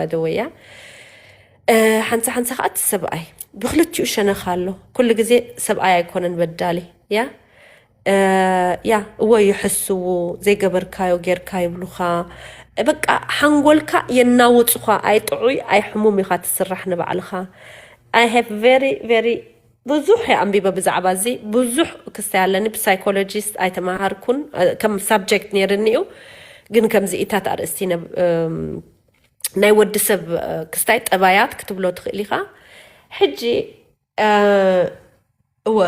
by the way፣ እያ። ሓንሳ ሓንሳ ከዓ እቲ ሰብኣይ ብክልቲኡ ሸነኽ ኣሎ። ኩሉ ግዜ ሰብኣይ ኣይኮነን በዳሊ፣ እያ። እያ፣ እወ፣ ይሕስዉ፣ ዘይገበርካዮ ጌርካ ይብሉኻ። በቃ ሓንጎልካ የናውፁኻ። ኣይ ጥዑይ ኣይ ሕሙም ኢኻ ትስራሕ ንባዕልኻ። I have very very ብዙሕ እየ ኣንቢበ ብዛዕባ እዚ። ብዙሕ ክስታይ ኣለኒ። ብሳይኮሎጂስት ኣይተማሃርኩን፣ ከም ሳብጀክት ነይርኒ እዩ። ግን ከምዚ ኢታት ኣርእስቲ ናይ ወዲ ሰብ ክስታይ ጠባያት ክትብሎ ትኽእል ኢኻ። ሕጂ እወ፣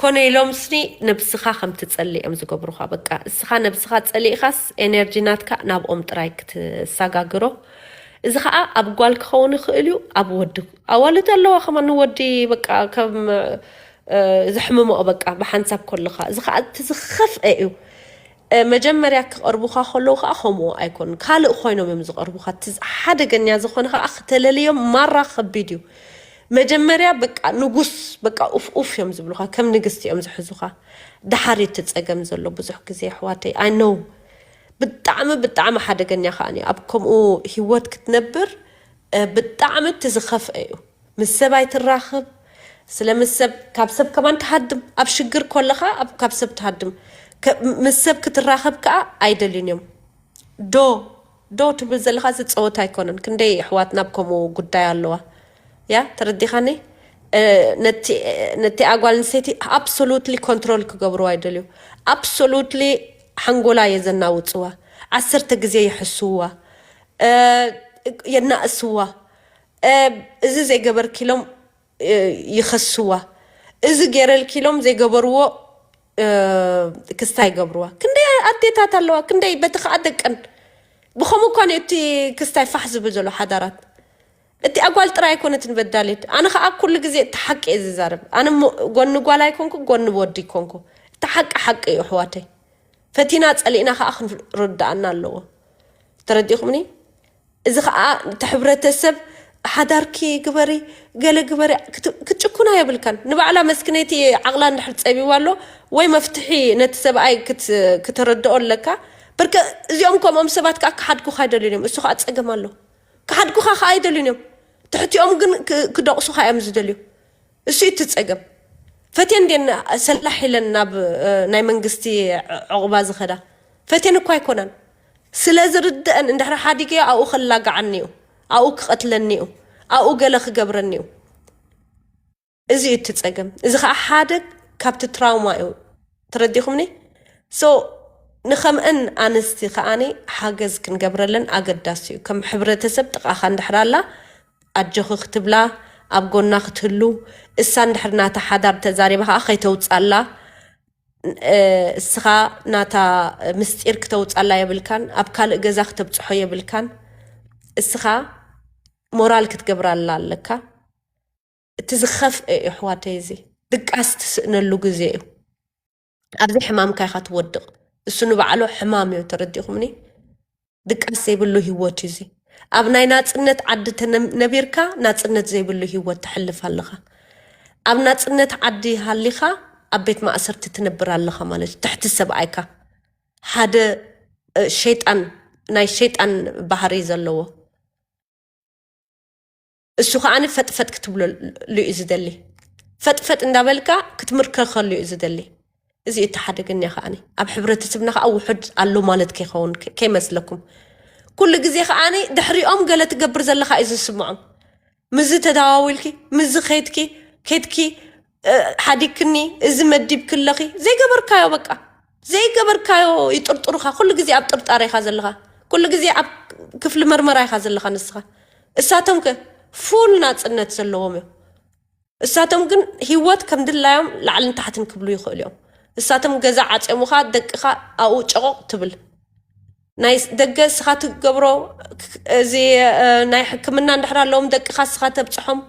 ኮነ ኢሎም ስኒ ነብስኻ ከም ትጸልእ እዮም ዝገብሩኻ። በቃ እስኻ ነብስኻ ጸሊእኻስ ኤነርጂ ናትካ ናብኦም ጥራይ ክትሰጋግሮ። እዚ ኸኣ ኣብ ጓል ክኸውን ይኽእል እዩ፣ ኣብ ወዲ። ኣዋልድ ኣለዋ ከማን ንወዲ በቃ ከም ዘሕምሞኦ በቃ ብሓንሳብ ከለኻ። እዚ ኸኣ እቲ ዝኸፍአ እዩ። መጀመርያ ክቐርቡኻ ከለዉ ከዓ ከምኡ ኣይኮኑን። ካልእ ኮይኖም እዮም ዝቐርቡኻ። እቲ ሓደገኛ ዝኾነ ከዓ ክተለልዮም ማራ ከቢድ እዩ። መጀመርያ በቃ ንጉስ በቃ ኡፍ ኡፍ እዮም ዝብሉኻ፣ ከም ንግስቲ እዮም ዝሕዙኻ። ደሓር እቲ ጸገም ዘሎ ብዙሕ ግዜ ኣሕዋተይ። I know። ብጣዕሚ ብጣዕሚ ሓደገኛ ከዓ እዩ። ኣብ ከምኡ ህይወት ክትነብር ብጣዕሚ እቲ ዝኸፍአ እዩ። ምስ ሰብ ኣይትራኽብ። ስለ ምስ ሰብ፣ ካብ ሰብ ከማን ትሃድም። ኣብ ሽግር ከለኻ ኣብ ካብ ሰብ ትሃድም። ምስ ሰብ ክትራኸብ ከዓ ኣይደልዩን እዮም። ዶ ዶ ትብል ዘለኻ እዚ ጸወታ ኣይኮነን። ክንደይ ኣሕዋትና ኣብ ከምኡ ጉዳይ ኣለዋ። ያ ተረዲኻኒ። ነቲ ነቲ ኣጓል ኣንስተይቲ ኣብሶሉትሊ ኮንትሮል ክገብርዋ ይደልዩ። ኣብሶሉትሊ ሓንጎላ የዘናውፅዋ። ዓሰርተ ግዜ ይሕስውዋ፣ የናእስዋ። እዚ ዘይገበርኪ ኢሎም ይኸስዋ። እዚ ገይረልኪ ኢሎም ዘይገበርዎ ክስታይ ይገብርዋ። ክንደይ ኣዴታት ኣለዋ፣ ክንደይ በቲ ከዓ ደቀን። ብኸምኡ እኳ እቲ ክስታይ ፋሕ ዝብል ዘሎ ሓዳራት። እቲ ኣጓል ጥራይ ኣይኮነትን በዳሊት። ኣነ ከዓ ኩሉ ግዜ እቲ ሓቂ እየ ዝዛረብ። ኣነ ጎኒ ጓል ኣይኮንኩ፣ ጎኒ ወዲ ይኮንኩ። እቲ ሓቂ ሓቂ እዩ ኣሕዋተይ። ፈቲና ጸሊእና ከዓ ክንርዳኣና ኣለዎ። ተረዲእኹምኒ? እዚ ከዓ እቲ ሕብረተሰብ ሓዳርኪ ግበሪ፣ ገለ ግበሪ ክትጭኩና የብልካን። ንባዕላ መስክነይቲ ዓቕላ እንድሕር ፀቢዋ ኣሎ ወይ መፍትሒ ነቲ ሰብኣይ ክትረድኦ ኣለካ። በርከ እዚኦም ከምኦም ሰባት ከዓ ክሓድጉካ ኣይደልዩን እዮም። እሱ ከዓ ፀገም ኣሎ። ክሓድጉካ ከዓ ኣይደልዩን እዮም። ትሕቲኦም ግን ክደቕሱካ እዮም ዝደልዩ። እሱ እቲ ጸገም። ፈትየን ድየን ሰላሕ ኢለን ናብ ናይ መንግስቲ ዕቑባ ዝኸዳ? ፈትየን እኳ ኣይኮናን። ስለ ዝርድአን እንድሕር ሓዲገዮ ኣብኡ ከላግዓኒ እዩ፣ ኣብኡ ክቐትለኒ እዩ፣ ኣብኡ ገለ ክገብረኒ እዩ። እዚ እዩ እቲ ጸገም። እዚ ኸዓ ሓደ ካብቲ ትራውማ እዩ። ተረዲኹምኒ? ሶ ንኸምአን ኣንስቲ ከዓኒ ሓገዝ ክንገብረለን ኣገዳሲ እዩ። ከም ሕብረተሰብ ጥቓኻ እንድሕር ኣላ ኣጆኺ ክትብላ፣ ኣብ ጎና ክትህሉ፣ እሳ እንድሕር ናታ ሓዳር ተዛሪባ ከኣ ከይተውጻላ፣ እስኻ ናታ ምስጢር ክተውጻላ የብልካን፣ ኣብ ካልእ ገዛ ክተብጽሖ የብልካን። እስኻ ሞራል ክትገብራላ ኣለካ። እቲ ዝኸፍአ እዩ ኣሕዋተይ፣ እዚ ድቃስ ትስእነሉ ግዜ እዩ። ኣብዚ ሕማምካ ኢኻ ትወድቕ። እሱ ንባዕሉ ሕማም እዩ፣ ተረዲእኹምኒ? ድቃስ ዘይብሉ ህይወት እዩ እዚ። ኣብ ናይ ናጽነት ዓዲ ተነ-፣ ነቢርካ ናጽነት ዘይብሉ ህይወት ተሕልፍ ኣለኻ። ኣብ ናጽነት ዓዲ ሃሊኻ ኣብ ቤት ማእሰርቲ ትነብር ኣለኻ ማለት እዩ። ትሕቲ ሰብኣይካ ሓደ፣ እ፣ ሸይጣን፣ ናይ ሸይጣን ባህሪ ዘለዎ። እሱ ከዓኒ ፈጥፈጥ ክትብለሉ እዩ ዝደሊ። ፈጥፈጥ እንዳበልካ ክትምርከኸሉ እዩ ዝደሊ። እዚ እቲ ሓደገኛ ከዓኒ ኣብ ሕብረተሰብና ከኣ ውሑድ ኣሎ ማለት ከይኸውን ከ-፣ ከይመስለኩም። ኩሉ ግዜ ከዓኒ ድሕሪኦም ገለ ትገብር ዘለኻ እዩ ዝስምዖም። ምዚ ተዳዋዊልኪ፣ ምዚ ኸይድኪ፣ ኬድኪ፣ እ፣ ሓዲግክኒ፣ እዚ መዲብኪ ኣለኺ። ዘይገበርካዮ በቃ። ዘይገበርካዮ ይጥርጥሩኻ። ኩሉ ግዜ ኣብ ጥርጣረ ኢኻ ዘለኻ። ኩሉ ግዜ ኣብ ክፍሊ መርመራ ኢኻ ዘለኻ ንስኻ። እሳቶም ከ ፉል ናጽነት ዘለዎም እዮም። እሳቶም ግን ህይወት ከም ድላዮም ላዕልን ታሕትን ክብሉ ይኽእሉ እዮም። እሳቶም ገዛ ዓጽዮምኻ፣ ደቅኻ ኣብኡ ጨቖቕ ትብል። ናይ ስ-፣ ደገ እስኻ ትገብሮ፣ ክ-፣ እዚ፣ እ፣ ናይ ሕክምና እንድሕር ኣለዎም ደቅኻ እስኻ ተብጽሖም፣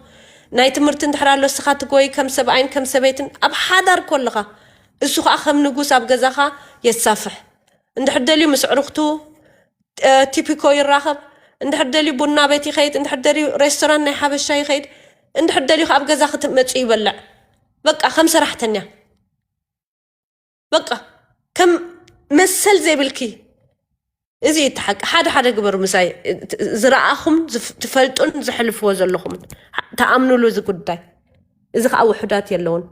ናይ ትምህርቲ እንድሕር ኣሎ እስኻ ትጎይ ከም ሰብኣይን ከም ሰበይትን ኣብ ሓዳር ኮለኻ፣ እሱ ኸኣ ከም ንጉስ ኣብ ገዛኻ የሳፍሕ። እንድሕር ደልዩ ምስ ኣዕሩኽቱ፣ እ፣ ቲፒኮ ይራኸብ፣ እንድሕር ደልዩ ቡና ቤት ይኸይድ፣ እንድሕር ደልዩ ሬስቶራንት ናይ ሓበሻ ይኸይድ፣ እንድሕር ደልዩ ኣብ ገዛ ክትመጽእ ይበልዕ። በቃ ከም ሰራሕተኛ። በቃ ከም መሰል ዘይብልኪ፣ እዚ እዩ እቲ ሓቂ። ሓደ ሓደ ግበሩ ምሳይ፣ ት-፣ ዝረኣኹም ዝፍ-፣ ትፈልጡን ዝሕልፍዎ ዘለኹምን። ሓ-፣ ተኣምኑሉ እዚ ጉዳይ። እዚ ከዓ ውሑዳት የለውን።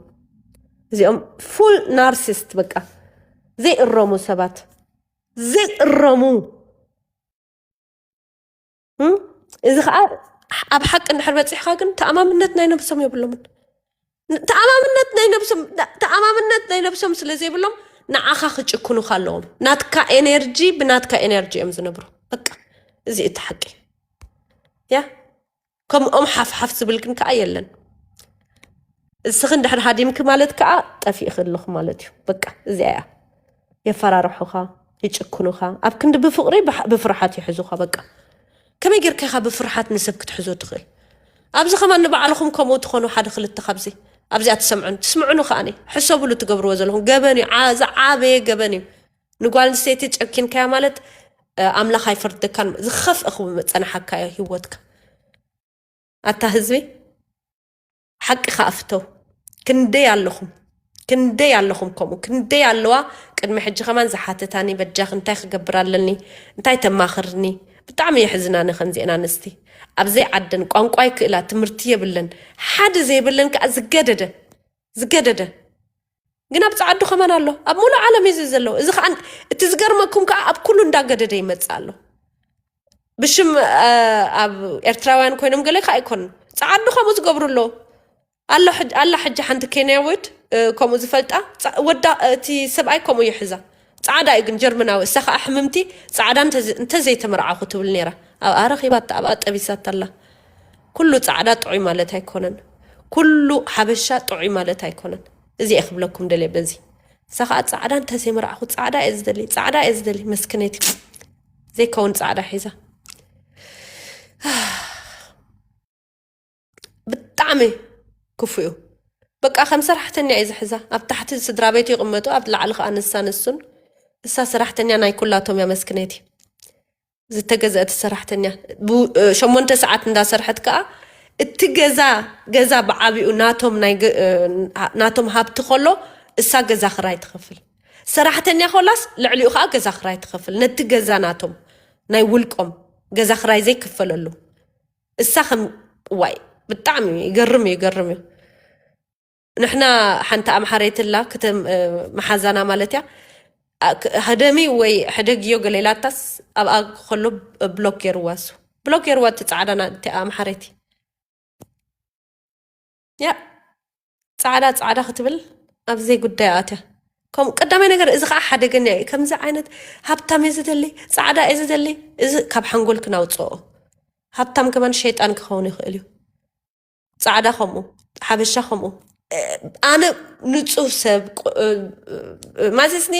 እዚኦም ፉል ናርሲስት፣ በቃ ዘይእረሙ ሰባት፣ ዘይእረሙ። እም? እዚ ከዓ ኣብ ሓቂ እንድሕር በፂሕካ ግን ተኣማምነት ናይ ነብሶም የብሎምን። ተኣማምነት ናይ ነብሶም፣ ተኣማምነት ናይ ነብሶም ስለ ዘይብሎም ንዓኻ ክጭክኑኻ ኣለዎም። ናትካ ኤነርጂ ብናትካ ኤነርጂ እዮም ዝነብሩ። በቃ እዚ እቲ ሓቂ። ያ፣ ከምኦም ሓፍ ሓፍ ዝብል ግን ከዓ የለን። እስኺ እንድሕር ሃዲምኪ ማለት ከዓ ጠፊእኺ ኣለኹ ማለት እዩ። በቃ እዚኣ እያ። የፈራርሑኻ፣ ይጭክኑኻ። ኣብ ክንዲ ብፍቕሪ ብሕ-፣ ብፍርሓት ይሕዙኻ። በቃ ከመይ ጌርካ ኢኻ ብፍርሓት ንሰብ ክትሕዞ ትኽእል? ኣብዚ ከማን ንባዕልኹም ከምኡ ትኾኑ ሓደ ክልተ ካብዚ ኣብዚኣ ትሰምዑን ትስምዑኑ ከኣኒ ሕሰብሉ ትገብርዎ ዘለኹም ገበን እዩ። ዓ-፣ ዝዓበየ ገበን እዩ። ንጓል ኣንስተይቲ ጨኪንካያ ማለት፣ እ፣ ኣምላኽ ኣይፈርደካን። ዝኸፍአ ክው መጸናሓካዮ ህይወትካ። ኣታ ህዝቢ፣ ሓቂ ከኣ ፍተው። ክንደይ ኣለኹም፣ ክንደይ ኣለኹም ከምኡ፣ ክንደይ ኣለዋ። ቅድሚ ሕጂ ከማን ዝሓተታኒ፣ በጃኺ እንታይ ክገብር ኣለኒ፣ እንታይ ተማኽርኒ። ብጣዕሚ የሕዝናኒ ከምዚኤን ኣንስቲ። ኣብ ዘይዓደን ቋንቋ ይክእላ፣ ትምህርቲ የብለን፣ ሓደ ዘይብለን ከኣ ዝገደደ፣ ዝገደደ። ግን ኣብ ጸዓዱ ከማን ኣሎ፣ ኣብ ሙሉእ ዓለም እዩ እዚ ዘሎ። እዚ ከኣ እቲ ዝገርመኩም ከኣ ኣብ ኩሉ እንዳገደደ ይመጽእ ኣሎ። ብሽም፣ እ፣ ኣብ ኤርትራውያን ኮይኖም ገለ ከኣ ኣይኮኑን። ጸዓዱ ከምኡ ዝገብሩ ኣለዉ። ኣሎ ሕጅ-፣ ኣላ ሕጂ ሓንቲ ኬንያዊት፣ እ፣ ከምኡ ዝፈልጣ፣ ጸ-፣ ወዳ፣ እቲ ሰብኣይ ከምኡ ይሕዛ። ጻዕዳ እዩ ግን ጀርመናዊ። እሳ ከኣ ሕምምቲ ጻዕዳ እንተ-፣ እንተዘይተመርዓኹ ትብል ነይራ። ኣብኣ ረኺባታ፣ ኣብኣ ጠቢሳታ ኣላ። ኩሉ ጻዕዳ ጥዑይ ማለት ኣይኮነን። ኩሉ ሓበሻ ጥዑይ ማለት ኣይኮነን። እዚ እየ ክብለኩም ደልየ በዚ። እሳ ከኣ ጻዕዳ እንተዘይመርዓኹ ጻዕዳ እየ ዝደሊ፣ ጻዕዳ እየ ዝደሊ። መስክነይቲ ዘይከውን ጻዕዳ ሒዛ። ብጣዕሚ ክፉ እዩ። በቃ ከም ሰራሕተኛ እዩ ዝሕዛ። ኣብ ታሕቲ ስድራ ቤት ይቕመጡ፣ ኣብ ላዕሊ ከኣ ንሳ ንሱን። እሳ ሰራሕተኛ ናይ ኩላቶም እያ መስክነይቲ። ዝተገዘአት ሰራሕተኛ። ቡ-፣ እ፣ ሸሞንተ ሰዓት እንዳሰርሐት ከኣ እቲ ገዛ፣ ገዛ ብዓቢኡ ናቶም ናይ ገ-፣ እ፣ ናቶም ሃብቲ ከሎ እሳ ገዛ ክራይ ትኸፍል። ሰራሕተኛ ኮላስ ልዕሊኡ ከኣ ገዛ ክራይ ትኸፍል። ነቲ ገዛ ናቶም ናይ ውልቆም ገዛ ክራይ ዘይክፈለሉ። እሳ ከም፣ ዋይ፣ ብጣዕሚ ይገርም እዩ፣ ይገርም እዩ። ንሕና ሓንቲ ኣምሓረይቲ ኣላ፣ ክተ-፣ እ፣ መሓዛና ማለት እያ። ኣ-፣ ክ-፣ ህደሚ ወይ ሕደግዮ ገለ ኢላታስ ኣብኣ ከሎ ብሎክ ገይርዋ እሱ። ብሎክ ገይርዋ እቲ ጻዕዳ ና-፣ እቲ ኣምሓረይቲ። ያ፣ ጻዕዳ ጻዕዳ ክትብል ኣብ ዘይጉዳዩ ኣትያ። ከም ቀዳማይ ነገር እዚ ኸዓ ሓደገኛ እዩ። ከምዚ ዓይነት ሃብታም እየ ዝደሊ፣ ጻዕዳ እየ ዝደሊ፣ እዚ ካብ ሓንጎልክን ኣውጽኦ። ሃብታም ከማን ሸይጣን ክኸውን ይኽእል እዩ። ጻዕዳ ከምኡ፣ ሓበሻ ከምኡ። እ፣ ኣነ ንጹህ ሰብ፣ ቁ-፣ እ፣ እ፣ ማለትስኒ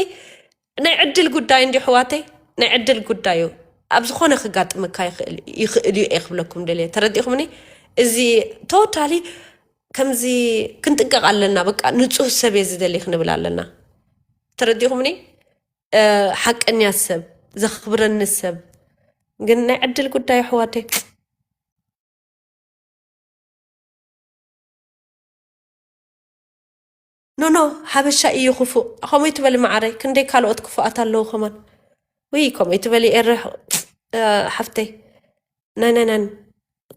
ናይ ዕድል ጉዳይ እንዲ ኣሕዋተይ፣ ናይ ዕድል ጉዳይ እዩ። ኣብ ዝኾነ ክጋጥመካ ይኽእል፣ ይኽእል እዩ እየ ክብለኩም ደልየ። ተረዲእኩምኒ? እዚ ቶታሊ ከምዚ ክንጥንቀቕ ኣለና። በቃ ንጹህ ሰብ እየ ዝደሊ ክንብል ኣለና። ተረዲእኩምኒ? እ፣ ሓቀኛ ሰብ፣ ዘኽብረኒ ሰብ። ግን ናይ ዕድል ጉዳይ ኣሕዋተይ። ኖ፣ ኖ፣ ሓበሻ እዩ ክፉእ። ከምኡ ይትበሊ መዓረይ፣ ክንደይ ካልኦት ክፉኣት ኣለዉ ከማን። ውይ፣ ከምኡ ይትበሊ ኤረ፣ እ፣ ሓፍተይ። ናይ፣ ናይ፣ ናይ፣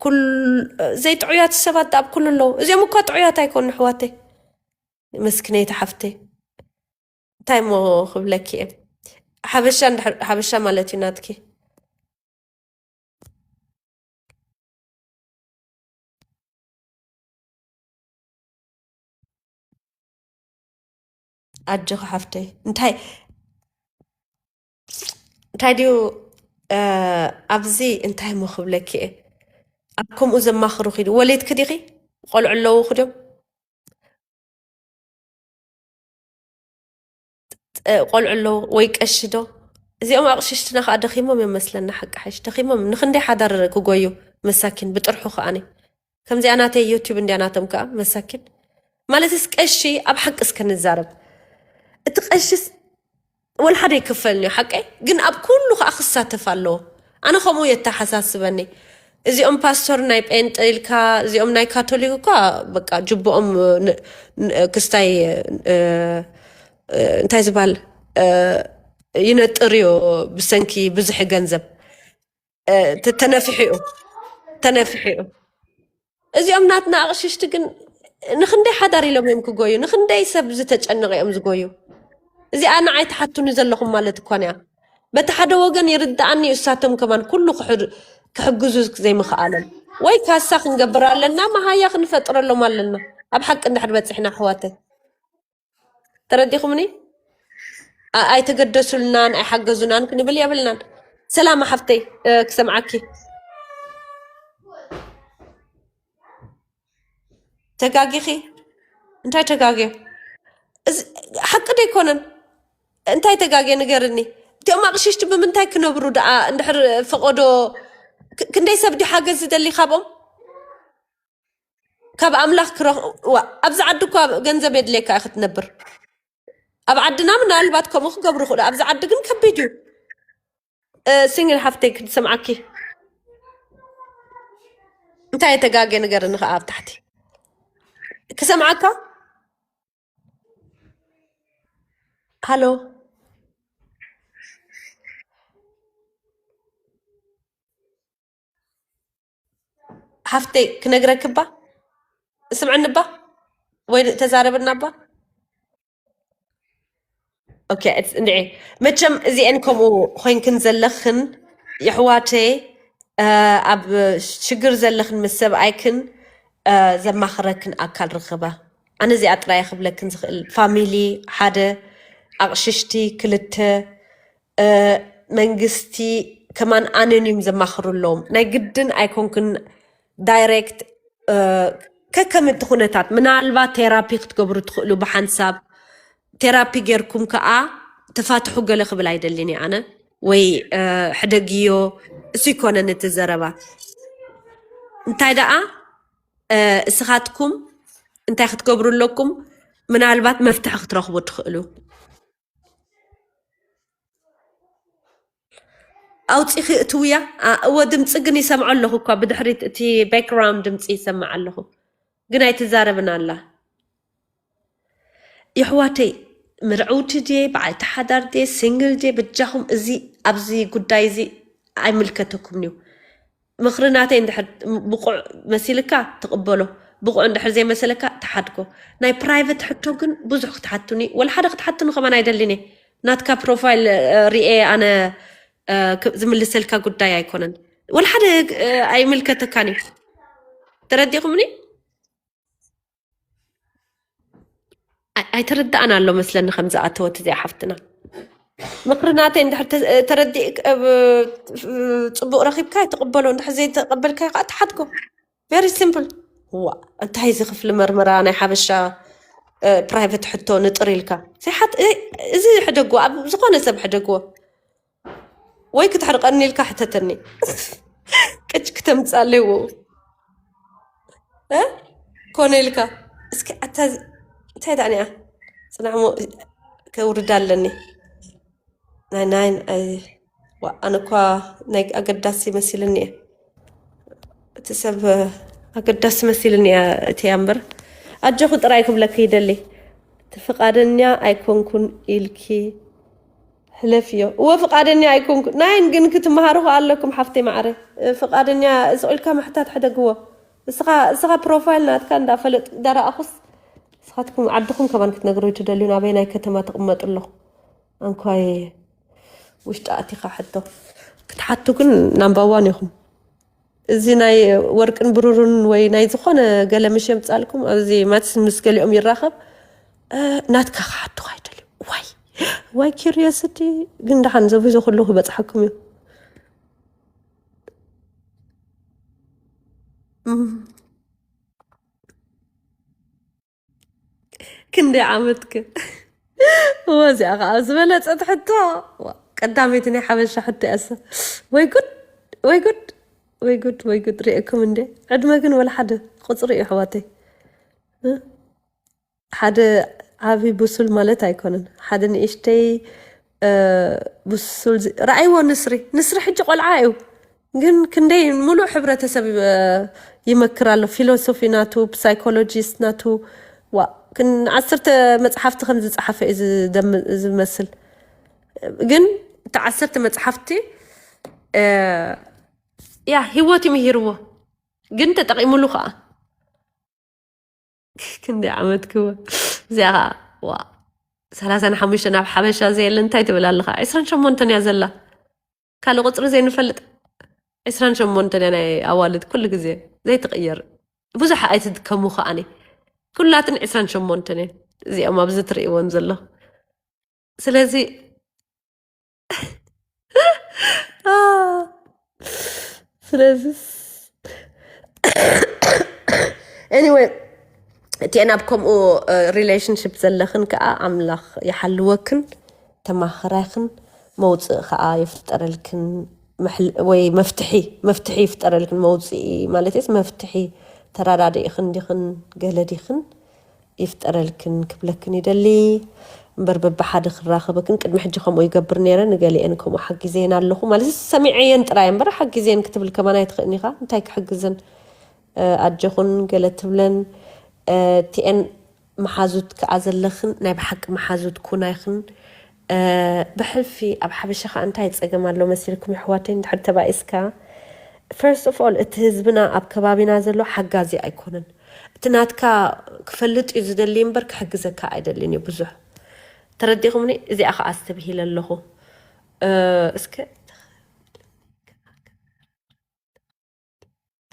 ኩል-፣ ዘይጥዑያት ሰባት ኣብ ኩሉ ኣለዉ። እዚኦም እኳ ጥዑያት ኣይኮኑ ኣሕዋተይ። መስክነይቲ ሓፍተይ። እንታይ እሞ ክብለኪ እየ። ሓበሻ እንድሕር፣ ሓበሻ ማለት እዩ ናትኪ። ኣጆኺ ሓፍተይ። እንታይ፣ እንታይ ድዩ፣ እ፣ ኣብዚ እንታይ እሞ ክብለኪ እየ። ኣብ ከምኡ ዘማኽሩኺ ድዩ? ወሊድኪ ዲኺ? ቆልዑ ኣለዉኺ ድዮም? እ፣ ቆልዑ ኣለዉ ወይ ቀሺ ዶ? እዚኦም ኣቕሽሽትና ከኣ ደኺሞም እዮም መስለና፣ ሓቂ ሓይሽ ደኺሞም። ንኽንደይ ሓዳር ክጎዩ መሳኪን፣ ብጥርሑ ከኣኒ። ከምዚኣ ናተይ ዩቲዩብ እንድያ ናቶም ከኣ መሳኪን። ማለትስ ቀሺ ኣብ ሓቂ እስከ ንዛረብ። እቲ ቀሽስ ወላ ሓደ ኣይክፈልን እዩ ሓቀይ፣ ግን ኣብ ኩሉ ከኣ ክሳተፍ ኣለዎ። ኣነ ከምኡ የተሓሳስበኒ። እዚኦም ፓስቶር ናይ ጴንጠ ኢልካ፣ እዚኦም ናይ ካቶሊክ እኳ በቃ ጅብኦም ን-፣ ን-፣ ክስታይ፣ እ፣ እ፣ እንታይ ዝበሃል፣ እ፣ ይነጥር እዩ ብሰንኪ ብዙሕ ገንዘብ። እ፣ ተ-፣ ተነፊሑ እዩ። ተነፊሑ እዩ። እዚኦም ናትና ኣቕሽሽቲ ግን ንኽንደይ ሓዳር ኢሎም እዮም ክጎዩ፣ ንኽንደይ ሰብ ዝተጨነቐ እዮም ዝጎዩ። እዚኣ ንዓይ ትሓቱኒ ዘለኹም ማለት እኳ እያ። በቲ ሓደ ወገን ይርድኣኒ እዩ፣ እሳቶም ከማን ኩሉ ክሕር-፣ ክሕግዙ ዘይምኽኣሎም። ወይ ካሳ ክንገብር ኣለና፣ መሃያ ክንፈጥረሎም ኣለና። ኣብ ሓቂ እንድሕር በፂሕና ኣሕዋተይ። ተረዲኹምኒ? ኣ-፣ ኣይተገደሱልናን ኣይሓገዙናን ክንብል የብልናን። ሰላም ሓፍተይ፣ እ፣ ክሰምዓኪ። ተጋጊኺ? እንታይ ተጋግዮ? እዚ ሓቂ ዶ ኣይኮነን? እንታይ ተጋግዮ ንገርኒ። እቲኦም ኣቕሽሽቲ ብምንታይ ክነብሩ ደኣ እንድሕር ፈቐዶ ክ-፣ ክንደይ ሰብ ድዩ ሓገዝ ዝደሊ ካብኦም? ካብ ኣምላኽ ክረኽ-፣ ዋ፣ ኣብዚ ዓዲ እኳ ገንዘብ የድልየካ እዩ ክትነብር። ኣብ ዓድና ምናልባት ከምኡ ክገብሩ ይኽእሉ። ኣብዚ ዓዲ ግን ከቢድ እዩ። እ፣ ሲንግል ሓፍተይ ክሰምዓኪ። እንታይ የተጋገ ነገር ንኸኣ ኣብ ታሕቲ ክሰምዓካ? ሃሎ። ሓፍተይ ክነግረክባ? እስምዕንባ? ወይ ተዛረብናባ? ኦኬ፣ it's-፣ እንድዒ። መቸም እዚኤን ከምኡ ኮይንክን ዘለኽን የሕዋተይ፣ እ፣ ኣብ ሽግር ዘለኽን ምስ ሰብኣይክን፣ እ፣ ዘማኽረክን ኣካል ርኽባ። ኣነ እዚኣ ጥራይ ክብለክን ዝኽእል። ፋሚሊ ሓደ፣ ኣቕሽሽቲ ክልተ፣ እ፣ መንግስቲ ከማን ኣነን እዮም ዘማኽሩ ኣለዎም። ናይ ግድን ኣይኮንክን ዳይሬክት፣ እ፣ ከከም እቲ ኩነታት ምናልባት ቴራፒ ክትገብሩ ትኽእሉ ብሓንሳብ። ቴራፒ ጌርኩም ከኣ ተፋትሑ ገለ ክብል ኣይደልን እየ ኣነ። ወይ፣ እ፣ ሕደግዮ፣ እሱ ይኮነን እቲ ዘረባ። እንታይ ደኣ፣ እ፣ እስኻትኩም እንታይ ክትገብሩ ኣለኩም? ምናልባት መፍትሒ ክትረኽቡ ትኽእሉ። ኣውፂኺ እትውያ? ኣ፣ እወ፣ ድምፂ ግን ይሰምዖ ኣለኹ እኳ፣ ብድሕሪት እቲ ባክግራውንድ ድምፂ ይሰምዕ ኣለኹ፣ ግን ኣይትዛረብን ኣላ። የሕዋተይ፣ ምርዕውቲ ድየ፣ በዓልቲ ሓዳር ድየ፣ ሲንግል ድየ፣ በጃኹም እዚ፣ ኣብዚ ጉዳይ እዚ ኣይምልከተኩምን እዩ። ምኽሪ ናተይ እንድሕር ብቑዕ መሲልካ ትቕበሎ፣ ብቑዕ እንድሕር ዘይመሰለካ ትሓድጎ። ናይ ፕራይቨት ሕቶ ግን ብዙሕ ክትሓቱኒ፣ ወላ ሓደ ክትሓቱኒ ከማን ኣይደልን እየ። ናትካ ፕሮፋይል፣ እ፣ ሪኤ ኣነ፣ እ፣ ክ-፣ ዝምልሰልካ ጉዳይ ኣይኮነን። ወላ ሓደ፣ እ፣ ኣይምልከተካን እዩ። ተረዲኹምኒ? ኣይ-፣ ኣይተረዳእን ኣሎ መስለኒ ከም ዝኣተወት እዚኣ ሓፍትና። ምኽሪ ናተይ እንድሕር ተ-፣ ተረዲእ-፣ ብ-፣ ጽቡቕ ረኺብካ ትቕበሎ፣ እንድሕር ዘይተቐበልካዮ ከዓ ትሓድጎ። ቨሪ ሲምፕል። ዋ፣ እንታይ እዚ ክፍሊ መርመራ ናይ ሓበሻ፣ እ፣ ፕራይቨት ሕቶ ንጥር ኢልካ። ዘይሓት-፣ እ፣ እዚ ሕደግዎ፣ ኣብ ዝኾነ ሰብ ሕደግዎ። ወይ ክትሕርቀኒ ኢልካ ሕተተኒ። ቅጭ ክተምጻለይ፣ ው። እ? ኮነ ኢልካ። እስኪ ኣታ ዝ-፣ እንታይ ደኣ ኒኣ? ጽናዕሞ ከውርዳ ኣለኒ። ናይ ናይን፣ ኣይ፣ ዋ፣ ኣነ እኳ ናይ ኣገዳሲ መሲልኒ እየ። እቲ ሰብ ኣገዳሲ መሲልኒ እያ፣ እቲ እያ እምበር። ኣጆኺ ጥራይ ክብለኪ ይደሊ። እቲ ፍቓደኛ ኣይኮንኩን ኢልኪ ሕለፍዮ። እወ፣ ፍቓደኛ ኣይኮንኩ-፣ ናይን ግን ክትመሃሩ ከኣ ኣለኩም፣ ሓፍተይ ማዕረ። እ፣ ፍቓደኛ ስቕ ኢልካ ምሕታት ሕደግዎ። እስኻ፣ እስኻ ፕሮፋይል ናትካ እንዳፈለጥ፣ እንዳረኣኹስ፣ ንስኻትኩም ዓድኹም ከማን ክትነግሩ ትደልዩ፣ ናበይ ናይ ከተማ ትቕመጡ ኣለኹ። ኣንኳይ ውሽጢ ኣቲኻ ሕቶ ክትሓቱ ግን ናምባ ዋን ኢኹም። እዚ ናይ ወርቅን ብሩርን ወይ ናይ ዝኾነ ገለ ምሽ የምጻልኩም፣ ኣብዚ ማትስ ምስ ገሊኦም ይራኸብ፣ እ፣ ናትካ ክሓቱ ኣይደልዩ። ዋይ፣ ዋይ ኪሪዮሲቲ፣ ግን ደሓን ዘብዚ ኩሉ ክበጽሓኩም እዩ። እም። ክንደይ ዓመትክ? እወ፣ እዚኣ ኸዓ ዝበለጸት ሕቶ። ዋ፣ ቀዳመይቲ ናይ ሓበሻ ሕቶ እያ እሳ። ወይ ጉድ፣ ወይ ጉድ፣ ወይ ጉድ፣ ወይ ጉድ፣ ሪእኩም እንዴ? ዕድመ ግን ወላ ሓደ ቁጽሪ እዩ፣ ኣሕዋተይ። እ? ሓደ ዓቢ ብሱል ማለት ኣይኮነን። ሓደ ንእሽተይ፣ እ፣ ብሱል ዝ-፣ ረኣይዎ ንስሪ። ንስሪ ሕጂ ቆልዓ እዩ። ግን ክንደይ ምሉእ ሕብረተሰብ፣ እ፣ ይመክር ኣሎ። ፊሎሶፊ ናቱ፣ ሳይኮሎጂስት ናቱ፣ ዋ፣ ክን-፣ ዓሰርተ መጽሓፍቲ ከም ዝጸሓፈ እዩ ዝደም-፣ ዝመስል። ግን እቲ ዓሰርተ መፅሓፍቲ ያ ህይወት ይምሂርዎ፣ ግን ተጠቂሙሉ ከዓ ክንዲ ዓመት ክወ እዚኣ ከዓ ዋ ሰላሳን ሓሙሽተን ኣብ ሓበሻ ዘየለ እንታይ ትብል ኣለኻ? ዕስራን ሸሞንተን እያ ዘላ። ካልእ ቁፅሪ ዘይንፈልጥ ዕስራን ሸሞንተን እያ ናይ ኣዋልድ ኩሉ ግዜ ዘይትቕየር። ብዙሕ ኣይትድከሙ ከዓኒ ኩላትን ዕስራን ሸሞንተን እየን እዚኦም ኣብዚ ትርእይወን ዘሎ። ስለዚ ስለዚ anyway እቲአን ኣብ ከምኡ relationship ዘለኽን ከዓ ኣምላኽ ይሓልወክን ተማኽራይኽን መውፅእ ከዓ ይፍጠረልክን ወይ መፍትሒ መፍትሒ ይፍጠረልክን መውፅኢ ማለት ስ መፍትሒ ተራዳዲእኽን ዲኽን ገለ ዲኽን ይፍጠረልክን ክብለክን ይደሊ እምበር በብሓደ ክራኸበክን ቅድሚ ሕጂ ከምኡ ይገብር ነይረ ንገሊአን ከምኡ ሓጊዘየን ኣለኹ ማለት ሰሚዐየን ጥራይ እምበር ሓጊዘየን ክትብል ከማን ኣይትኽእን ኢኻ እንታይ ክሕግዘን ኣጆኹን ገለ ትብለን ቲኤን መሓዙት ከዓ ዘለኽን ናይ ብሓቂ መሓዙት ኩናይኽን ብሕልፊ ኣብ ሓበሻ ከዓ እንታይ ፀገም ኣሎ መሲልኩም ይሕዋተይ እንድሕር ተባኢስካ first of all እቲ ህዝብና ኣብ ከባቢና ዘሎ ሓጋዚ ኣይኮነን እቲ ናትካ ክፈልጥ እዩ ዝደሊ እምበር ክሕግዘካ ኣይደልን እዩ ብዙሕ ተረዲኹምኒ እዚኣ ከዓ ኣስተብሂለ ኣለኹ እስከ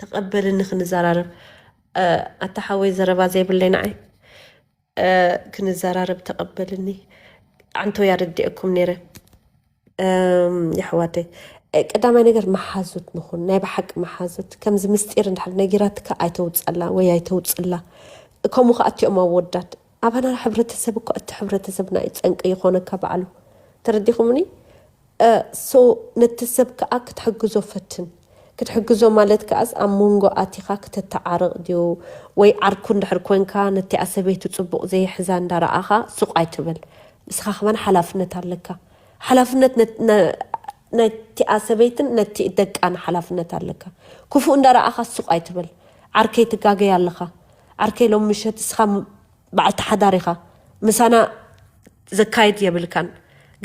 ተቐበልኒ ክንዘራረብ ኣታ ሓወይ ዘረባ ዘይብለይ ንዓይ ክንዘራረብ ተቐበልኒ ኣንተው ያረድኤኩም ነይረ የሕዋተይ ቀዳማይ ነገር መሓዙት ንኹን ናይ ብሓቂ መሓዙት ከምዚ ምስጢር እንድሕር ነጊራትካ ኣይተውፀላ ወይ ኣይተውፅላ ከምኡ ከዓ እቲኦም ኣወዳት ኣባና ሕብረተሰብ እኮ እቲ ሕብረተሰብና እዩ ፀንቂ ይኾነካ በዓሉ ተረዲኹምኒ so ነቲ ሰብ ከዓ ክትሕግዞ ፈትን ክትሕግዞ ማለት ከዓስ ኣብ መንጎ ኣቲኻ ክተተዓርቕ ድዩ ወይ ዓርኩ እንድሕር ኮንካ ነቲኣ ሰበይቲ ፅቡቕ ዘይሕዛ እንዳረኣኻ ሱቕ ኣይትበል ንስኻ ከማን ሓላፍነት ኣለካ ሓላፍነት ነቲኣ ሰበይትን ነቲ ደቃን ሓላፍነት ኣለካ ክፉእ እንዳረኣኻ ሱቕ ኣይትበል ዓርከይ ትጋገይ ኣለኻ ዓርከይ ሎም ምሸት እስኻ በዓልቲ ሓዳር ኢኻ ምሳና ዘካይድ የብልካን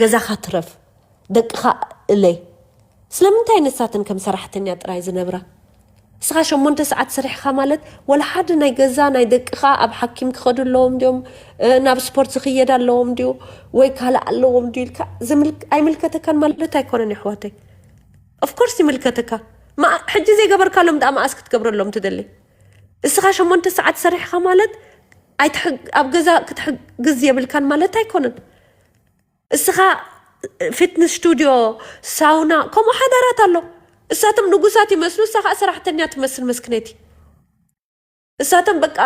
ገዛኻ ትረፍ ደቅኻ እለይ ስለምንታይ ንሳተን ከም ሰራሕተኛ ጥራይ ዝነብራ እስኻ ሸሞንተ ሰዓት ሰሪሕኻ ማለት ወላ ሓደ ናይ ገዛ ናይ ደቅኻ ኣብ ሓኪም ክኸዱ ኣለዎም ድዮም ናብ ስፖርት ዝኽየድ ኣለዎም ድዩ ወይ ካልእ ኣለዎም ድዩ ኢልካ ኣይምልከተካን ማለት ኣይኮነን ይሕዋተይ ኦፍኮርስ ይምልከተካ ሕጂ ዘይገበርካሎም ደኣ መኣስ ክትገብረሎም ትደሊ እስኻ ሸሞንተ ሰዓት ሰሪሕኻ ማለት ኣብ ገዛ ክትሕግዝ የብልካን ማለት ኣይኮነን እስኻ ፊትነስ ስቱድዮ ሳውና ከምኡ ሓዳራት ኣሎ እሳቶም ንጉሳት ይመስሉ እሳ ከዓ ሰራሕተኛ ትመስል መስክነቲ እሳቶም በቃ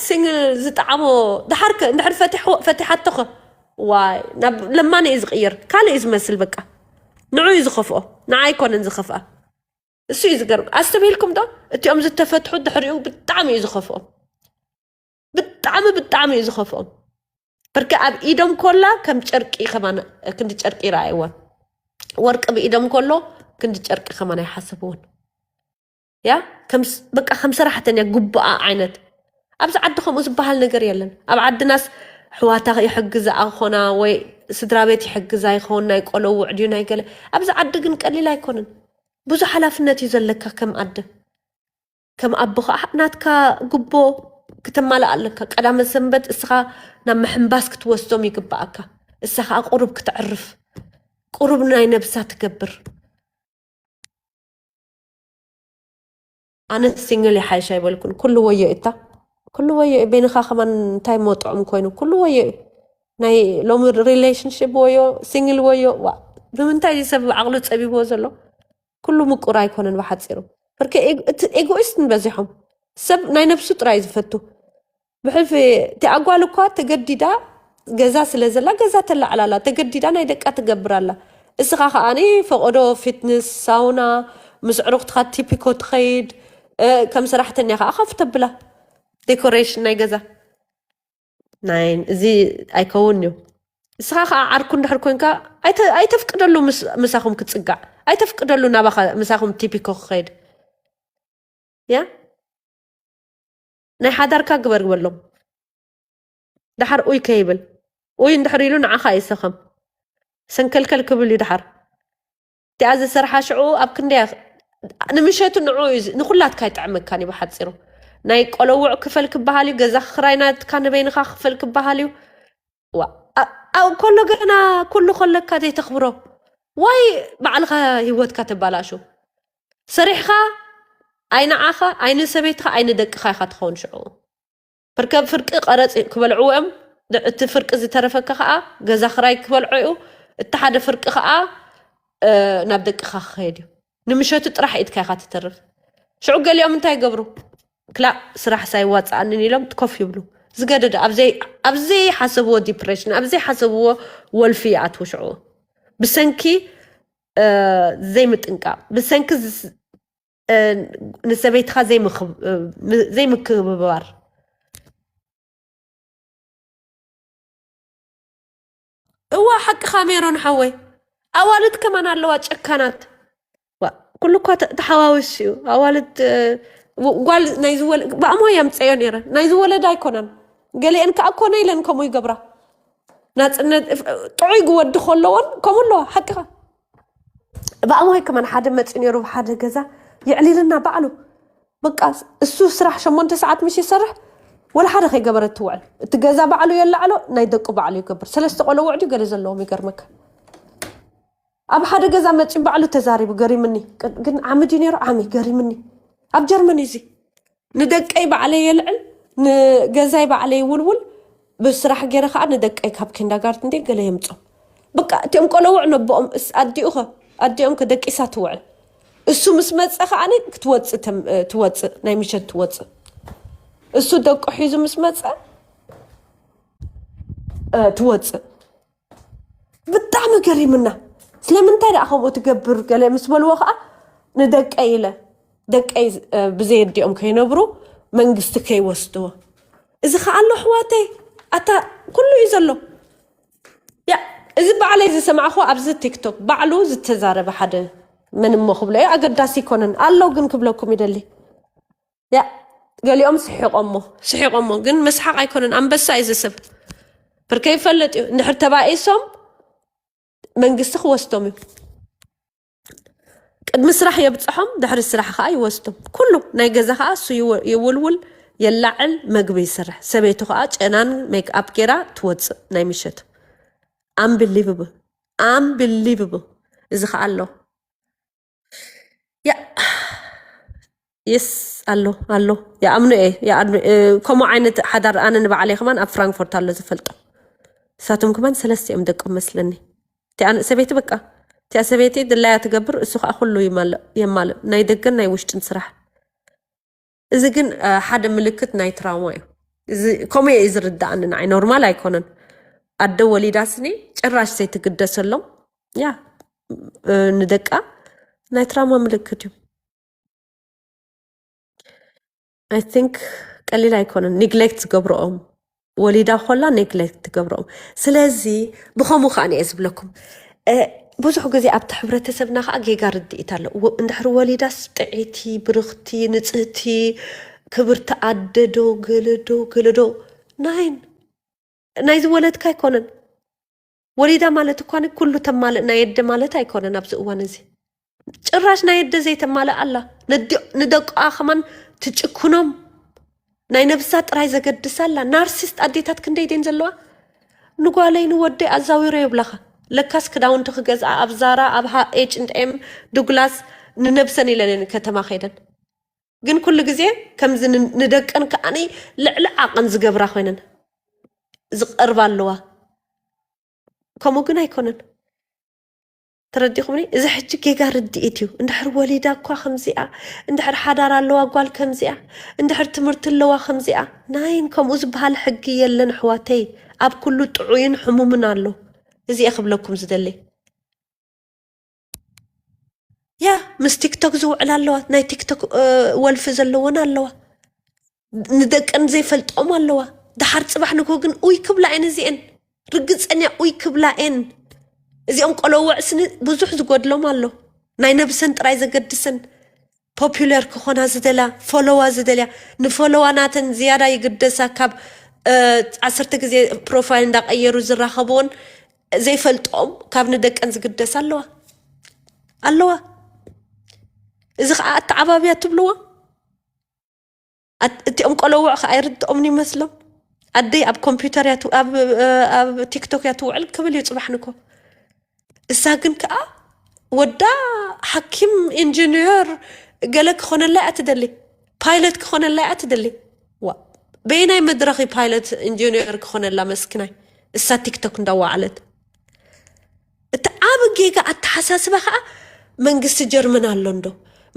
ሲንግል ዝጠዓሞ ድሓር እንድሕር ፈቲሓቶኸ ዋይ ናብ ለማኒ እዩ ዝቕይር ካልእ እዩ ዝመስል በቃ ንዑ እዩ ዝኸፍኦ ንዓ ኣይኮነን ዝኸፍኣ እሱ እዩ ዝገርም ኣስተብሂልኩም ዶ እቲኦም ዝተፈትሑ ድሕሪኡ ብጣዕሚ እዩ ዝኸፍኦም ብጣዕሚ ብጣዕሚ እዩ ዝኸፍኦም ብርክ ኣብ ኢዶም ኮላ ከም ጨርቂ ከማን ክንዲ ጨርቂ ይረኣይዎን ወርቂ ብኢዶም ኮሎ ክንዲ ጨርቂ ከማን ኣይሓስብዎን ያ በቃ ከም ሰራሕተኛ ግቡኣ ዓይነት ኣብዚ ዓዲ ከምኡ ዝበሃል ነገር የለን ኣብ ዓድናስ ኣሕዋታ ይሕግዛ ኣኾና ወይ ስድራ ቤት ይሕግዛ ይኸውን ናይ ቆሎ ውዕድዩ ናይ ገለ ኣብዚ ዓዲ ግን ቀሊል ኣይኮንን ብዙሕ ሓላፍነት እዩ ዘለካ ከም ኣደ ከም ኣቦ ከዓ ናትካ ግቦ ክተማልእ ኣለካ ቀዳመ ሰንበት እስኻ ናብ ምሕንባስ ክትወስዶም ይግባኣካ እሳ ከዓ ቁሩብ ክትዕርፍ ቁሩብ ናይ ነብሳ ትገብር ኣነ ሲንግል ይሓይሽ ኣይበልኩን ኩሉ ወዮ እታ ኩሉ ወዮ እዩ ቤንኻ ከማን እንታይ መጥዑም ኮይኑ ኩሉ ወዮ እዩ ናይ ሎሚ ሪሌሽንሽፕ ወዮ ሲንግል ወዮ ዋ ብምንታይ እዚ ሰብ ዓቕሉ ፀቢብዎ ዘሎ ኩሉ ምቁር ኣይኮነን ብሓፂሩ ብርክ እቲ ኤጎይስት ንበዚሖም ሰብ ናይ ነብሱ ጥራይ ዝፈቱ ብሕልፊ እቲ ኣጓል እኳ ተገዲዳ ገዛ ስለ ዘላ ገዛ ተላዕላላ ተገዲዳ ናይ ደቃ ትገብር ኣላ እስኻ ከዓኒ ፈቐዶ ፊትነስ ሳውና ምስ ዕሩኽትኻ ቲፒኮ ትኸይድ ከም ሰራሕተኛ ከዓ ከፍ ተብላ ዴኮሬሽን ናይ ገዛ ናይን እዚ ኣይከውን እዩ እስኻ ከዓ ዓርኩ እንድሕር ኮንካ ኣይተፍቅደሉ ምሳኹም ክፅጋዕ ኣይተፍቅደሉ ናባኻ ምሳኹም ቲፒኮ ክኸይድ ያ ናይ ሓዳርካ ግበር በሎም ደሓር ኡይ ከይብል ኡይ እንድሕር ኢሉ ንዓኻ ይሰኸም ሰንከልከል ክብል እዩ ድሓር። እቲኣ ዝሰርሓ ሽዑ ኣብ ክንደያ ንምሸቱ ንዑ እዩ ዝ- ንኹላትካ ይጥዕመካን እዩ ብሓፂሩ። ናይ ቆለውዕ ክፈል ክበሃል እዩ፣ ገዛ ክራይ ናትካ ንበይንኻ ክፈል ክበሃል እዩ። ዋ፣ ኣ- ኣብ ከሎ ገና ኩሉ ከለካ ዘይተኽብሮ ዋይ ባዕልኻ ህይወትካ ተባላሹ። ሰሪሕኻ ኣይንዓኻ ኣይንሰበይትኻ ኣይንደቅኻ ኢኻ ትኸውን ሽዑ። ፍርከ ፍርቂ ቀረጽ ክበልዕዎ እዮም። ድ- እቲ ፍርቂ ዝተረፈካ ከኣ ገዛ ክራይ ክበልዖ እዩ። እቲ ሓደ ፍርቂ ከኣ እ፣ ናብ ደቅኻ ክኸይድ እዩ። ንምሸቱ ጥራሕ ኢድካ ኢኻ ትተርፍ። ሽዑ ገሊኦም እንታይ ይገብሩ? ክላእ ስራሕ ሳይዋፅኣንን ኢሎም ኮፍ ይብሉ። ዝገደደ ኣብ ዘይ- ኣብ ዘይሓሰብዎ ዲፕሬሽን ኣብ ዘይሓሰብዎ ወልፊ ይኣትዉ። ሽዑ ብሰንኪ እ፣ ዘይምጥንቃቕ ብሰንኪ ዝ- እ፣ ንሰበይትኻ ዘይምክብ- እ፣ ም- ዘይምክብባር። እዋ ሓቅኻ ሜሮን ሓወይ። ኣዋልድ ከማን ኣለዋ ጨካናት። ዋ፣ ኩሉ እኳ ተ- ተሓዋዊሱ እዩ ኣዋልድ እ፣ ው- ጓል ናይ ዝወለ ብኣሞ የምፀዮ ነይረ ናይ ዝወለዳ ኣይኮነን። ገሊአን ከዓ ኮነ ኢለን ከምኡ ይገብራ። ናፅነት እፍ- ጥዑይ ግወዲ ከለዎን ከምኡ ኣለዋ ሓቅኻ። ብኣማይ ከማን ሓደ መፂ ነይሩ ሓደ ገዛ የዕሊልና ባዕሉ። በቃ እሱ ስራሕ ሸሞንተ ሰዓት ምሽ ይሰርሕ ወላ ሓደ ከይገበረ ትውዕል። እቲ ገዛ ባዕሉ የላዕሎ ናይ ደቁ ባዕሉ ይገብር። ሰለስተ ቆሎ ውዕዲ ገለ ዘለዎም ይገርመካ። ኣብ ሓደ ገዛ መፂ ባዕሉ ተዛሪቡ ገሪምኒ። ቅ- ግን ዓሚ ድዩ ነይሩ? ዓሚ ገሪምኒ። ኣብ ጀርመን እዩ እዚ። ንደቀይ ባዕለይ የልዕል፣ ንገዛይ ባዕለይ ይውልውል። ብስራሕ ገይረ ከዓ ንደቀይ ካብ ኪንዳጋርትን ድየ ገለ የምፆም። በቃ እቲኦም ቆለውዕ ነቦኦም እስ- ኣዲኡ ኸ ኣዲኦም ከ ደቂሳ ትውዕል። እሱ ምስ መፀ ከዓ ክትወፅእ ተም- ትወፅእ ናይ ምሸት ትወፅእ። እሱ ደቁ ሒዙ ምስ መፀ እ፣ ትወፅእ። ብጣዕሚ ገሪምና። ስለምንታይ ደኣ ከምኡ ትገብር ገለ ምስ በልዎ ከዓ ንደቀይ ኢለ ደቀይ እ፣ ብዘየዲኦም ከይነብሩ መንግስቲ ከይወስድዎ። እዚ ከዓ ኣሎ ኣሕዋተይ ኣታ ኩሉ እዩ ዘሎ። ያ እዚ ባዕለይ ዝሰማዕኹ ኣብዚ ቲክቶክ ባዕሉ ዝተዛረበ ሓደ መን እሞ ክብሎ እዩ ኣገዳሲ ይኮነን ኣሎ ግን ክብለኩም ይደሊ። ያ ገሊኦም ስሒቆሞ ስሒቆሞ ግን መስሓቅ ኣይኮነን ኣንበሳ እዩ ዝስብ። ብርከ ይፈልጥ እዩ እንድሕር ተባኢሶም መንግስቲ ክወስዶም እዩ። ቅድሚ ስራሕ የብፅሖም ድሕሪ ስራሕ ከዓ ይወስዶም። ኩሉ ናይ ገዛ ከዓ እሱ ይወ- ይውልውል የላዕል መግቢ ይስርሕ። ሰበይቱ ከዓ ጨናን ሜክ ኣፕ ገይራ ትወፅእ ናይ ምሸት። ኣምብሊቭብል ኣምብሊቭብል እዚ ከዓ ኣሎ። ያ የስ ኣሎ ኣሎ ይኣምኑ እየ ይኣምኑ። እ፣ ከምኡ ዓይነት ሓዳር ኣነ ንባዕለይ ከማን ኣብ ፍራንክፎርት ኣሎ ዝፈልጦ። ንሳቶም ከማን ሰለስተ እዮም ደቆም መስለኒ። እቲኣ ሰበይቲ በቃ እቲኣ ሰበይቲ ድላያ ትገብር እሱ ከዓ ኩሉ ይማልእ- የማልእ ናይ ደገን ናይ ውሽጥን ስራሕ። እዚ ግን እ፣ ሓደ ምልክት ናይ ትራውማ እዩ። እዚ ከምኡ እዩ ዝርዳእኒ ንዓይ ኖርማል ኣይኮነን። ኣደ ወሊዳስኒ ጭራሽ ዘይትግደሰሎም ያ እ፣ ንደቃ ናይ ትራውማ ምልክት እዩ። I think ቀሊል ኣይኮነን ኔግሌክት ዝገብርኦም ወሊዳ ኮላ ኔግሌክት ትገብርኦም። ስለዚ ብኸምኡ ከዓ እየ ዝብለኩም እ፣ ብዙሕ ግዜ ኣብቲ ሕብረተሰብና ከዓ ጌጋ ርድኢት ኣሎ። ወ- እንድሕር ወሊዳስ ጥዕይቲ ብርኽቲ ንፅህቲ ክብርቲ ኣደዶ ገለዶ ገለዶ ናይን ናይ ዝወለድካ ኣይኮነን። ወሊዳ ማለት እኳ ኩሉ ተማልእ ናይ ኣደ ማለት ኣይኮነን። ኣብዚ እዋን እዚ ጭራሽ ናይ ኣደ ዘይተማልእ ኣላ። ነዲ- ንደቃ ከማን ትጭክኖም ናይ ነብሳ ጥራይ ዘገድሳ ኣላ። ናርሲስት ኣዴታት ክንደይ ደን ዘለዋ ንጓለይ ንወደይ ኣዛዊሮ የብላኻ። ለካስ ክዳውንቲ ክገዝኣ ኣብ ዛራ ኣብ ኤች ኤንድ ኤም ዱግላስ ንነብሰን ኢለን እየን ከተማ ከይደን። ግን ኩሉ ግዜ ከምዚ ን- ንደቀን ከዓኒ ልዕሊ ዓቐን ዝገብራ ኮይነን ዝቐርባ ኣለዋ። ከምኡ ግን ኣይኮነን። ተረዲኹምኒ? እዚ ሕጂ ጌጋ ርድኢት እዩ። እንድሕር ወሊዳ እኳ ከምዚኣ፣ እንድሕር ሓዳር ኣለዋ ጓል ከምዚኣ፣ እንድሕር ትምህርቲ ኣለዋ ከምዚኣ። ናይን ከምኡ ዝበሃል ሕጊ የለን ኣሕዋተይ። ኣብ ኩሉ ጥዑይን ሕሙምን ኣሎ። እዚ እየ ክብለኩም ዝደሊ። ያ ምስ ቲክቶክ ዝውዕላ ኣለዋ፣ ናይ ቲክቶክ እ፣ ወልፊ ዘለወን ኣለዋ፣ ንደቀን ዘይፈልጦም ኣለዋ። ደሓር ፅባሕ ንግሆ ግን ኡይ ክብላ እየን እዚአን፣ ርግፀኛ ኡይ ክብላ እየን። እዚኦም ቆለውዕ ስኒ ብዙሕ ዝጎድሎም ኣሎ፣ ናይ ነብሰን ጥራይ ዘገድሰን ፖፑለር ክኾና ዝደላ ፎሎዋ ዝደልያ ንፎሎዋ ናተን ዝያዳ ይግደሳ ካብ እ፣ ዓሰርተ ግዜ ፕሮፋይል እንዳቀየሩ ዝራኸብዎን ዘይፈልጦም ካብ ንደቀን ዝግደስ ኣለዋ ኣለዋ። እዚ ከዓ ኣተዓባብያ ትብልዎ። ኣት- እቲኦም ቆለውዕ ከዓ ኣይርድኦምን ይመስሎም። ኣደይ ኣብ ኮምፒውተር እያ ትው- ኣብ ኣብ ቲክቶክ እያ ትውዕል ክብል እዩ ፅባሕ ንኮ። እሳ ግን ከዓ ወዳ ሓኪም፣ ኢንጂኒየር፣ ገለ ክኾነላ እያ ትደሊ፣ ፓይለት ክኾነላ እያ ትደሊ። ዋ፣ በየናይ መድረኽ ፓይለት ኢንጂኒየር ክኾነላ መስኪናይ? እሳ ቲክቶክ እንዳዋዓለት። እቲ ዓብ ጌጋ ኣተሓሳስባ ከዓ መንግስቲ ጀርመን ኣሎ እንዶ?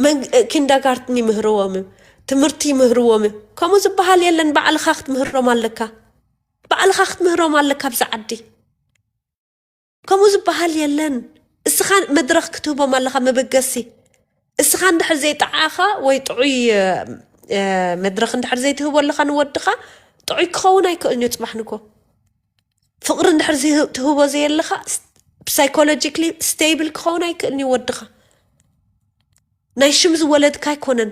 መንግ- ኪንዳጋርትን ይምህርዎም እዩ፣ ትምህርቲ ይምህርዎም እዩ። ከምኡ ዝበሃል የለን። ባዕልኻ ክትምህሮም ኣለካ፣ ባዕልኻ ክትምህሮም ኣለካ ኣብዚ ዓዲ። ከምኡ ዝበሃል የለን። እስኻ መድረኽ ክትህቦም ኣለኻ፣ መበገሲ። እስኻ እንድሕር ዘይጠዓኻ ወይ ጥዑይ መድረኽ እንድሕር ዘይትህቦ ኣለኻ ንወድኻ፣ ጥዑይ ክኸውን ኣይክእልን እዩ። ፅባሕ ንኮ ፍቕሪ እንድሕር ትህቦ ዘየለኻ፣ ሳይኮሎጂካሊ ስቴብል ክኸውን ኣይክእልን እዩ ወድኻ። ናይ ሽም ዝወለድካ ኣይኮነን።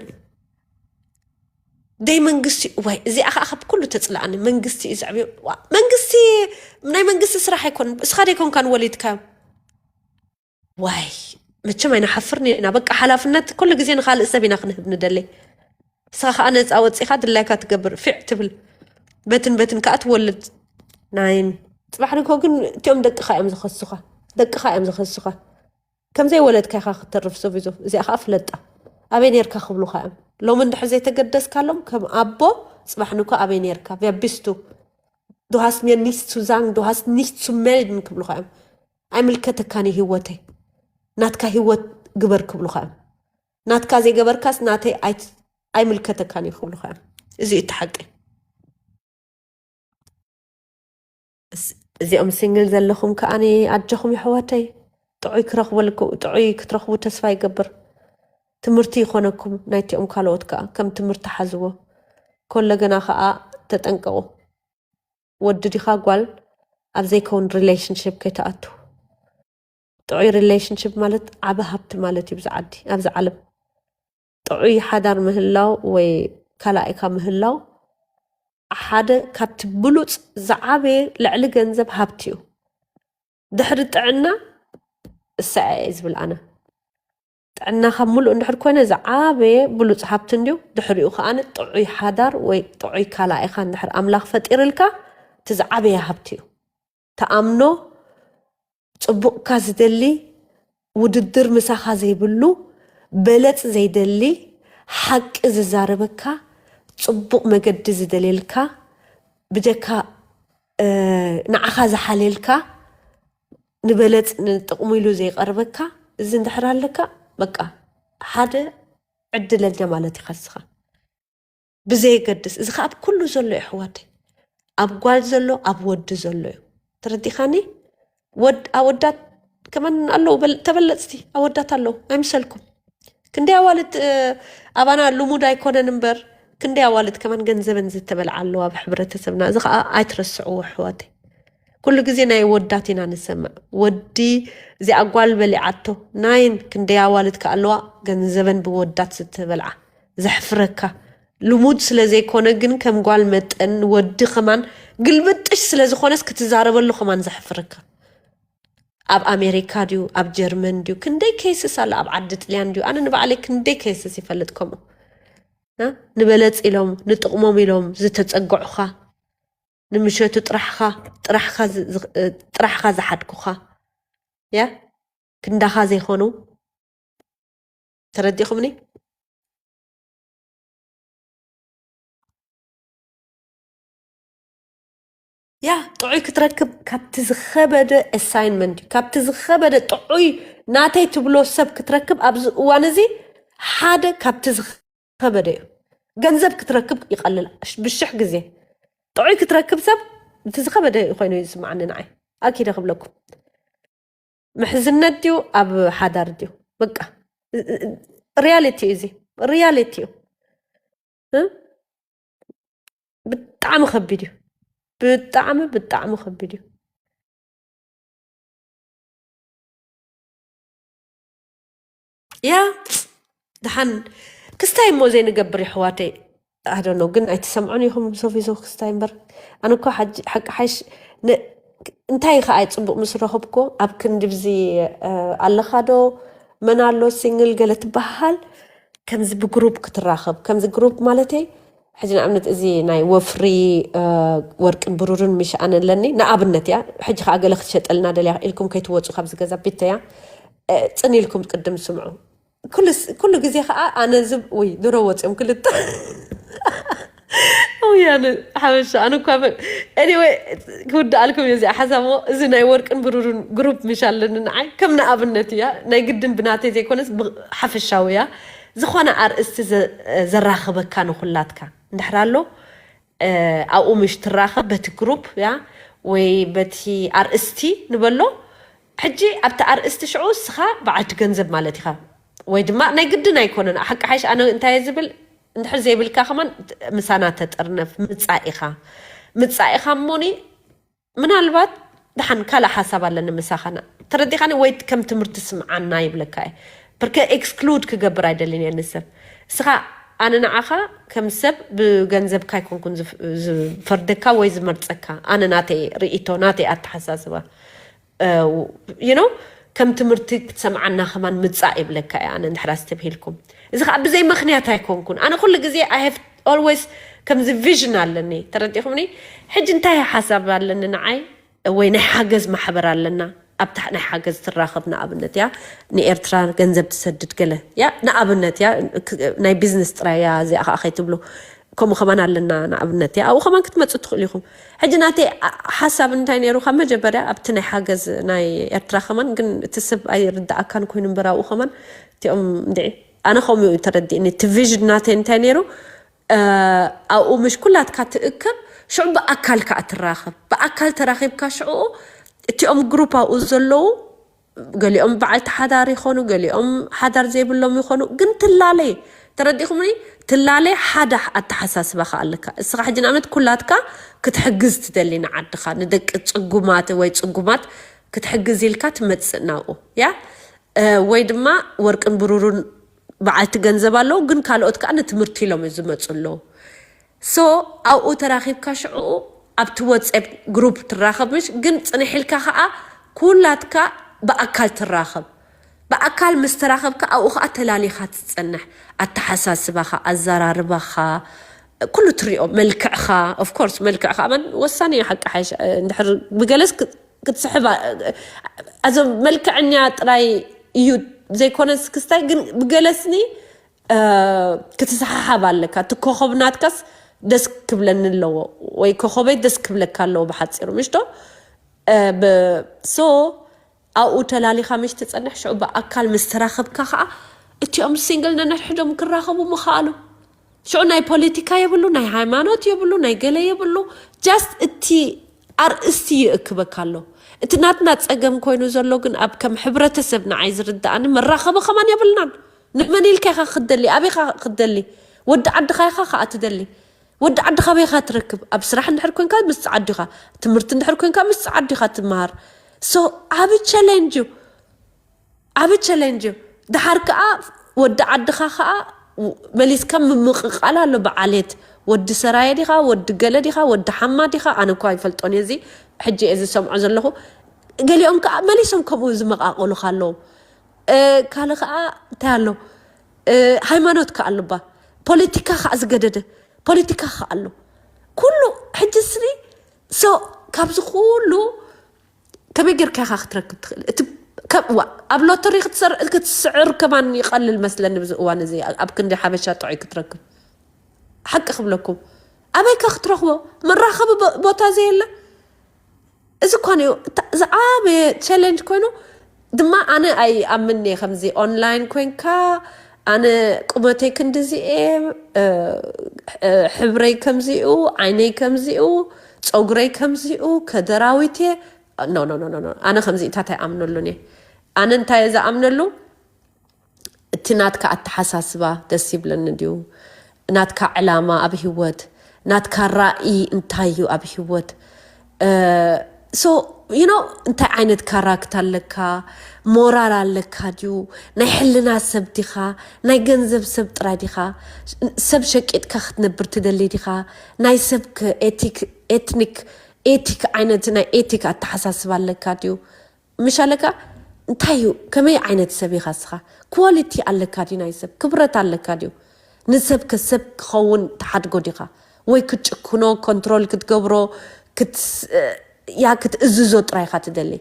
ደይ መንግስቲ ዋይ፣ እዚኣ ከዓ ካብ ኩሉ ተፅላኣኒ። መንግስቲ እዩ ዘዕብዮ። መንግስቲ፣ ናይ መንግስቲ ስራሕ ኣይኮነን። እስኻ ደይኮንካን ወሊድካዮም? ዋይ፣ መቸም ኣይንሓፍርን ኢና። በቃ ሓላፍነት ኩሉ ግዜ ንካልእ ሰብ ኢና ክንህብ ንደለይ። ንስኻ ከዓ ነፃ ወፂኻ ድላይካ ትገብር፣ ፊዕ ትብል። በትን በትን ከዓ ትወልድ። ናይን ፅባሕ ንግሆ ግን እቲኦም ደቅኻ እዮም ዝኸሱኻ፣ ደቅኻ እዮም ዝኸሱኻ። ከምዘይ ወለድካ ኢኻ ክትተርፍ ሶፊዞ። እዚኣ ከዓ ፍለጣ። ኣበይ ነርካ ክብሉኻ እዮም። ሎሚ እንድሕር ዘይተገደስካሎም ከም ኣቦ፣ ፅባሕ ንኮ ኣበይ ነርካ ቢያቢስቱ፣ ዱሃስ ኒስቱ ዛንግ፣ ዱሃስ ኒስቱ ሜልድን ክብሉኻ እዮም። ኣይምልከተካን እዩ ህይወተይ፣ ናትካ ህይወት ግበር ክብሉኻ እዮም። ናትካ ዘይገበርካስ ናተይ ኣይት- ኣይምልከተካን እዩ ክብሉኻ እዮም። እዚ እዩ እቲ ሓቂ። እዚኦም ሲንግል ዘለኹም ከዓኒ ኣጆኹም የሕዋተይ፣ ጥዑይ ክረኽበልኩ- ጥዑይ ክትረኽቡ ተስፋ ይገብር። ትምህርቲ ይኾነኩም። ናይቲኦም ካልኦት ከዓ ከም ትምህርቲ ሓዝዎ። ኮለገና ከዓ ተጠንቀቑ። ወዲ ዲኻ ጓል ኣብ ዘይከውን ሪሌሽንሽፕ ከይትኣቱ። ጥዑይ ሪሌሽንሽፕ ማለት ዓቢ ሃብቲ ማለት እዩ። ኣብዚ ዓዲ፣ ኣብዚ ዓለም ጥዑይ ሓዳር ምህላው ወይ ካላኣይካ ምህላው ሓደ ካብቲ ብሉፅ ዝዓበየ ልዕሊ ገንዘብ ሃብቲ እዩ። ድሕሪ ጥዕና እሰ እየ ዝብል ኣነ። ጥዕናኻ ሙሉእ እንድሕር ኮይነ ዝዓበየ ብሉፅ ሃብቲ እንድዩ። ድሕሪኡ ከዓነ ጥዑይ ሓዳር ወይ ጥዑይ ካላኣይኻ እንድሕር ኣምላኽ ፈጢርልካ እቲ ዝዓበየ ሃብቲ እዩ። ተኣምኖ፣ ፅቡቕካ ዝደሊ፣ ውድድር ምሳኻ ዘይብሉ፣ በለፅ ዘይደሊ፣ ሓቂ ዝዛረበካ፣ ፅቡቕ መገዲ ዝደልየልካ፣ ብጀካ ንዓኻ ዝሓልየልካ፣ ንበለፅ ንጥቕሙ ኢሉ ዘይቐርበካ፣ እዚ እንድሕር ኣለካ በቃ ሓደ ዕድለኛ ማለት ኢኻ ንስኻ። ብዘየገድስ እዚ ከዓ ኣብ ኩሉ ዘሎ እዩ ኣሕዋተይ፣ ኣብ ጓል ዘሎ ኣብ ወዲ ዘሎ እዩ። ተረዲኻኒ? ወድ ኣወዳት ከመን ኣለዉ በል- ተበለፅቲ ኣወዳት ኣለዉ ኣይምሰልኩም። ክንደይ ኣዋልድ እ፣ ኣባና ልሙድ ኣይኮነን እምበር ክንደይ ኣዋልድ ከመን ገንዘበን ዝተበልዓ ኣለዋ ኣብ ሕብረተሰብና። እዚ ከዓ ኣይትረስዕዎ ኣሕዋተይ። ኩሉ ግዜ ናይ ወዳት ኢና ንሰምዕ። ወዲ እዚኣ ጓል በሊዓቶ ናይን ክንደይ ኣዋልድ ከ ኣለዋ ገንዘበን ብወዳት ዝተበልዓ። ዘሕፍረካ። ልሙድ ስለ ዘይኮነ ግን ከም ጓል መጠን ንወዲ ከማን ግልብጥሽ ስለ ዝኾነስ ክትዛረበሉ ከማን ዘሕፍረካ። ኣብ ኣሜሪካ ድዩ ኣብ ጀርመን ድዩ ክንደይ ኬስስ ኣሎ ኣብ ዓዲ ጥልያን ድዩ ኣነ ንባዕለይ ክንደይ ኬስስ ይፈልጥ ከምኡ እ? ንበለፅ ኢሎም ንጥቕሞም ኢሎም ዝተፀግዑኻ ንምሸቱ ጥራሕኻ ጥራሕኻ ዝ- ዝ- ጥራሕኻ ዝሓድኩኻ ያ ክንዳኻ ዘይኾኑ ተረዲኹምኒ። ያ ጥዑይ ክትረክብ ካብቲ ዝኸበደ ኣሳይንመንት እዩ ካብቲ ዝኸበደ ጥዑይ ናተይ ትብሎ ሰብ ክትረክብ ኣብዚ እዋን እዚ ሓደ ካብቲ ዝኸበደ እዩ። ገንዘብ ክትረክብ ይቐልል ብሽሕ ግዜ። ጥዑይ ክትረክብ ሰብ እቲ ዝኸበደ ኮይኑ እዩ ዝስምዓኒ ንዓይ። ኣኪደ ክብለኩም ምሕዝነት ድዩ ኣብ ሓዳር ድዩ? በቃ ሪያሊቲ እዩ እዚ ሪያሊቲ እዩ። እ? ብጣዕሚ ከቢድ እዩ። ብጣዕሚ ብጣዕሚ ከቢድ እዩ። ያ ደሓን ክስታይ እሞ ዘይንገብር የሕዋተይ ኣዶ ነው ግን ኣይትሰምዑን ኢኹም ሶፊ ሶ ክስታይ እምበር ኣነ እኮ ሓቂ ሓሽ እንታይ ከኣ ጽቡቕ ምስ ረኸብኮ ኣብ ክንድብዚ ኣለኻዶ መን ኣሎ ሲንግል ገለ ትበሃል ከምዚ ብግሩፕ ክትራኸብ ከምዚ ግሩፕ ማለተይ ሕጂ ንኣብነት እዚ ናይ ወፍሪ ወርቅን ብሩርን ምሽ ኣነ ኣለኒ ንኣብነት እያ ሕጂ ከዓ ገለ ክትሸጠልና ደልያ ኢልኩም ከይትወፁ ካብዚ ገዛ ቢተያ ጽን ኢልኩም ቅድም ስምዑ ኩሉ ግዜ ከዓ ኣነ ዝብ ውይ ድሮ ወፅኦም ክልተ ውይ ኣነ ሓበሻ ኣነ እኳ anyway ክውድኣልኩም እዮ እዚኣ ሓሳብ እዚ ናይ ወርቅን ብሩርን ግሩፕ ምሽ ኣለኒ ንዓይ ከም ንኣብነት እያ ናይ ግድን ብናተይ ዘይኮነስ ሓፈሻዊ እያ ዝኾነ ኣርእስቲ ዘራኽበካ ንኹላትካ እንድሕር ኣሎ ኣብኡ ምሽ ትራኸብ በቲ ግሩፕ ያ ወይ በቲ ኣርእስቲ ንበሎ ሕጂ ኣብቲ ኣርእስቲ ሽዑ እስኻ በዓልቲ ገንዘብ ማለት ኢኻ ወይ ድማ ናይ ግድን ኣይኮነን ሓቂ ሓይሽ ኣነ እንታይ ዝብል እንድሕር ዘይብልካ ከማን ምሳና ተጠርነፍ ምፃኢኻ ምፃኢኻ እሞኒ ምናልባት ደሓን ካልእ ሓሳብ ኣለኒ ምሳኻና ተረዲኻኒ ወይ ከም ትምህርቲ ስምዓና ይብለካ እየ ብርከ ኤክስክሉድ ክገብር ኣይደልን እየ ንሰብ እስኻ ኣነ ንዓኻ ከም ሰብ ብገንዘብካ ኣይኮንኩን ዝፈርደካ ወይ ዝመርፀካ ኣነ ናተይ ርእቶ ናተይ ኣተሓሳስባ you know ከም ትምህርቲ ክትሰምዓና ከማን ምጻእ ይብለካ እየ ኣነ እንድሕር ኣስተብሂልኩም እዚ ከዓ ብዘይ ምክንያት ኣይኮንኩን ኣነ ኩሉ ግዜ I have always ከምዚ ቪዥን ኣለኒ ተረዲኹምኒ ሕጂ እንታይ ሓሳብ ኣለኒ ንዓይ ወይ ናይ ሓገዝ ማሕበር ኣለና ኣብታ ናይ ሓገዝ ትራኸብ ንኣብነት እያ ንኤርትራ ገንዘብ ትሰድድ ገለ ያ ንኣብነት እያ ናይ ቢዝነስ ጥራይ እያ እዚኣ ከዓ ከይትብሉ ከምኡ ከማን ኣለና ንኣብነት እያ ኣብኡ ከማን ክትመፁ ትኽእሉ ኢኹም ሕጂ ናተይ ሓሳብ እንታይ ነይሩ ካብ መጀመርያ ኣብቲ ናይ ሓገዝ ናይ ኤርትራ ከማን ግን እቲ ሰብ ኣይርዳእካን ኮይኑ እምበር ኣብኡ ከማን እቲኦም እንድዒ ኣነ ከምኡ እዩ ተረዲእኒ እቲ ቪዥን ናተይ እንታይ ነይሩ ኣብኡ ምሽ ኩላትካ ትእከብ ሽዑ ብኣካል ከዓ ትራኸብ ብኣካል ተራኺብካ ሽዑ እቲኦም ግሩፕ ኣብኡ ዘለዉ ገሊኦም በዓልቲ ሓዳር ይኾኑ ገሊኦም ሓዳር ዘይብሎም ይኾኑ ግን ትላለይ ተረዲኹምኒ ትላለይ ሓደ ኣተሓሳስባ ከ ኣለካ እስኻ ሕጂ ንኣብነት ኩላትካ ክትሕግዝ ትደሊ ንዓድኻ ንደቂ ፅጉማት ወይ ፅጉማት ክትሕግዝ ኢልካ ትመፅእ ናብኡ ያ ወይ ድማ ወርቅን ብሩሩን በዓልቲ ገንዘብ ኣለዉ ግን ካልኦት ከዓ ንትምህርቲ ኢሎም ዝመፁ ኣለዉ so ኣብኡ ተራኺብካ ሽዕኡ ኣብቲ ወፅኤፕ ግሩፕ ትራኸብ ምሽ ግን ፅንሕ ኢልካ ከዓ ኩላትካ ብኣካል ትራኸብ ብኣካል ምስ ተራኸብካ ኣብኡ ከዓ ተላሊኻ ትፀንሕ ኣተሓሳስባኻ ኣዘራርባኻ ኩሉ ትሪኦ መልክዕኻ ኦፍኮርስ መልክዕኻ መን ወሳኒ እዩ ሓቂ ሓይሽ እንድሕር ብገለስ ክትስሕብ ኣዞም መልክዐኛ ጥራይ እዩ ዘይኮነስ ክስታይ ግን ብገለስኒ ክትሰሓሓብ ኣለካ እቲ ኮኸብ ናትካስ ደስ ክብለኒ ኣለዎ ወይ ኮኸበይ ደስ ክብለካ ኣለዎ ብሓፂሩ ምሽቶ so ኣብኡ ተላሊኻ ምሽ ትፀንሕ ሽዑ ብኣካል ምስ ተራኸብካ ከዓ እቲኦም ሲንግል ነነድሕዶም ክራኸቡ ምኸኣሉ ሽዑ ናይ ፖለቲካ የብሉ ናይ ሃይማኖት የብሉ ናይ ገለ የብሉ just እቲ ኣርእስቲ ይእክበካ ኣሎ እቲ ናትና ፀገም ኮይኑ ዘሎ ግን ኣብ ከም ሕብረተሰብ ንዓይ ዝርዳእኒ መራኸቢ ከማን የብልናን ንመን ኢልካ ኢኻ ክትደሊ ኣበይካ ክትደሊ ወዲ ዓድኻ ኢኻ ከዓ ትደሊ ወዲ ዓድኻ ኣበይካ ትረክብ ኣብ ስራሕ እንድሕር ኮንካ ምስ ዓድኻ ትምህርቲ እንድሕር ኮንካ ምስ ዓድኻ ትመሃር so ዓቢ ቸሌንጅ እዩ ዓቢ ቸሌንጅ እዩ ድሓር ከዓ ወዲ ዓድኻ ከዓ መሊስካ ምምቕቓል ኣሎ ብዓሌት ወዲ ሰራየ ዲኻ ወዲ ገለ ዲኻ ወዲ ሓማ ዲኻ ኣነ እኳ ይፈልጦን እየ እዚ ሕጂ እየ ዝሰምዖ ዘለኹ ገሊኦም ከዓ መሊሶም ከምኡ ዝመቃቀሉካ ኣለዉ ካልእ ከዓ እንታይ ኣሎ ሃይማኖት ከዓ ኣሉባ ፖለቲካ ከዓ ዝገደደ ፖለቲካ ከዓ ኣሎ ኩሉ ሕጂ ስኒ so ካብዚ ኩሉ ከመይ ጌርካ ኢኻ ክትረክብ ትኽእል እቲ ከዋ ኣብ ሎተሪ ክትስዕር ከማን ይቐልል መስለኒ ብዚ እዋን እዚ ኣብ ክንዲ ሓበሻ ጥዑይ ክትረክብ ሓቂ ክብለኩም ኣበይካ ክትረኽቦ መራኸቢ ቦታ ዘየለ እዚ እኳ እዩ ዝዓበየ ቸለንጅ ኮይኑ ድማ ኣነ ኣይኣምን እየ ከምዚ ኦንላይን ኮንካ ኣነ ቁመተይ ክንድዚ እየ ሕብረይ ከምዚኡ ዓይነይ ከምዚኡ ፀጉረይ ከምዚኡ ከደራዊት እየ no no no no ኣነ ከምዚኢታት ኣይኣምነሉን እየ ኣነ እንታይ እየ ዝኣምነሉ እቲ ናትካ ኣተሓሳስባ ደስ ይብለኒ ድዩ ናትካ ዕላማ ኣብ ህይወት ናትካ ራእይ እንታይ እዩ ኣብ ህይወት so you know እንታይ ዓይነት ካራክት ኣለካ ሞራል ኣለካ ድዩ ናይ ሕልና ሰብ ዲኻ ናይ ገንዘብ ሰብ ጥራይ ዲኻ ሰብ ሸቂጥካ ክትነብር ትደሊ ዲኻ ናይ ሰብ ኤትኒክ ኤቲክ ዓይነት ናይ ኤቲክ ኣተሓሳስባ ኣለካ ድዩ? ምሽ ኣለካ? እንታይ እዩ? ከመይ ዓይነት ሰብ ኢኻ እስኻ? ኳሊቲ ኣለካ ድዩ? ናይ ሰብ ክብረት ኣለካ ድዩ? ንሰብ ከሰብ ክኸውን ትሓድጎ ዲኻ? ወይ ክትጭክኖ፣ ኮንትሮል ክትገብሮ፣ ክት-፣ ያ ክትእዝዞ ጥራይ ኢኻ ትደሊ?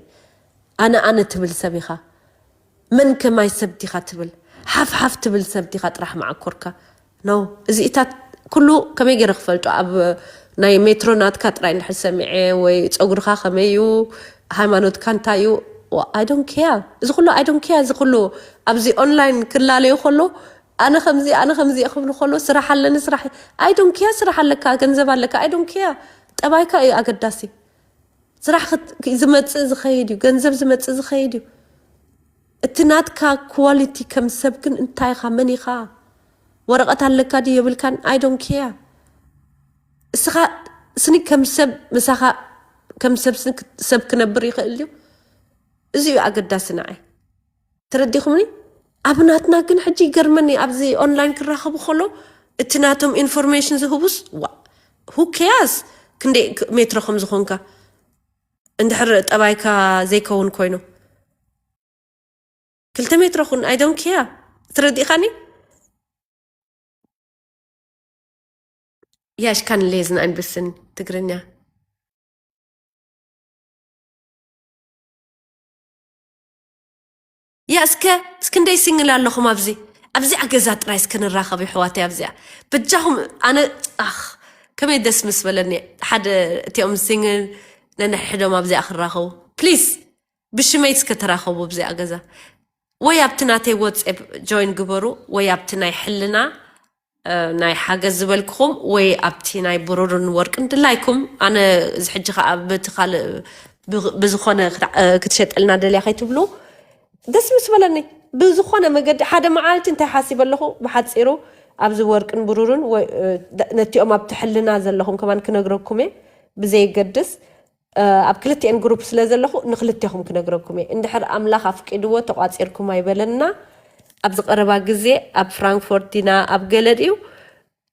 ኣነ ኣነ ትብል ሰብ ኢኻ። መን ከማይ ሰብ ዲኻ ትብል? ሓፍ ሓፍ ትብል ሰብ ዲኻ ጥራሕ መዓኮርካ? ኖ፣ እዚኢታት ኩሉ ከመይ ገይረ ክፈልጦ? ኣብ ናይ ሜትሮ ናትካ ጥራይ እንድሕር ሰሚዐ፣ ወይ ጸጉርኻ ከመይ እዩ፣ ሃይማኖትካ እንታይ እዩ? I don't care። እዚ ኩሉ I don't care። እዚ ኩሉ ኣብዚ ኦንላይን ክላለዩ ከሎ፣ ኣነ ከምዚ፣ ኣነ ከምዚ ክብሉ ከሎ፣ ስራሕ ኣለኒ፣ ስራሕ፣ I don't care። ስራሕ ኣለካ፣ ገንዘብ ኣለካ፣ I don't care። ጠባይካ እዩ ኣገዳሲ። ስራሕ ክት-፣ ዝመጽእ ዝኸይድ እዩ፣ ገንዘብ ዝመጽእ ዝኸይድ እዩ። እቲ ናትካ ኳሊቲ ከም ሰብ ግን እንታይ ኢኻ? መን ኢኻ? ወረቐት ኣለካ ድዩ የብልካን? I don't care። እስኻ ስኒ ከም ሰብ፣ ምሳኻ ከም ሰብ ስኒ ክት-፣ ሰብ ክነብር ይኽእል ድዩ? እዚ እዩ ኣገዳሲ ንዓይ። ተረዲኹምኒ? ኣብ ናትና ግን ሕጂ ይገርመኒ፣ ኣብዚ ኦንላይን ክራኸቡ ከሎ እቲ ናቶም ኢንፎርሜሽን ዝህቡስ፣ ዋ፣ who cares? ክንደይ ክ-፣ ሜትሮ ከም ዝኾንካ፣ እንድሕር ጠባይካ ዘይከውን ኮይኑ፣ ክልተ ሜትሮ ኩን፣ I don't care። ተረዲእኻኒ? Ja, ich kann lesen ein bisschen ትግርኛ። ያ፣ እስከ፣ እስክንደይ ሲንግል ኣለኹም ኣብዚ? ኣብዚኣ ገዛ ጥራይ እስከ ንራኸብ ይሕዋተይ ኣብዚኣ። በጃኹም፣ ኣነ፣ ኣኽ፣ ከመይ ደስ ምስ በለኒ። ሓደ እቲኦም ሲንግል ነንሕድሕዶም ኣብዚኣ ክራኸቡ። ፕሊዝ፣ ብሽመይ እስከ ተራኸቡ ኣብዚኣ ገዛ። ወይ ኣብቲ ናተይ WhatsApp ጆይን ግበሩ፣ ወይ ኣብቲ ናይ ሕልና፣ እ፣ ናይ ሓገዝ ዝበልክኹም፣ ወይ ኣብቲ ናይ ብሩርን ወርቅን ድላይኩም። ኣነ እዚ ሕጂ ኸኣ በቲ ካልእ ብ-፣ ብዝኾነ ክዳ-፣ እ፣ ክትሸጠልና ደልያ ከይትብሉ፣ ደስ ምስ በለኒ። ብዝኾነ መገዲ ሓደ መዓልቲ እንታይ ሓሲበ ኣለኹ፣ ብሓጺሩ ኣብዚ ወርቅን ብሩርን ወይ፣ እ፣ ደ-፣ ነቲኦም ኣብቲ ሕልና ዘለኹም ከማን ክነግረኩም እየ፣ ብዘየገድስ። እ፣ ኣብ ክልቲኤን ግሩፕ ስለ ዘለኹ ንክልቴኹም ክነግረኩም እየ። እንድሕር ኣምላኽ ኣፍቂድዎ ተቋጺርኩም ኣይበለና፣ ኣብዚ ቀረባ ግዜ ኣብ ፍራንክፎርት ዲና ኣብ ገለ ድዩ፣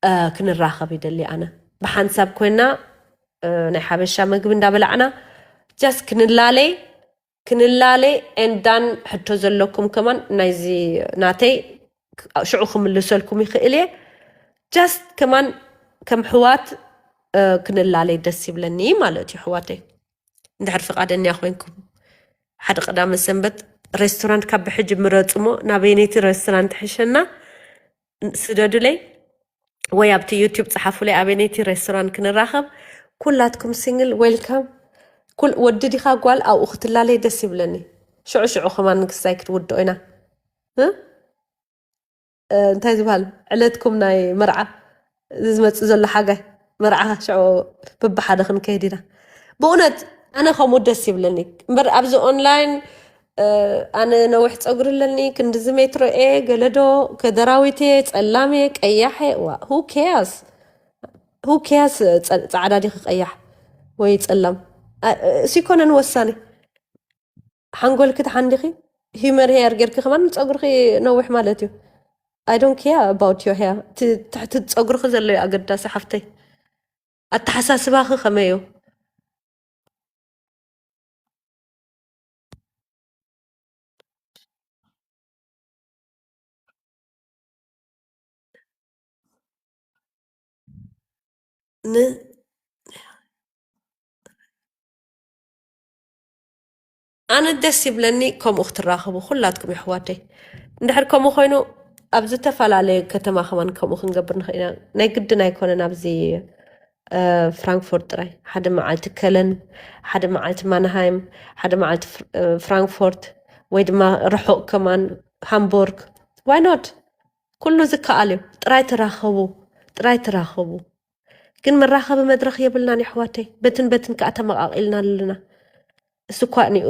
እ፣ ክንራኸብ ይደሊ ኣነ። ብሓንሳብ ኮይና፣ እ፣ ናይ ሓበሻ መግቢ እንዳበላዕና ጃስት ክንላለይ፣ ክንላለይ ኤንዳን ሕቶ ዘለኩም ከማን ናይዚ ናተይ ሽዑ ክምልሰልኩም ይኽእል እየ። ጃስት ከማን ከም ሕዋት፣ እ፣ ክንላለይ ደስ ይብለኒ ማለት እዩ። ሕዋተይ፣ እንድሕር ፍቓደኛ ኮይንኩም ሓደ ቀዳመ ሰንበት ሬስቶራንት ካብ ብሕጂ ምረጹ እሞ ናበይነይቲ ሬስቶራንት ሕሸና ስደዱለይ፣ ወይ ኣብቲ ዩቲዩብ ጸሓፉለይ ኣበይነይቲ ሬስቶራንት ክንራኸብ። ኩላትኩም ሲንግል ዌልካም። ኩል ወዲ ዲኻ ጓል ኣብኡ ክትላለይ ደስ ይብለኒ። ሽዑ ሽዑ ከማን ንክሳይ ክትውድኦ ኢና። እ? እ፣ እንታይ ዝበሃል ዕለትኩም ናይ መርዓ፣ እዚ ዝመጽእ ዘሎ ሓጋይ መርዓ ሽዑ በብሓደ ክንከይድ ኢና። ብእውነት ኣነ ከምኡ ደስ ይብለኒ እምበር ኣብዚ ኦንላይን፣ እ፣ ኣነ ነዊሕ ጸጉሪ ኣለኒ፣ ክንድዚ ሜትሮ እየ፣ ገለዶ፣ ከደራዊት እየ፣ ጸላም እየ፣ ቀያሕ እየ፣ ዋ፣ who cares? Who cares? ጸ-፣ ጻዕዳ ዲኺ ቀያሕ ወይ ጸላም? ኣ-፣ እሱ ይኮነን ወሳኒ። ሓንጎልኪ ተሓንዲኺ፣ ሂመር ሄር ጌርኪ ከማን ጸጉርኺ ነዊሕ ማለት እዩ። I don't care about your hair። እቲ ትሕቲ ጸጉርኺ ዘሎ እዩ ኣገዳሲ ሓፍተይ። ኣተሓሳስባኺ ከመይ እዩ? ን-፣ ኣነ ደስ ይብለኒ ከምኡ ክትራኸቡ ኩላትኩም የሕዋተይ። እንድሕር ከምኡ ኮይኑ ኣብ ዝተፈላለየ ከተማ ከማን ከምኡ ክንገብር ንኽእል ኢና። ናይ ግድን ኣይኮነን ኣብዚ፣ እ፣ ፍራንክፎርት ጥራይ። ሓደ መዓልቲ ከለን፣ ሓደ መዓልቲ ማንሃይም፣ ሓደ መዓልቲ ፍር-፣ እ፣ ፍራንክፎርት፣ ወይ ድማ ርሑቕ ከማን ሃምቦርግ። Why not? ኩሉ ዝከኣል እዩ። ጥራይ ተራኸቡ፣ ጥራይ ተራኸቡ። ግን መራኸቢ መድረኽ የብልናን የሕዋተይ። በትን በትን ከኣ ተመቓቒልና ኣለና። እሱ እኳ እኒኡ፣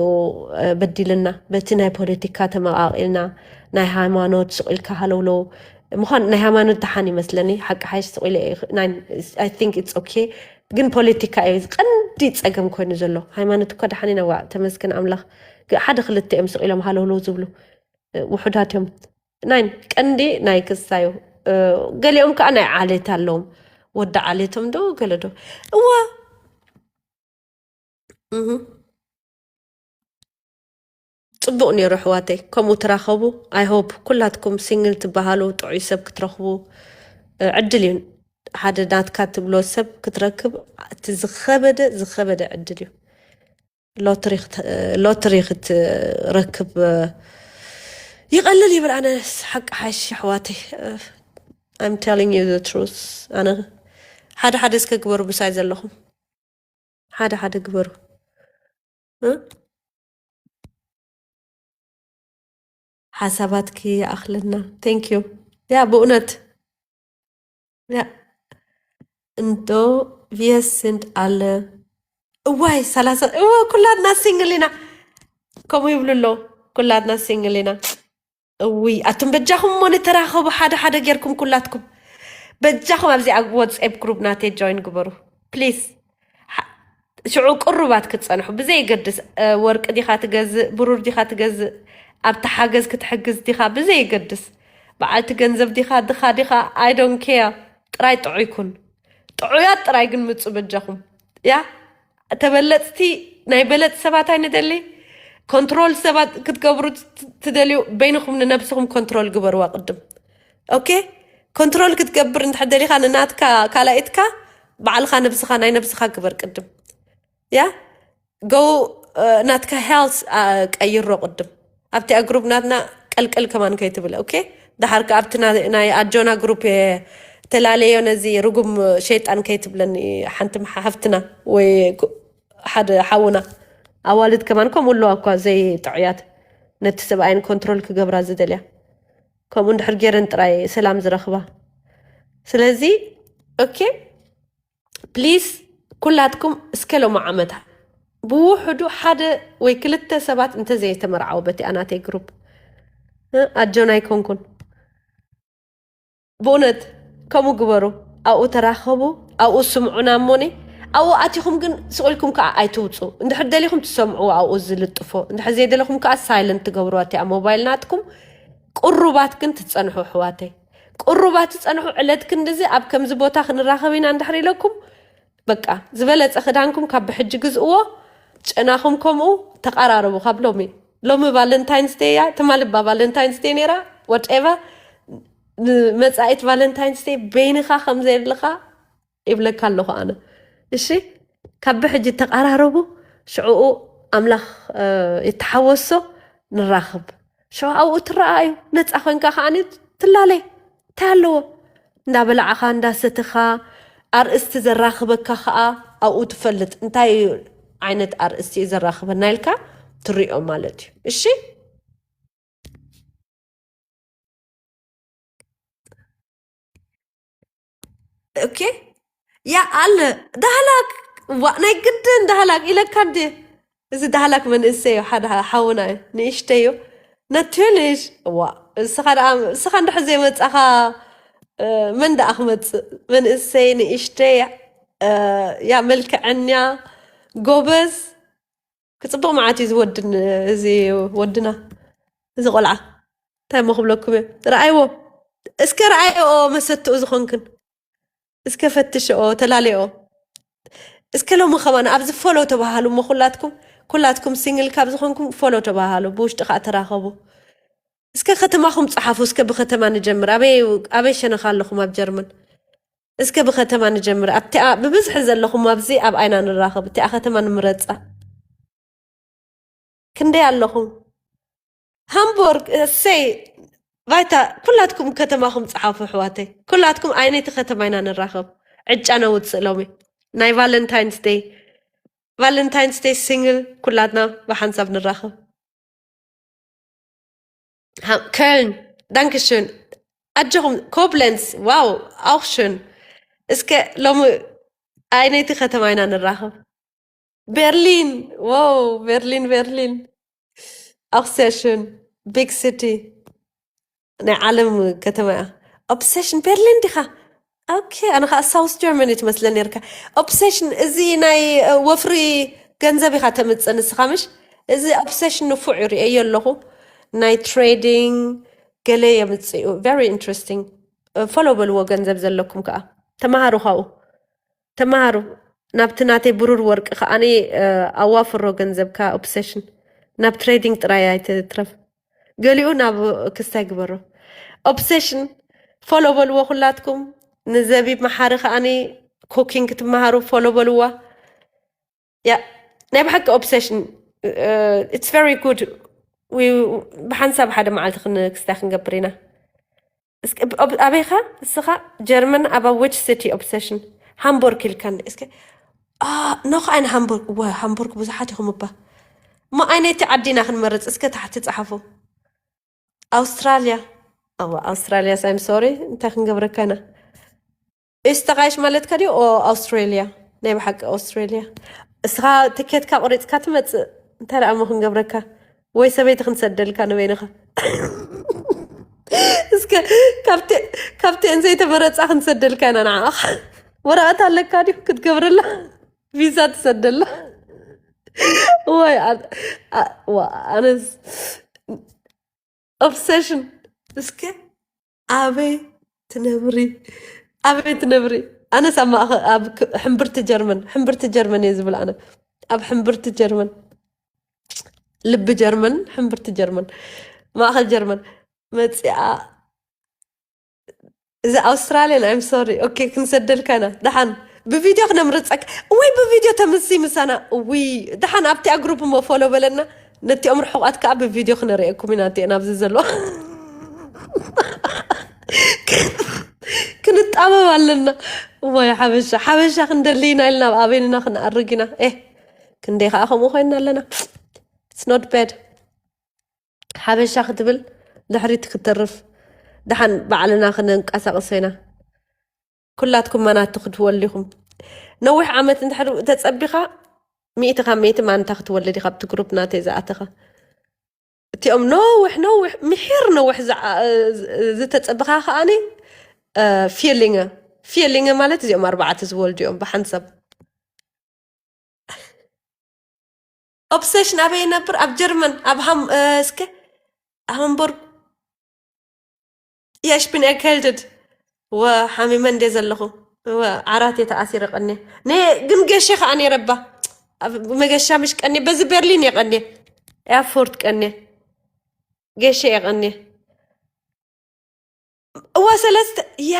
እ፣ በዲልና። በቲ ናይ ፖለቲካ ተመቓቒልና፣ ናይ ሃይማኖት ስቕ ኢልካ ሃለውለው። ምዃን ናይ ሃይማኖት ደሓን ይመስለኒ። ሓቂ ሓይሽ ስቕ ኢለ እየ፣ ናይ፣ I think it's okay። ግን ፖለቲካ እዩ ቀንዲ ጸገም ኮይኑ ዘሎ። ሃይማኖት እኳ ደሓን ኢና፣ ዋእ፣ ተመስገን ኣምላኽ። ግ-፣ ሓደ ክልተ እዮም ስቕ ኢሎም ሃለውለው ዝብሉ። እ፣ ውሑዳት እዮም። ናይ ቀንዲ ናይ ክሳዩ፣ እ፣ ገሊኦም ከኣ ናይ ዓሌት ኣለዎም። ወዲ ዓሌቶም ዶ ገለ ዶ? እዋ፣ እህ። ጽቡቕ ነይሩ ኣሕዋተይ፣ ከምኡ ትራኸቡ። I hope ኩላትኩም ሲንግል ትበሃሉ ጥዑይ ሰብ ክትረኽቡ፣ እ፣ ዕድል እዩ። ሓደ ናትካ ትብሎ ሰብ ክትረክብ እቲ ዝኸበደ፣ ዝኸበደ ዕድል እዩ። ሎትሪ ክት-፣ ሎትሪ ክትረክብ፣ እ፣ ይቐልል ይብል። ኣነስ ሓቂ ሓይሽ ኣሕዋተይ። እ፣ I'm telling you the truth። ኣነ ሓደ ሓደ እስከ ግበሩ ምሳይ ዘለኹም። ሓደ ሓደ ግበሩ። እ? ሓሳባትኪ ይኣኽለና። Thank you። ያ ብእውነት ያ እንዶ ቪየስ ስንድ ኣለ። እዋይ ሰላሳ እወ ኩላትና ሲንግል ኢና። ከምኡ ይብሉ ኣለዉ። ኩላትና ሲንግል ኢና። እውይ ኣቱም በጃኹም እሞ ንተራኸቡ ሓደ ሓደ ጌርኩም ኩላትኩም በጃኹም ኣብዚ ኣብ ዋትስኤፕ ግሩፕ ናተይ ጆይን ግበሩ ፕሊዝ። ሓ-፣ ሽዑ ቅሩባት ክትጸንሑ ብዘይገድስ፣ እ፣ ወርቂ ዲኻ ትገዝእ፣ ብሩር ዲኻ ትገዝእ፣ ኣብቲ ሓገዝ ክትሕግዝ ዲኻ ብዘይገድስ፣ በዓልቲ ገንዘብ ዲኻ፣ ድኻ ዲኻ፣ I don't care። ጥራይ ጥዑይ ኩን። ጥዑያት ጥራይ ግን ምጹ በጃኹም። ያ ተበለጽቲ፣ ናይ በለጽ ሰባት ኣይንደሊ። ኮንትሮል ሰባት ክትገብሩ ት-፣ ትደልዩ፣ በይንኹም ንነብስኹም ኮንትሮል ግበርዋ ቅድም። ኦኬ? ኮንትሮል ክትገብር እንድሕር ደሊኻ ንናትካ ካልኣይትካ፣ ባዕልኻ ነብስኻ፣ ናይ ነብስኻ ግበር ቅድም። ያ? ጎ፣ እ፣ ናትካ ሄልት፣ አ፣ ቀይሮ ቅድም። ኣብቲ ግሩፕ ናትና ቀልቀል ከማን ከይትብል፣ ኦኬ? ደሓር ከኣ ኣብቲ ና-፣ ናይ ኣጆና ግሩፕ የ-፣ ተላለዮ ነዚ ርጉም ሸይጣን ከይትብለኒ ሓንቲ መሓ-፣ ሓፍትና ወይ ኩ-፣ ሓደ ሓውና። ኣዋልድ ከማን ከምኡ ኣለዋ እኳ ዘይጥዑያት፣ ነቲ ሰብኣይን ኮንትሮል ክገብራ ዝደልያ። ከምኡ እንድሕር ገይረን ጥራይ ሰላም ዝረኽባ። ስለዚ፣ ኦኬ፣ ፕሊስ ኩላትኩም እስከ ሎሚ ዓመታ ብውሕዱ ሓደ ወይ ክልተ ሰባት እንተዘይተመርዓው በቲ ኣናተይ ግሩፕ፣ እ፣ ኣጆና ኣይኮንኩን። ብእውነት ከምኡ ግበሩ። ኣብኡ ተራኸቡ፣ ኣብኡ ስምዑና እሞኒ። ኣብኡ ኣቲኹም ግን ስቕ ኢልኩም ከዓ ኣይትውፁ። እንድሕር ደሊኹም ትሰምዑ ኣብኡ ዝልጥፎ፣ እንድሕር ዘይደለኹም ከዓ ሳይለንት ትገብሩዋ እቲኣ ሞባይል ናትኩም። ቅሩባት ግን ትጸንሑ ኣሕዋተይ። ቅሩባት ትጸንሑ። ዕለት ክንድዚ ኣብ ከምዚ ቦታ ክንራኸብ ኢና እንድሕር ኢለኩም፣ በቃ ዝበለጸ ክዳንኩም ካብ ብሕጂ ግዝእዎ። ጨናኹም ከምኡ ተቐራረቡ ካብ ሎሚ። ሎሚ ቫለንታይንስ ዴይ እያ፣ ትማሊ እባ ቫለንታይንስ ዴይ ነይራ። ዋትኤቨር፣ ንመጻኢት ቫለንታይንስ ዴይ በይንኻ ከም ዘየለኻ ይብለካ ኣለኹ ኣነ። እሺ፣ ካብ ብሕጂ ተቐራረቡ። ሽዕኡ ኣምላኽ፣ እ፣ ይተሓወሶ፣ ንራኸብ። ሽዑ ኣብኡ ትረኣዩ። ነጻ ኮንካ ከዓኒ ትላለይ። እንታይ ኣለዎ? እንዳበላዕኻ፣ እንዳሰተኻ፣ ኣርእስቲ ዘራኽበካ ከኣ ኣብኡ ትፈልጥ። እንታይ ዓይነት ኣርእስቲ እዩ ዘራኽበና ኢልካ ትሪኦ ማለት እዩ። እሺ? ኦኬ። ያ ኣለ ዳህላክ፣ ዋ፣ ናይ ግድን ዳህላክ ኢለካ እንዴ? እዚ ዳህላክ መንእሰይ እዩ፣ ሓደ ሓ-፣ ሓውና እዩ፣ ንእሽተይ እዩ። ነትልሽ፣ ዋ፣ እስኻ ደኣ፣ እስኻ እንድሕር ዘይመጻኻ፣ እ፣ መን ደኣ ክመጽእ? መንእሰይ፣ ንእሽተይ፣ እ፣ ያ መልክዐኛ፣ ጎበዝ። ክጽብቕ መዓት እዩ ዝወድን፣ እዚ ወድና፣ እዚ ቆልዓ። እንታይ እሞ ክብለኩም እየ? ረኣይዎ። እስከ ረኣይዎ መሰትኡ ዝኾንክን። እስከ ፈትሽኦ፣ ተላለዮ። እስከ ሎሚ ከማን ኣብዚ ፎሎ ተባሃሉ እሞ ኩላትኩም፣ ኩላትኩም ሲንግል ካብ ዝኾንኩም ፎሎ ተባሃሉ፣ ብውሽጢ ከኣ ተራኸቡ። እስከ ከተማኹም ጸሓፉ፣ እስከ ብከተማ ንጀምር። ኣበይ፣ ኣበይ ሸነኻ ኣለኹም ኣብ ጀርመን? እስከ ብከተማ ንጀምር። ኣብቲኣ ብብዝሒ ዘለኹም ኣብዚ ኣብ ኣይና ንራኸብ። እቲኣ ከተማ ንምረጻ። ክንደይ ኣለኹም? ሃምቦርግ፣ እሰይ፣ ቫይታ፣ ኩላትኩም ከተማኹም ጸሓፉ ኣሕዋተይ። ኩላትኩም ኣይነይቲ ከተማ ኢና ንራኸብ። ዕጫ ነውጽእ ሎሚ። ናይ ቫለንታይንስ ዴይ። ቫለንታይንስ ዴይ ሲንግል ኩላትና ብሓንሳብ ንራኸብ። ሃ-፣ ከልን፣ ዳንክሽን። ኣጆኹም፣ ኮብለንስ፣ ዋው፣ ኣውክሽን። እስከ ሎሚ ኣይነይቲ ከተማ ኢና ንራኸብ። ቤርሊን፣ ዋው፣ ቤርሊን፣ ቤርሊን። ኣውክሴሽን፣ ቢግ ሲቲ። ናይ ዓለም ከተማ እያ። ኦብሴሽን ቤርሊን ዲኻ? ኦኬ፣ ኣነ ኸዓ ሳውስ ጀርመኒ ትመስለ ነርካ። ኦብሴሽን፣ እዚ ናይ፣ እ፣ ወፍሪ ገንዘብ ኢኻ ተምጽእ ንስኻ፣ ምሽ? እዚ ኦብሴሽን ንፉዕ እዩ፣ ርእየዮ ኣለኹ። ናይ ትሬዲንግ ገለ የምጽእ እዩ። ቨሪ ኢንትረስቲንግ። እ፣ ፎሎ በልዎ ገንዘብ ዘለኩም ከኣ። ተመሃሩ ካብኡ። ተመሃሩ። ናብቲ ናተይ ብሩር ወርቂ ከዓኒ ኣዋፍሮ ገንዘብካ። ኦብሰሽን ናብ ትሬዲንግ ጥራይ ኣይትትረፍ። ገሊኡ ናብ ክስታይ ግበሮ። ኦብሰሽን ፎሎ በልዎ ኩላትኩም። ንዘቢብ መሓሪ ከዓኒ ኩኪንግ ክትመሃሩ ፎሎ በልዋ። ያ ናይ ብሓቂ ኦብሰሽን it's very good። ብሓንሳብ ሓደ መዓልቲ ክስታይ ክንገብር ኢና። ኣበይኻ እስኻ? ጀርመን ኣብ ዊች ሲቲ ኦብሰሽን? ሃምቦርግ ኢልካኒ እስከ። ኖ ከዓይን ሃምቦርግ ወ ሃምቦርግ ብዙሓት ኢኹም እባ። እሞ ኣይነይቲ ዓዲና ክንመርፅ እስከ ታሕቲ ፀሓፉ። ኣውስትራልያ። ኣዋ ኣውስትራልያ ሳይም ሶሪ። እንታይ ክንገብረካ ኢና? እስተቃይሽ ማለትካ ድዩ? ኣውስትራልያ። ናይ ብሓቂ ኣውስትራልያ። እስኻ ትኬትካ ቆሪፅካ ትመፅእ። እንታይ ደኣ እሞ ክንገብረካ? ወይ ሰበይቲ ክንሰደልካ ንበይንኻ? እስከ ካብተን ዘይተመረፃ ክንሰደልካ ኢና ንዓኻ። ወረቐት ኣለካ ድዩ ክትገብረላ? ቪዛ ትሰደላ? ወይ ኣነስ ኦብሰሽን እስከ ኣበይ ትነብሪ? ኣበይ ትነብሪ? ኣነስ ኣብ ማእኸ ኣብ ክ- ሕምብርቲ ጀርመን፣ ሕምብርቲ ጀርመን እየ ዝብል ኣነ። ኣብ ሕምብርቲ ጀርመን፣ ልቢ ጀርመን፣ ሕምብርቲ ጀርመን፣ ማእኸል ጀርመን መፂኣ። እዚ ኣውስትራልያን፣ I'm sorry። ኦኬ፣ ክንሰደልካ ኢና። ደሓን ብቪድዮ ክነምርፀካ ወይ ብቪድዮ ተምሲ ምሳና። ውይ፣ ደሓን ኣብቲኣ ግሩፕ እሞ ፎሎ በለና። ነቲኦም ርሑቓት ከዓ ብቪድዮ ክነርእየኩም ኢና። እቲአን ኣብዚ ዘለዋ ክንጣበብ ኣለና። እዋይ ሓበሻ ሓበሻ ክንደሊ ኢና ኢልና ኣብ ኣበይንና ክንኣርግ ኢና። ኤ ክንደይ ከዓ ከምኡ ኮይና ኣለና። It's not bad። ሓበሻ ክትብል ድሕሪት ክትተርፍ። ደሓን ባዕልና ክንንቀሳቀሶ ኢና። ኩላትኩም መናቱ ክትወልዱ ኢኹም። ነዊሕ ዓመት እንድሕር ተጸቢኻ ሚእቲ ካብ ሚእቲ ማንታ ክትወልድ ኢኻ ኣብቲ ግሩፕ ናተይ ዝኣተኻ። እቲኦም ነዊሕ ነዊሕ ምሒር ነዊሕ ዝዓ- ዝተጸበኻ ከኣኒ ፊሊንገ ፊሊንገ ማለት እዚኦም ኣርባዕተ ዝወልዱ እዮም ብሓንሳብ። ኦብሰሽን ኣበይ ይነብር? ኣብ ጀርመን ኣብ ሃም እስከ ሃምቡርግ። የሽፒን ኤከልድድ ወ ሓሚመ እንደ ዘለኹ ወ ዓራት የተኣሲረ ቀኔ ነ ግን ገሸ ከዓ ነይረባ መገሻ ምሽ ቀኔ በዚ ቤርሊን የቀኔ ኤርፎርት ቀኔ ገሸ የቀኔ እዋ ሰለስተ ያ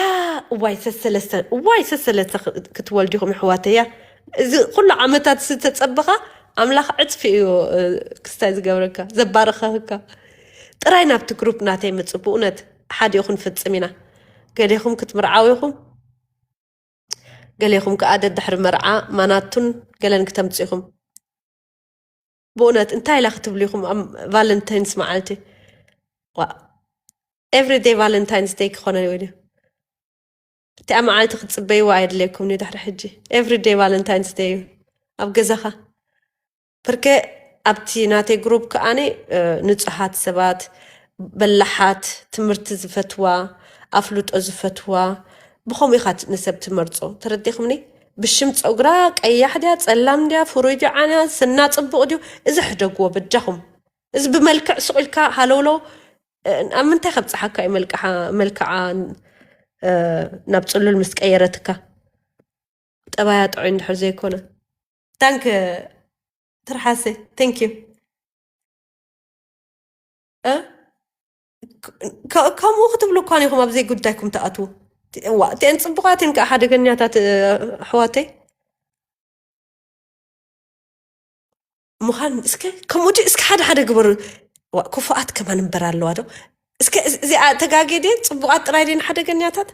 እዋይ ሰሰለስተ እዋይ ሰሰለስተ ክትወልዲኹም ይሕዋተያ እዚ ኩሉ ዓመታት ዝተጸበኻ ኣምላኽ ዕጽፊ እዩ ክስታይ ዝገብረካ ዘባርኸካ ጥራይ ናብቲ ግሩፕ ናተይ ምጽ ብእውነት ሓዲኡ ክንፍጽም ኢና ገሌኹም ክትምርዓው ኢኹም ገሌኹም ከዓ ደድሕሪ መርዓ ማናቱን ገለን ክተምጽ ኢኹም ብእውነት እንታይ ኢላ ክትብሉ ኢኹም ቫለንታይንስ መዓልቲ everyday ቫለንታይንስ ደይ ክኾነ ይውል እቲኣ መዓልቲ ክትፅበይዋ ኣይድለየኩም ድሕሪ ሕጂ everyday ቫለንታይንስ ደይ እዩ ኣብ ገዛኻ ብርከ ኣብቲ ናተይ ግሩፕ ከዓኒ ንፁሃት ሰባት በላሓት ትምህርቲ ዝፈትዋ ኣፍልጦ ዝፈትዋ ብኸምኡ ኢኻ ንሰብ ትመርፆ ተረዲኹምኒ ብሽም ፀጉራ ቀያሕ ድያ ፀላም ድያ ፍሩይ ድዩ ዓንያ ስና ፅቡቕ ድዩ እዚ ሕደግዎ በጃኹም እዚ ብመልክዕ ሱቕ ኢልካ ሃለውለው ኣብ ምንታይ ከብፅሓካ እዩ መልክዓ ናብ ፅሉል ምስ ቀየረትካ ጠባያ ጥዑይ እንድሕር ዘይኮነ ዳንክ ትርሓሰ thank you ከምኡ ክትብሉ እኳን ኢኹም ኣብዘይ ጉዳይኩም ትኣትዉ እቲአን ፅቡቃትን ከዓ ሓደገኛታት ኣሕዋተይ ምዃን እስከ ከምኡ ድዩ እስከ ሓደ ሓደ ግበሩ ክፉኣት ከማን እምበር ኣለዋ ዶ እስከ እዚኣ ተጋጌ ድየ ፅቡቃት ጥራይ ድየን ሓደገኛታት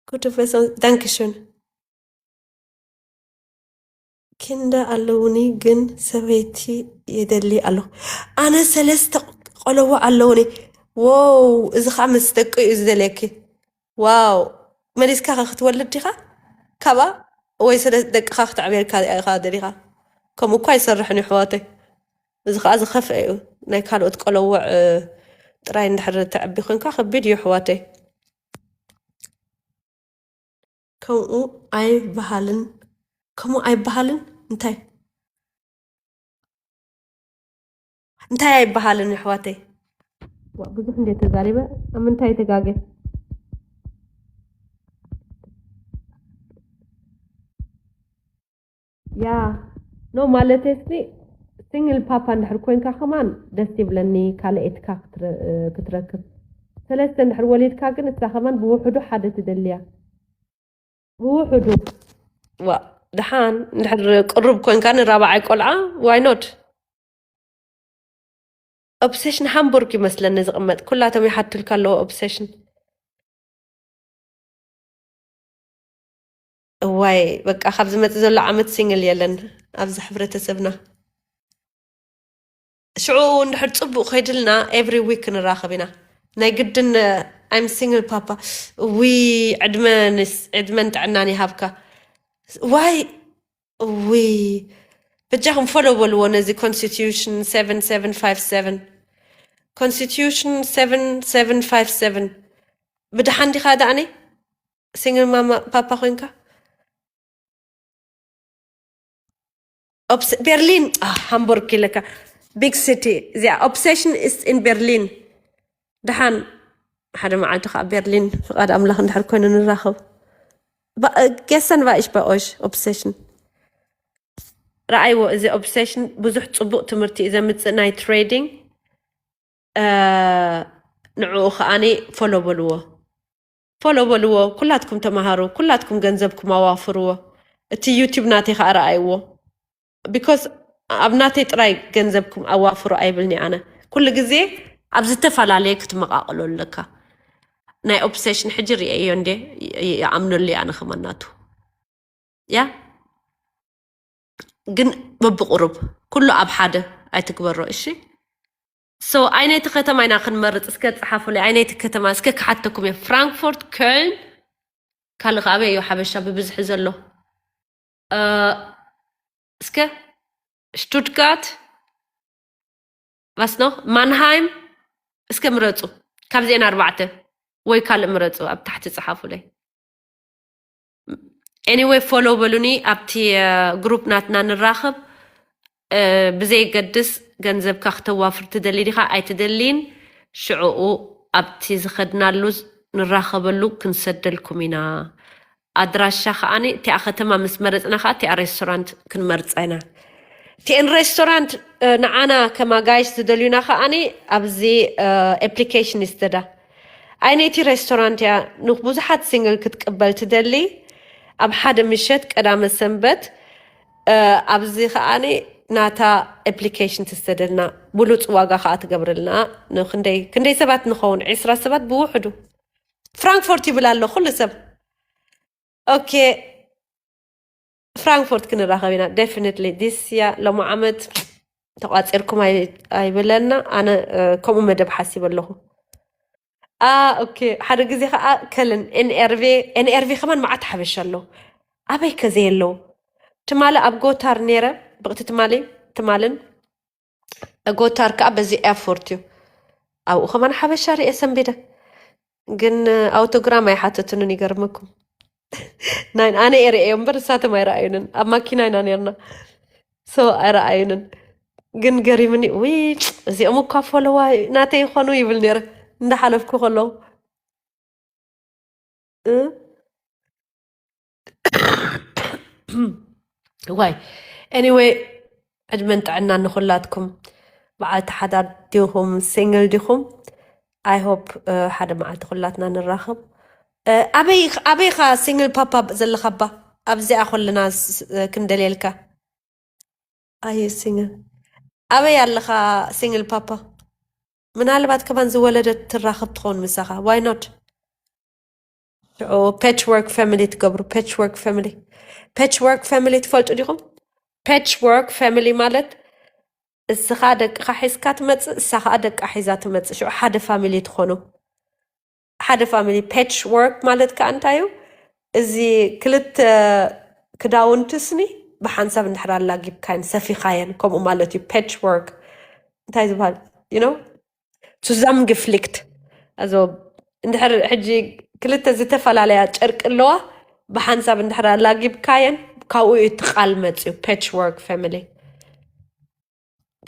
ጉድፈሶ ዳንክሽን ክንደ ኣለውኒ ግን ሰበይቲ የደሊ ኣሎ ኣነ ሰለስተ ቆለዎ ኣለውኒ ዎው እዚ ከዓ ምስ ደቂ እዩ ዝደልየኪ ዋው መሊስካ ከ ክትወልድ ዲኻ ካብኣ ወይ ስለ ደቅኻ ክተዕብየልካ ኢኻ ደሊኻ ከምኡ እኳ ይሰርሕን እዩ ሕዋተይ እዚ ከዓ ዝኸፍአ እዩ ናይ ካልኦት ቆለውዕ ጥራይ እንድሕር ተዕቢ ኮንካ ከቢድ እዩ ሕዋተይ ከምኡ ኣይበሃልን ከምኡ ኣይበሃልን እንታይ እንታይ ኣይበሃልን ኣሕዋተይ ብዙሕ እንደ ተዛሪበ ኣብ ምንታይ ተጋገ ያ ኖ ማለት ሲ ሲንግል ፓፓ እንድሕር ኮንካ ከማን ደስ ይብለኒ ካልኤትካ ክትረ- ክትረክብ ሰለስተ እንድሕር ወሊድካ ግን እሳ ከማን ብውሕዱ ሓደ ትደልያ ብውሕዱ ዋ ደሓን እንድሕር ቅሩብ ኮንካ ንራብዓይ ቆልዓ ዋይኖት ኦብሴሽን ሃምቡርግ ይመስለኒ ዝቕመጥ ኩላቶም ይሓትልካ ኣለዎ ኦብሴሽን እዋይ በቃ ካብ ዝመፅእ ዘሎ ዓመት ሲንግል የለን ኣብዚ ሕብረተሰብና ሽዑ እንድሕር ፅቡቅ ኮይድልና every week ንራኸብ ኢና ናይ ግድን I'm single papa ዊ ዕድመንስ ዕድመን ጥዕናን ይሃብካ ዋይ ዊ በጃኹም follow በልዎ ነዚ constitution seven seven five seven constitution seven seven five seven ብድሓን ዲኻ ዳኣኒ ሲንግል ማማ ፓፓ ኮይንካ Obs- Berlin ah, Hamburg ኢለካ big city እዚኣ obsession is in Berlin ደሓን ሓደ መዓልቲ ከዓ ቤርሊን ፍቓድ ኣምላኽ እንድሕር ኮይኑ ንራኸብ Ba- gestern war ich bei euch obsession ረኣይዎ እዚ obsession ብዙሕ ፅቡቅ ትምህርቲ እዩ ዘምፅእ ናይ trading ንዕኡ ከዓኒ follow በልዎ follow በልዎ ኩላትኩም ተምሃሩ ኩላትኩም ገንዘብኩም ኣዋፍርዎ እቲ YouTube ናተይ ከዓ ረኣይዎ because ኣብ ናተይ ጥራይ ገንዘብኩም ኣዋፍሩ ኣይብልኒ ኣነ ኩሉ ግዜ ኣብ ዝተፈላለየ ክትመቃቅሎ ኣለካ ናይ obsession ሕጂ ርእየዮ እንዴ ይኣምነሉ ኣነ ከማናቱ ያ ግን በብቁሩብ ኩሉ ኣብ ሓደ ኣይትግበሮ እሺ so ኣይነይቲ ከተማ ኢና ክንመርፅ እስከ ፀሓፉለይ ኣይነይቲ ከተማ እስከ ክሓተኩም እየ ፍራንክፎርት ከልን ካልእ ከኣበይ እዩ ሓበሻ ብብዝሒ ዘሎ እስከ ሽቱትጋርት was noch ማንሃይም እስከ ምረፁ ካብዚአን ኣርባዕተ ወይ ካልእ ምረፁ ኣብ ታሕቲ ፀሓፉለይ anyway follow በሉኒ ኣብቲ group ናትና ንራኸብ ብዘይገድስ ገንዘብካ ክተዋፍር ትደሊ ዲኻ ኣይትደሊን ሽዕኡ ኣብቲ ዝኸድናሉ ንራኸበሉ ክንሰደልኩም ኢና ኣድራሻ ከዓኒ እቲኣ ከተማ ምስ መረፅና ከዓ እቲኣ ሬስቶራንት ክንመርፃ ኢና እቲኤን ሬስቶራንት ንዓና ከማጋይሽ ዝደልዩና ከዓኒ ኣብዚ application ይስተዳ ኣይነይቲ ሬስቶራንት እያ ንብዙሓት ሲንግል ክትቅበል ትደሊ ኣብ ሓደ ምሸት ቀዳመ ሰንበት ኣብዚ ከዓኒ ናታ application ትስተደልና ብሉፅ ዋጋ ከዓ ትገብርልና ክንደይ ክንደይ ሰባት ንኸውን ዕስራ ሰባት ብውሕዱ ፍራንክፎርት ይብል ኣሎ ኩሉ ሰብ ኦኬ ፍራንክፎርት ክንራኸብ ኢና definitely this year ሎሚ ዓመት ተቋፂርኩም ኣይብለና ኣነ ከምኡ መደብ ሓሲብ ኣለኹ ኦኬ ሓደ ግዜ ከዓ ከልን ኤንኤርቪ ኤንኤርቪ ከማን መዓት ሓበሻ ኣሎ ኣበይ ከዘይ ኣለዉ ትማሊ ኣብ ጎታር ነይረ ብቕቲ ትማሊ ትማልን ጎታር ከዓ በዚ ኤርፎርት እዩ ኣብኡ ከማን ሓበሻ ርየ ሰንቢደ ግን ኣውቶግራም ኣይሓተትንን ይገርመኩም ናይ ኣነ ኤርየ እዮም እምበር እሳቶም ኣይረኣዩንን ኣብ ማኪና ኢና ነርና so ኣይረኣዩንን ግን ገሪምኒ ውይ እዚኦም እኳ ፎለዋ ናተይ ይኾኑ ይብል ነረ እንዳሓለፍኩ ከለዉ ዋይ anyway ዕድመን ጥዕና ንኩላትኩም በዓልቲ ሓዳር ዲኹም ሲንግል ዲኹም I hope ሓደ መዓልቲ ኩላትና ንራኸብ ኣበይ ኣበይኻ ሲንግል ፓፓ ዘለኻባ ኣብዚኣ ኮለና ክንደልየልካ ኣየ ሲንግል ኣበይ ኣለኻ ሲንግል ፓፓ ምናልባት ከማን ዝወለደት ትራኸብ ትኸውን ምሳኻ why not ሽዑ patchwork family ትገብሩ patchwork family patchwork family ትፈልጡ ዲኹም patchwork family ማለት እስኻ ደቅኻ ሒዝካ ትመፅእ እሳ ከዓ ደቃ ሒዛ ትመፅእ ሽዑ ሓደ family ትኾኑ ሓደ family patchwork ማለት ከዓ እንታይ እዩ እዚ ክልተ ክዳውንቲ ስኒ ብሓንሳብ እንድሕር ኣላጊብካየን ሰፊኻየን ከምኡ ማለት እዩ patchwork እንታይ ዝበሃል you know zusammengeflickt also እንድሕር ሕጂ ክልተ ዝተፈላለያ ጨርቂ ኣለዋ ብሓንሳብ እንድሕር ኣላጊብካየን ካብኡ እዩ እቲ ቃል መፅዩ patchwork family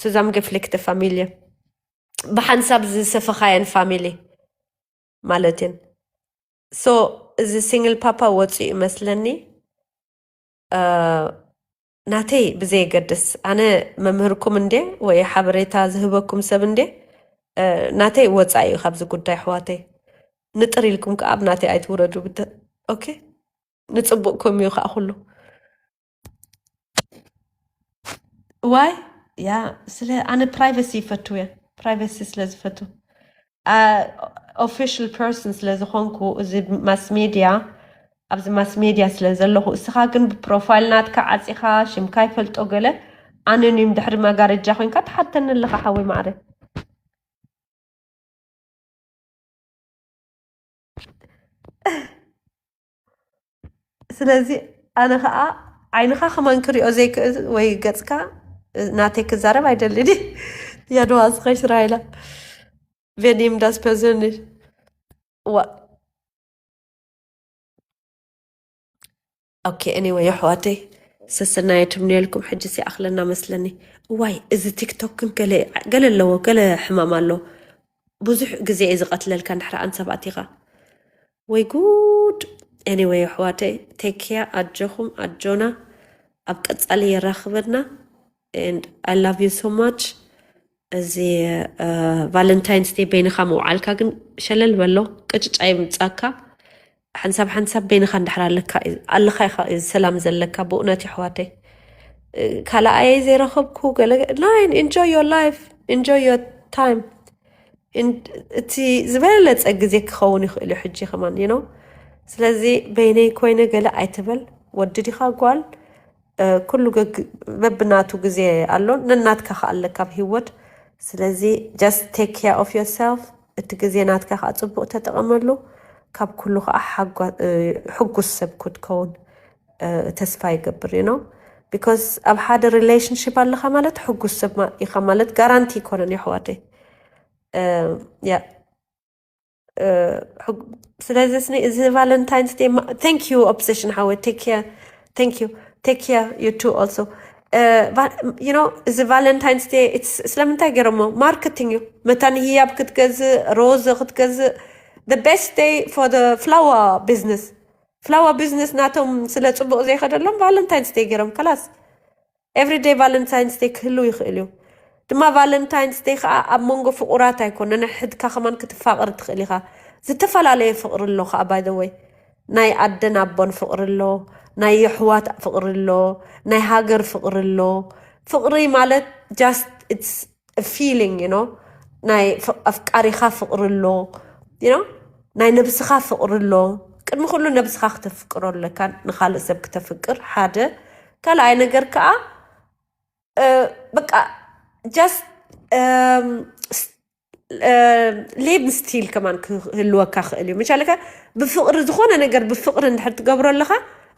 zusammengeflickte Familie ብሓንሳብ ዝሰፈኻየን family ማለት እየን so እዚ ሲንግል ፓፓ ወፂኡ ይመስለኒ ናተይ ብዘየገድስ፣ ኣነ መምህርኩም እንዴ ወይ ሓበሬታ ዝህበኩም ሰብ እንዴ፣ እ፣ ናተይ ወፃኢ እዩ ካብዚ ጉዳይ ኣሕዋተይ። ንጥር ኢልኩም ከዓ ኣብ ናተይ ኣይትውረዱ ብተ-፣ ኦኬ? ንፅቡቕኩም እዩ ከዓ ኩሉ። ዋይ ያ፣ ስለ ኣነ ፕራይቨሲ ይፈቱ እየ። ፕራይቨሲ ስለ ዝፈቱ፣ ኦፊሻል ፐርሰን ስለ ዝኾንኩ፣ እዚ ማስ ሜድያ፣ ኣብዚ ማስ ሜድያ ስለ ዘለኹ፣ እስኻ ግን ብፕሮፋይል ናትካ ዓፂኻ ሽምካ ይፈልጦ ገለ ኣኖኒም ድሕሪ መጋረጃ ኮይንካ ትሓተኒ ኣለኻ ሓወይ ማዕረ። ስለዚ ኣነ ኸዓ ዓይንኻ ከማን ክሪኦ ዘይክእል ወይ ገፅካ፣ ናተይ ክዛረብ ኣይደልን። ያደዋ ስኸሽ ራይላ፣ ቬኒም ዳስ ፐርሰንት ዋ። ኦኬ፣ ኤኒወይ ኣሕዋተይ፣ ሰሰናየ ትምንየልኩም። ሕጂ ሲኣኽለና መስለኒ። እዋይ፣ እዚ ቲክቶክ ግን ገለ፣ ገለ ኣለዎ፣ ገለ ሕማም ኣሎ። ብዙሕ ግዜ እዩ ዝቐትለልካ እንድሕር ኣንሳብ ኣቲኻ። ወይ ጉድ። ኤኒወይ ኣሕዋተይ፣ ቴክ ኬር፣ ኣጆኹም፣ ኣጆና። ኣብ ቀጻሊ የራኽበና። And I love you so much። እዚ ቫለንታይንስ ዴይ በይንኻ ምውዓልካ ግን ሸለል በሎ። ቅጭጫ ይምጻካ። ሓንሳብ ሓንሳብ በይንኻ እንድሕር ኣለካ፣ ኣለኻ ኢኻ እዚ ሰላም ዘለካ። ብእውነት የሕዋተይ፣ ካልኣየይ ዘይረኸብኩ ገለ፣ ላይን፣ enjoy your life, enjoy your time። እን-፣ እቲ ዝበለጸ ግዜ ክኸውን ይኽእል እዩ ሕጂ ከማን፣ you know። ስለዚ በይነይ ኮይነ ገለ ኣይትበል። ወዲ ዲኻ ጓል፣ እ፣ ኩሉ ገግ-፣ በብናቱ ግዜ ኣሎ። ነናትካ ከኣ ኣለካ ኣብ ህይወት። ስለዚ just take care of yourself። እቲ ግዜ ናትካ ከኣ ጽቡቕ ተጠቐመሉ። ካብ ኩሉ ከኣ ሓጓ-፣ እ፣ ሕጉስ ሰብ ክትከውን፣ እ፣ ተስፋ ይገብር፣ you know። Because ኣብ ሓደ ሪሌሽንሺፕ ኣለኻ ማለት ሕጉስ ሰብ ማ-፣ ኢኻ ማለት ጋራንቲ ኣይኮነን፣ የሕዋተይ። እ፣ ያ። እ፣ ሕጉ-፣ ስለዚ ስኒ-፣ እዚ ቫለንታይንስ ዴይ ማ-፣ thank you ኦብሰሽን ሓወይ፣ take care, thank you, take care, you too also። እ፣ ቫ-፣ you know፣ እዚ ቫለንታይንስ ዴይ it's፣ ስለምንታይ ገይሮሞ? ማርኬቲንግ እዩ። መታን ህያብ ክትገዝእ፣ ሮዝ ክትገዝእ፣ the best day for the flower business። ፍላወር ቢዝነስ ናቶም ስለ ጽቡቕ ዘይኸደሎም ቫለንታይንስ ዴይ ገይሮም ከላስ። ኤቭሪዴይ ቫለንታይንስ ዴይ ክህልው ይኽእል እዩ። ድማ ቫለንታይንስ ዴይ ከዓ ኣብ መንጎ ፍቑራት ኣይኮነን፣ ሕድካ ከማን ክትፋቕር ትኽእል ኢኻ። ዝተፈላለየ ፍቕሪ ኣሎ ከዓ፣ ባይ ዘ ወይ። ናይ ኣደን ኣቦን ፍቕሪ ኣሎ፣ ናይ የሕዋት ፍቕሪ ኣሎ፣ ናይ ሃገር ፍቕሪ ኣሎ። ፍቕሪ ማለት just it's a feeling, you know፣ ናይ ፍ-፣ ኣፍቃሪኻ ፍቕሪ ኣሎ፣ you know፣ ናይ ነብስኻ ፍቕሪ ኣሎ። ቅድሚ ኩሉ ነብስኻ ክተፍቅሮ ኣለካ፣ ንኻልእ ሰብ ክተፍቅር ሓደ። ካልኣይ ነገር ከዓ፣ እ፣ በቃ just፣ እም፣ ስ-፣ እ፣ ሌቭ ስቲል ከማን ክህልወካ ክእል እዩ። መቻለካ ብፍቕሪ፣ ዝኾነ ነገር ብፍቕሪ እንድሕር ትገብሮ ኣለኻ፣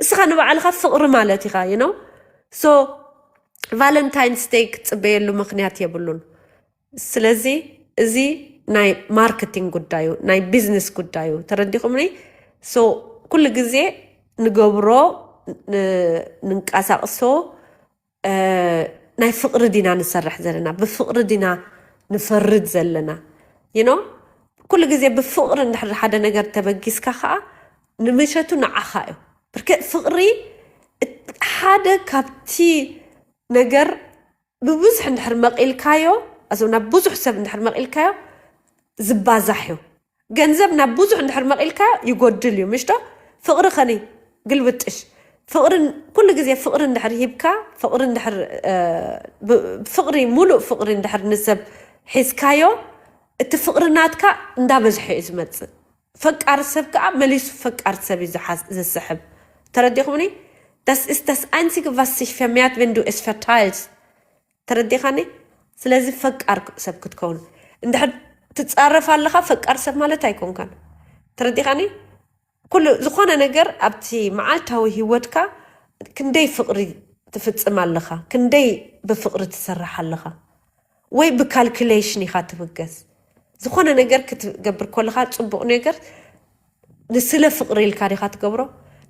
እስኻ ንባዕልኻ ፍቕሪ ማለት ኢኻ፣ you know። So ቫለንታይንስ ዴይ ክትጽበየሉ ምኽንያት የብሉን። ስለዚ እዚ ናይ ማርኬቲንግ ጉዳዩ፣ ናይ ቢዝነስ ጉዳዩ፣ ተረዲኹምኒ? So ኩሉ ግዜ ንገብሮ፣ ን-፣ ንንቀሳቕሶ፣ እ፣ ናይ ፍቕሪ ዲና ንሰርሕ ዘለና? ብፍቕሪ ዲና ንፈርድ ዘለና? You know? ኩሉ ግዜ ብፍቕሪ እንድሕር ሓደ ነገር ተበጊስካ ኸዓ ንምሸቱ ንዓኻ እዩ። ብርክ-፣ ፍቕሪ እት-፣ ሓደ ካብቲ ነገር ብብዙሕ እንድሕር መቒልካዮ፣ ኣዞ ናብ ብዙሕ ሰብ እንድሕር መቒልካዮ ዝባዛሕ እዩ። ገንዘብ ናብ ብዙሕ እንድሕር መቒልካዮ ይጎድል እዩ፣ ምሽ ዶ? ፍቕሪ ኸኒ ግልብጥሽ። ፍቕርን፣ ኩሉ ግዜ ፍቕሪ እንድሕር ሂብካ፣ ፍቕሪ እንድሕር፣ እ፣ ብ-፣ ፍቕሪ፣ ሙሉእ ፍቕሪ እንድሕር ንሰብ ሒዝካዮ፣ እቲ ፍቕሪ ናትካ እንዳበዝሐ እዩ ዝመጽእ። ፈቃር ሰብ ከኣ መሊሱ ፈቃር ሰብ እዩ ዝሓዝ-፣ ዝስሕብ። ተረዲኹምኒ? Das ist das Einzige, was sich vermehrt, wenn du es verteilst። ተረዲኻኒ? ስለዚ ፈቃር ሰብ ክትከውን። እንድሕር ትጻረፍ ኣለኻ፣ ፈቃር ሰብ ማለት ኣይኮንካን። ተረዲኻኒ? ኩሉ፣ ዝኾነ ነገር ኣብቲ መዓልታዊ ህይወትካ ክንደይ ፍቕሪ ትፍጽም ኣለኻ፣ ክንደይ ብፍቕሪ ትሰርሕ ኣለኻ፣ ወይ ብካልኩሌሽን ኢኻ ትብገስ። ዝኾነ ነገር ክትገብር ከለኻ፣ ጽቡቕ ነገር ንስለ ፍቕሪ ኢልካ ዲኻ ትገብሮ?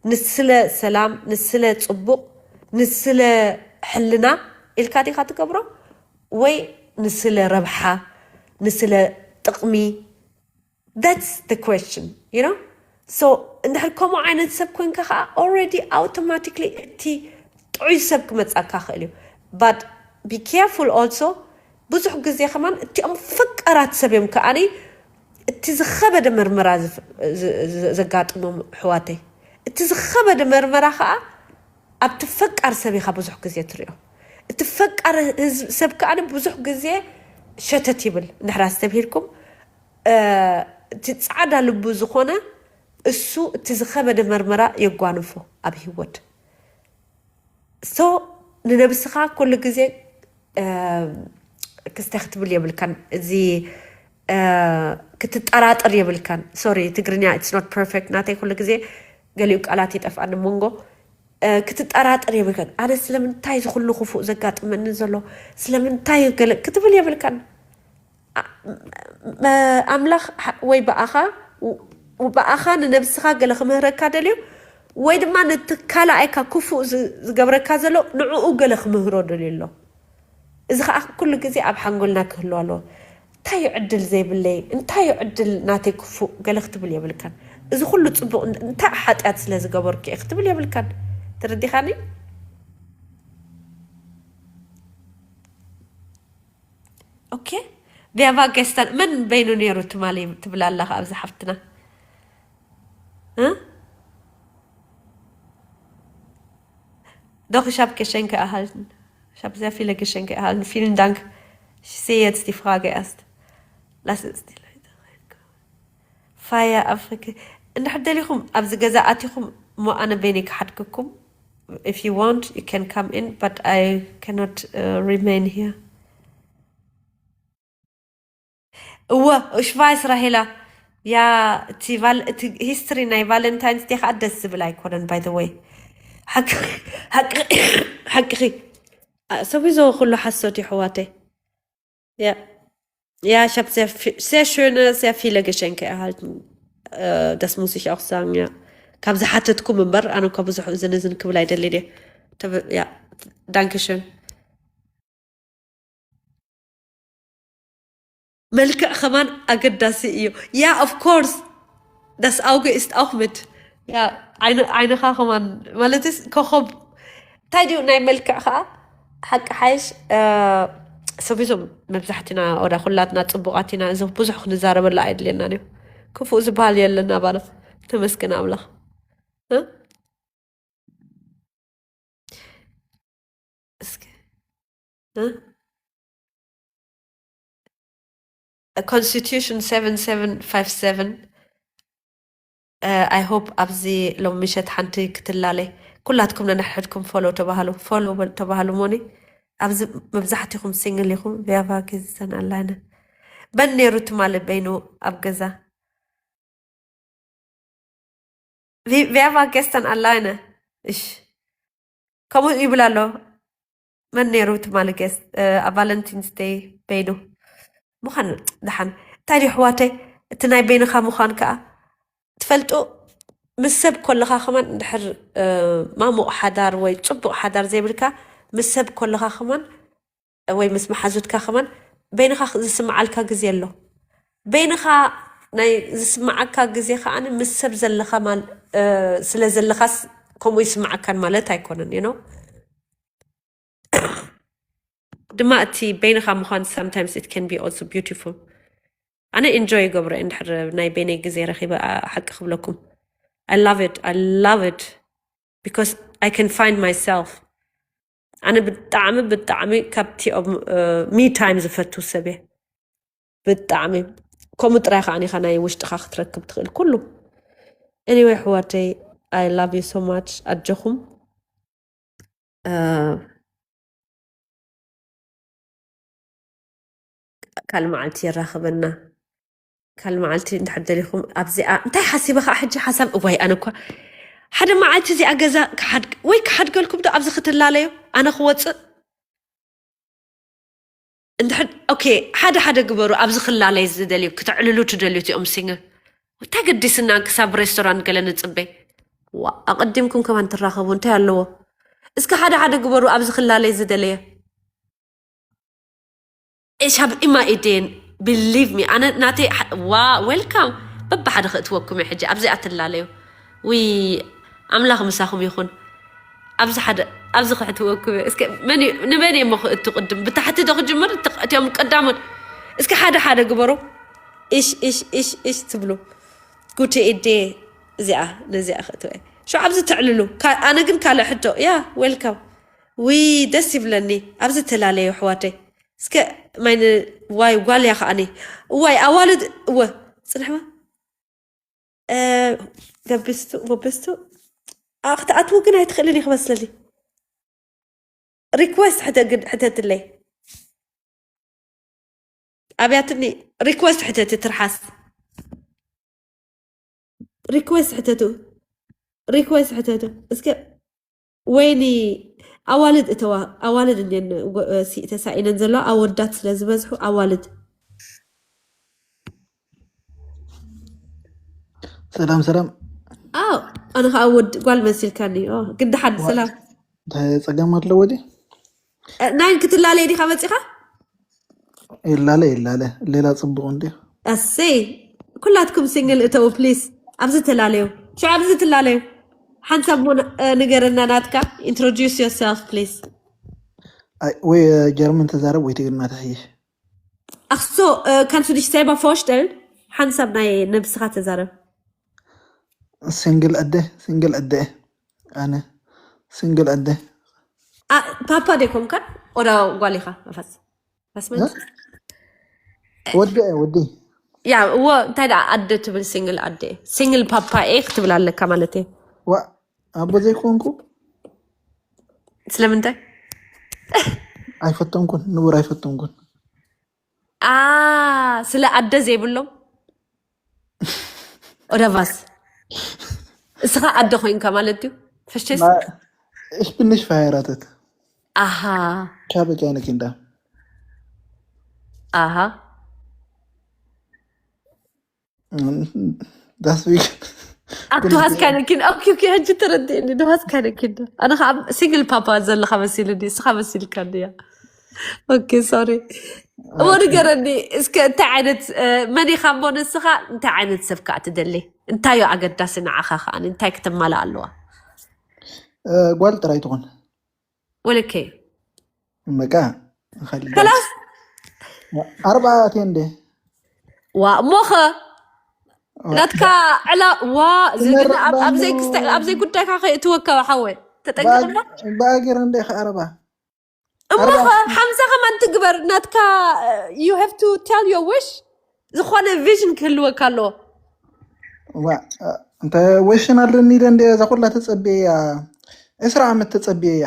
ንስለ ሰላም፣ ንስለ ጽቡቕ፣ ንስለ ሕልና ኢልካ ዲኻ ትገብሮ? ወይ ንስለ ረብሓ፣ ንስለ ጥቕሚ? That's the question, you know? So እንድሕር ከምኡ ዓይነት ሰብ ኮንካ ኸዓ፣ already automatically እቲ ጥዑይ ሰብ ክመጻካ ክእል እዩ። But be careful also። ብዙሕ ግዜ ከማን እቲኦም ፈቃራት ሰብ እዮም ከኣኒ እቲ ዝኸበደ መርመራ ዝፍ- ዝ- ዝ- ዘጋጥሞም ኣሕዋተይ። እቲ ዝኸበደ መርመራ ከዓ ኣብቲ ፈቃር ሰብ ኢኻ ብዙሕ ግዜ ትሪኦ። እቲ ፈቃር ህዝብ ሰብ ከኣኒ ብዙሕ ግዜ ሸተት ይብል። እንድሕር ኣስተብሂልኩም እቲ ፃዕዳ ልቡ ዝኾነ እሱ እቲ ዝኸበደ መርመራ የጓንፎ ኣብ ህይወት። So ንነብስኻ ኩሉ ግዜ ክስተ ክትብል የብልካን። እዚ ክትጠራጠር የብልካን። Sorry፣ ትግርኛ it's not perfect ናተይ። ኩሉ ግዜ ገሊኡ ቃላት ይጠፍኣኒ መንጎ ክትጠራጠር የብልካን። ኣነ ስለምንታይ እዚ ኩሉ ክፉእ ዘጋጥመኒ ዘሎ ስለምንታይ ገለ ክትብል የብልካን። ኣምላኽ ወይ ብኣኻ ብኣኻ ንነብስኻ ገለ ክምህረካ ደልዩ ወይ ድማ ነቲ ካልኣይካ ክፉእ ዝገብረካ ዘሎ ንዕኡ ገለ ክምህሮ ደልዩ ኣሎ። እዚ ከዓ ኩሉ ግዜ ኣብ ሓንጎልና ክህልዋ ኣለዎ። እንታይ እዩ ዕድል ዘይብለይ? እንታይ እዩ ዕድል ናተይ ክፉእ? ገለ ክትብል የብልካን። እዚ ኩሉ ፅቡቅ እንታይ ሓጢኣት ስለ ዝገበርኩ እየ ክትብል የብልካን። ተረዲኻኒ? ኦኬ። ቢያባ ገስታን መን በይኑ ነይሩ ትማሊ ትብል ኣለኻ ኣብዚ ሓፍትና? እ? Doch, ich habe Geschenke erhalten. Ich habe sehr viele Geschenke erhalten. Vielen Dank. Ich sehe jetzt die Frage erst. Lass uns die Leute reinkommen. Feier Afrika. እንድሕር ደሊኹም ኣብዚ ገዛ ኣቲኹም እሞ ኣነ በይነይ ክሓድገኩም. If you want, you can come in, but I cannot uh, remain here. እወ እሽቫይስ ራሄላ ያ እቲ ቫል- እቲ ሂስትሪ ናይ ቫለንታይንስ ዴ ከዓ ደስ ዝብል ኣይኮነን። By the way ሓቅኺ ሰዊዞ ኩሉ ሓሶት እዩ ኣሕዋተይ። Ja, ja, ich habe sehr, sehr schöne, sehr viele Geschenke erhalten. Äh, das muss ich auch sagen, ja. ካብ ዝሓተትኩም እምበር ኣነ እኳ ብዙሕ እዝን እዝን ክብል ኣይደልን እየ። ተብ- ያ ዳንክሽን። መልክዕ ከማን ኣገዳሲ እዩ። Ja, of course, das Auge ist auch mit. Ja, ዓይንኻ ከማን ማለትስ ኮኸብ እንታይ ድዩ ናይ መልክዕ ከዓ ሓቂ ሓይሽ ሰቢዞም መብዛሕትና ወዳ ኩላትና ፅቡቃት ኢና። እዚ ብዙሕ ክንዛረበሉ ኣይድልየናን እዩ። ክፉእ ዝበሃል የለና ባለ ተመስገን ኣምላኽ። እ? እስኪ እ? Constitution seven seven five seven. I hope ኣብዚ ሎም ምሸት ሓንቲ ክትላለይ ኩላትኩም ነንሕድኩም ፎሎ ተባሃሉ ፎሎ ተባሃሉ ሞኒ ኣብዚ መብዛሕትኹም ሲንግል ኢኹም። ቪያቫ ጌዝተን ኣላይነ በን ነይሩ ትማሊ በይኑ ኣብ ገዛ ቪያቫ ጌዝተን ኣላይነ እሽ ከምኡ ይብል ኣሎ። መን ነይሩ ትማሊ ጌስ ኣብ ቫለንቲንስ ደይ በይኑ ምዃን ደሓን እንታይ ድዩ ኣሕዋተይ? እቲ ናይ በይንኻ ምዃን ከዓ ትፈልጡ ምስ ሰብ ኮለኻ ከማን እንድሕር ማሙቕ ሓዳር ወይ ፅቡቕ ሓዳር ዘይብልካ ምስ ሰብ ኮለኻ ከማን ወይ ምስ መሓዙትካ ከማን በይንኻ ዝስምዓልካ ግዜ ኣሎ። በይንኻ ናይ ዝስምዓካ ግዜ ከዓ ምስ ሰብ ዘለኻ ስለ ዘለኻስ ከምኡ ይስምዓካን ማለት ኣይኮነን you know። ድማ እቲ በይንኻ ምዃን sometimes it can be also beautiful. ኣነ ኢንጆይ ይገብሮ እንድሕር ናይ በይነይ ግዜ ረኺበ ሓቂ ክብለኩም I love it I love it because I can find myself. ኣነ ብጣዕሚ ብጣዕሚ ካብቲ me time ዝፈቱ ሰብ እየ ብጣዕሚ። ከምኡ ጥራይ ከዓ ኢኻ ናይ ውሽጥኻ ክትረክብ ትኽእል ኩሉ። Anyway ኣሕዋተይ I love you so much ኣጆኹም። ካል መዓልቲ የራኽበና። ካል መዓልቲ እንድሕር ደሊኹም ኣብዚኣ እንታይ ሓሲበ ከዓ ሕጂ ሓሳብ እዋይ ኣነ እኳ ሓደ መዓልቲ እዚኣ ገዛ ክሓድ ወይ ክሓድገልኩም ዶ ኣብዚ ክትላለዩ ኣነ ክወፅእ እንድሕር ኦኬ ሓደ ሓደ ግበሩ ኣብዚ ክላለይ ዝደልዩ ክተዕልሉ ትደልዩ እዚኦም ሲንግል እንታይ ገዲስና ክሳብ ሬስቶራንት ገለ ንፅበይ ዋ ኣቐዲምኩም ከማን ትራኸቡ እንታይ ኣለዎ እስኪ ሓደ ሓደ ግበሩ ኣብዚ ክላለይ ዝደለየ Ich habe immer Ideen. Believe me. ኣነ ናተይ ዋ welcome በብሓደ ክእትወኩም እየ ሕጂ ኣብዚኣ ትላለዩ ውይ ኣምላኽ ምሳኹም ይኹን ኣብዚ ሓደ ኣብዚ ክሕትወኩ እስከ መን እዩ- ንመን እየ እሞ ክእቱ ቅድም ብታሕቲ ዶ ክጅምር እቲ- እቲኦም ቀዳሞት እስከ ሓደ ሓደ ግበሩ። እሽ እሽ እሽ እሽ ትብሉ። ጉቲ ኢዴ እዚኣ ነዚኣ ክእትወ ሽዑ ኣብዚ ትዕልሉ። ካ- ኣነ ግን ካልእ ሕቶ ያ ዌልካም። ዊ ደስ ይብለኒ። ኣብዚ ተላለዩ ኣሕዋተይ። እስከ ማይ ን- ዋይ ጓል እያ ከዓኒ። እዋይ ኣዋልድ እወ ጽንሕማ ገቢስቱ ጎቢስቱ ክትኣትዉ ግን ኣይትኽእልን እዩ ክመስለኒ። ሪኩዌስት ሕተትለይ ኣብያትኒ። ሪኩዌስት ሕተቲ ትርሓስ ሪኩዌስት ሕተቱ ሪኩዌስት ሕተቱ እስከ ወይኒ ኣዋልድ እተዋ ኣዋልድ እየን ተሳኢነን ዘለዋ ኣወዳት ስለ ዝበዝሑ ኣዋልድ ሰላም ሰላም። ኣው ኣነ ከዓ ወድ ጓል መሲልካኒ። ኦ፣ ግን ደሓን ሰላም። እንታይ ጸገም ኣለዎ ድዩ? እ፣ ናይን ክትላለየ ዲኻ መጺኻ? ይላለ ይላለ፣ ሌላ ጽቡቕ እንድዩ። ኣሰይ፣ ኩላትኩም ሲንግል እተው ፕሊስ። ኣብዚ ተላለዩ። ሽዑ ኣብዚ ትላለዩ። ሓንሳብ እሞ ን-፣ እ፣ ንገረና ናትካ። Introduce yourself please። ኣይ፣ ወይ ጀርመን ተዛረብ ወይ ትግርኛ ተሕይሽ። Ach so, äh, kannst du dich selber vorstellen? ሓንሳብ ናይ ነብስኻ ተዛረብ። ሲንግል ኣደ፣ ሲንግል ኣደ። ኣነ ሲንግል ኣደ። ፓፓ ደ ኮምካ? ኦዳ ጓል ኢኻ? ኣፋስ ኣፋስ ማለት ወዲ ወዲ። ያ እዎ። እንታይ ደኣ ኣደ ትብል ሲንግል ኣደ? ሲንግል ፓፓ እየ ክትብል ኣለካ ማለት እየ። ዋ፣ ኣቦ ዘይኮንኩ ስለምንታይ? ኣይፈተንኩን፣ ንቡር ኣይፈተንኩን። ኣ ስለ ኣደ ዘይብሎም ኦደቫስ እስኻ ኣደ ኮይንካ ማለት እዩ። ፈሽቴስ Ich bin nicht verheiratet. ኣሃ Ich habe keine Kinder. ኣሃ Deswegen. ኣቱ ሃስካነ ኪን ኦኬ ኦኬ። ሕጂ ተረዲእኒ። ዶ ሃስካነ ኪን ኣነ ከዓ ሲንግል ፓፓ ዘለካ መሲልኒ። እስኻ መሲልካ እንድያ። ኦኬ ሶሪ። እሞ ንገረኒ እስከ እንታይ ዓይነት እ፣ መን ኢኻ እሞ ንስኻ እንታይ ዓይነት ሰብ ከዓ ትደሊ? እንታይ እዩ ኣገዳሲ ንዓኻ ከዓ እንታይ ክትማላእ ኣለዋ? እ፣ ጓል ጥራይ ትኾን። ወለከ በቃ ኸሊዳ። ከላስ ኣርባ ኣትየ እንደ ዋ እሞኸ ናትካ ዕላ ዋ እዚ ግን ኣብ- ኣብ ዘይክስተ- ኣብ ዘይጉዳይካ ከይእትወካ ሓወ ተጠንቀቕ እሞ። ብኣገር እንደ ከኣረባ እሞኸ ሓምሳ ከማን ትግበር ናትካ። You have to tell your wish። ዝኾነ ቪዥን ክህልወካ ኣለዎ። ዋ እንተ ወሽን ኣለኒ ደ እንደ እዛ ኩላ ተጸብየያ ዕስራ ዓመት ተጸብየያ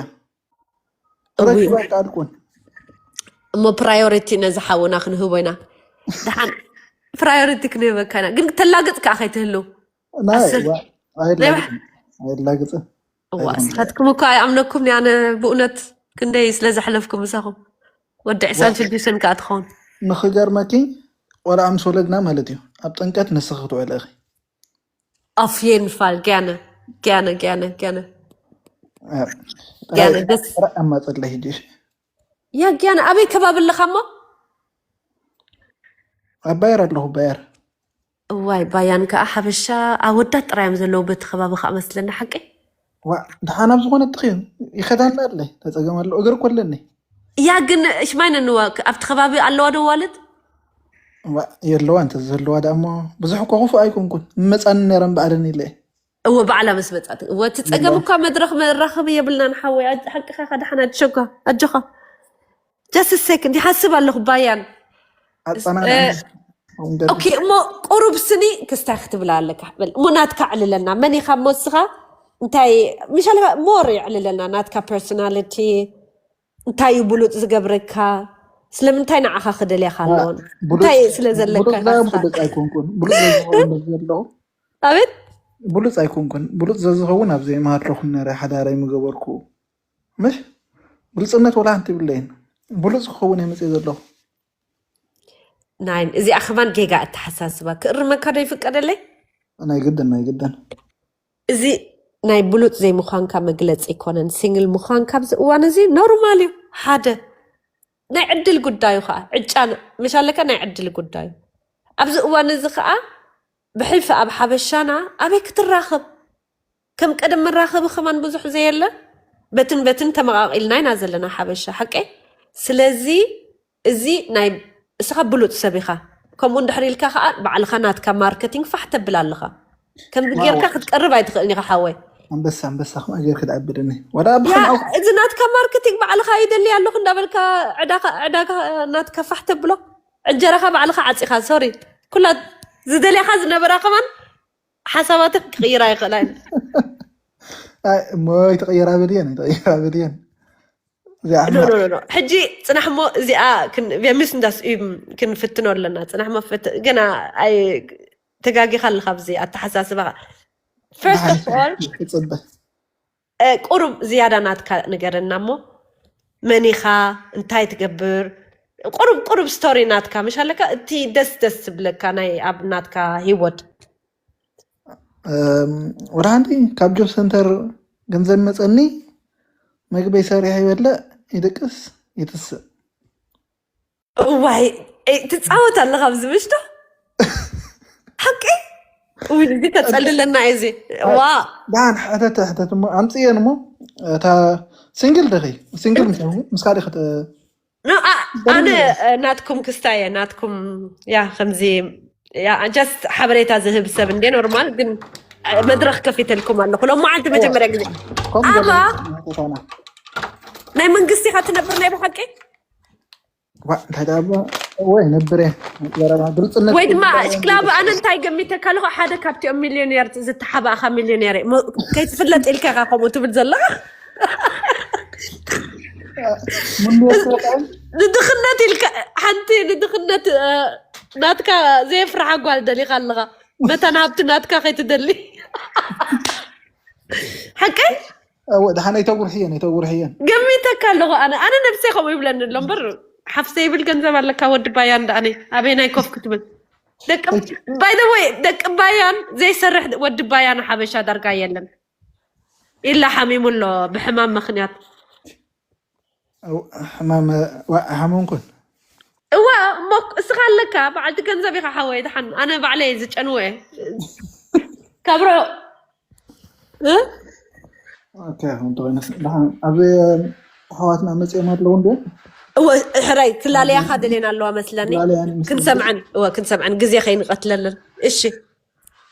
እውይ። ረኪባ ቃልኩን እሞ ፕራዮሪቲ ነዚ ሓውና ክንህቦ ኢና። ደሓን ፕራዮሪቲ ክንህበካ ኢና። ግን ተላግጽ ከዓ ከይትህልው። ናይ ኣስር- ዋ- ኣይላግጽን ኣይላግጽን እዋ እስኻትኩም እኮ ኣይኣምነኩም ኣነ ብእውነት ክንደይ ስለ ዘሕለፍኩም ምሳኹም ወዲ ዕስራን ሽዱሽተን ከዓ ትኸውን። ንኽገርመኪ ቆልዓ ምስ ወለድና ማለት እዩ ኣብ ጥንቀት ንስኺ ክትውዕሊ ኢኺ Auf jeden Fall gerne gerne gerne gerne gerne ደስ ጥራይ ኣማፀለይ ሕጂ ያ gerne ኣበይ ከባቢ ኣለኻ እሞ? ኣብ ባየር ኣለኹ ባየር እዋይ ባያን ከዓ ሓበሻ ኣወዳት ጥራዮም ዘለዉ በቲ ከባቢ ከዓ መስለኒ ሓቂ ዋ ደሓን ኣብ ዝኾነ ጥኺ ይኸዳና ኣለ ተፀገም ኣሎ እግር ኮለኒ ያ ግን እሽማይነ ንዋ ኣብቲ ከባቢ ኣለዋ ዶ ዋልድ ዋ የለዋ እንተ ዘለዋ ደኣ እሞ ብዙሕ እኮ ክፉእ ኣይኮንኩን መፃኒ ነረን በኣለን ኢለ እወ ባዕላ ምስ መፃት እወ እቲ ፀገም እኳ መድረክ መራኸቢ የብልናን ሓወይ ሓቅኻ ከ ደሓን ኣጆኻ ኣጆኻ just second ይሓስብ ኣለኹ ባያን ኣፀናና ኦኬ እሞ ቁሩብ ስኒ ክስታይ ክትብላ ኣለካ በል እሞ ናትካ ዕልለና መን ኢኻ እሞ እስኻ እንታይ ምሻል ሞር የዕልለና ናትካ personality እንታይ እዩ ብሉፅ ዝገብረካ ስለምንታይ ንዓኻ ክደልያካ ኣለዎን እንታይ ስለ ዘለካ ኢኻ እስኻ? ብሉፅ ኣይኮንኩን ብሉፅ ዘዝኸውን ኣብዚ ኣለኹ ኣቤት ብሉፅ ኣይኮንኩን ብሉፅ ዘዝኸውን ኣብ ዘይምሃለኹ ነረ ሓዳረይ ምገበርኩ ምሽ ብሉፅነት ወላ ሓንቲ ይብለይን ብሉፅ ክኸውን እየ መፅእ ዘለኹ ናይ እዚኣ ከማን ጌጋ ኣተሓሳስባ ክእርመካ ዶ ይፍቀደለይ ናይ ግድን ናይ ግድን እዚ ናይ ብሉፅ ዘይምዃንካ መግለፂ ኣይኮነን ሲንግል ምዃንካ ኣብዚ እዋን እዚ ኖርማል እዩ ሓደ ናይ ዕድል ጉዳዩ ከዓ ዕጫ መሻለካ ናይ ዕድል ጉዳዩ ኣብዚ እዋን እዚ ከዓ ብሕልፊ ኣብ ሓበሻና ኣበይ ክትራኸብ ከም ቀደም መራኸቢ ከማን ብዙሕ ዘየለ በትን በትን ተመቓቒልና ኢና ዘለና ሓበሻ ሓቀይ። ስለዚ እዚ ናይ እስኻ ብሉፅ ሰብ ኢኻ። ከምኡ እንድሕር ኢልካ ከዓ ባዕልኻ ናትካ ማርኬቲንግ ፋሕ ተብል ኣለኻ። ከምዚ ጌርካ ክትቀርብ ኣይትኽእልን ኢኻ ሓወይ። ኣንበሳ ኣንበሳ ከምኣ ጌርክ ደኣ ኣብደኒ ወዳ ኣቦኻ ያ ንዓው እዚ ናትካ ማርኬቲንግ ባዕልኻ ይደሊ ኣለኹ እንዳበልካ ዕዳኻ ዕዳጋ ናትካ ፋሕ ተብሎ ዕጀራኻ ባዕልኻ ዓፂኻ ሶሪ ኩላ ዝደልያኻ ዝነበራ ከማን ሓሳባትክ ክቕይራ ይኽእላ እየን። ኣይ እሞ ይተቐየራ በልየን ይተቐየራ በልየን እዚኣ ኖ ሕማቕ ኖ ኖ ኖ። ሕጂ ፅናሕ እሞ እዚኣ ቢያሚስ እንዳስ ክንፍትኖ ኣለና። ፅናሕ እሞ ፈት- ገና ኣይ ተጋጊኻ ኣለኻ ኣብዚ ኣተሓሳስባኻ። First of all ክፅበ ቁሩብ ዝያዳ ናትካ ንገረና እሞ መን ኢኻ እንታይ ትገብር ቁሩብ ቁሩብ ስቶሪ ናትካ ምሽ ኣለካ እቲ ደስ ደስ ዝብለካ ናይ ኣብ ናትካ ሂወት ወደ ሓንቲ ካብ ጆብ ሰንተር ገንዘብ መፀኒ መግበይ ሰሪሐ ይበልዕ ይድቅስ ይትስእ እዋይ ትፃወት ኣለኻ ኣብዚ ምሽ ዶ ሓቂ ውይ እዚ ከፀልለና እዩ እዚ ዋ ዳን ሕተት ሕተት እሞ ኣምፅየን እሞ እታ ሲንግል ድኺ ሲንግል ምስ ምስ ካልእ ክት No, ኣ- ኣነ እ፣ ናትኩም ክስታየ ናትኩም ያ ከምዚ ያ just ሓበሬታ ዝህብ ሰብ እንደ ኖርማል ግን እ፣ መድረክ ከፊተልኩም ኣለኹ ሎም መዓልቲ መጀመርያ ግዜ ከምኡ ኣባ ገለ ናይ መንግስቲ ኢኻ ትነብር ናይ ብሓቂ እንታይ ዳባ ወይ ነብር እየ ግልፅነት ወይ ድማ ክላብ ኣነ እንታይ ገሚተካ ኣለኹ ሓደ ካብቲኦም ሚሊዮኔር ዝተሓባእኻ ሚሊዮኔር እየ። ሞ- ከይትፍለጥ ኢልካ ኢኻ ከምኡ ትብል ዘለኻ ምንወስወጣን ንድኽነት ኢልካ ሓንቲ ንድኽነት እ፣ ናትካ ዘየፍርሓ ጓል ደሊኻ ኣለኻ መታን ሃብቲ ናትካ ከይትደሊ ሓቀይ እወ ደሓን ኣይተጉርሕየን ኣይተጉርሕየን ገሚተካ ኣለኹ ኣነ ኣነ ነብሰይ ከምኡ ይብለኒ ኣሎ እምበር ሓፍሰ ይብል ገንዘብ ኣለካ ወዲ ባያን ደኣነ ኣበይ ናይ ኮፍ ክትብል ደቂ ባይደወይ ደቂ ባያን ዘይሰርሕ ወዲ ባያን ሓበሻ ዳርጋ የለን ኢላ ሓሚሙ ኣሎ ብሕማም ምክንያት ሕማም ሓመምኩን እዋ እሞ እስኻ ኣለካ በዓልቲ ገንዘብ ኢኻ ሓወይ ድሓን ኣነ ባዕለይ ዝጨንወ እየ ካብሮ እ? ኣብ ኣሕዋትና መፅኦም ኣለዉ እንዶ እወ ሕራይ ክላለያኻ ደልየን ኣለዋ መስለኒ ክላለያን ይመስለኒ። ክንሰምዐን እወ ክንሰምዐን ግዜ ከይንቐትለለን እሺ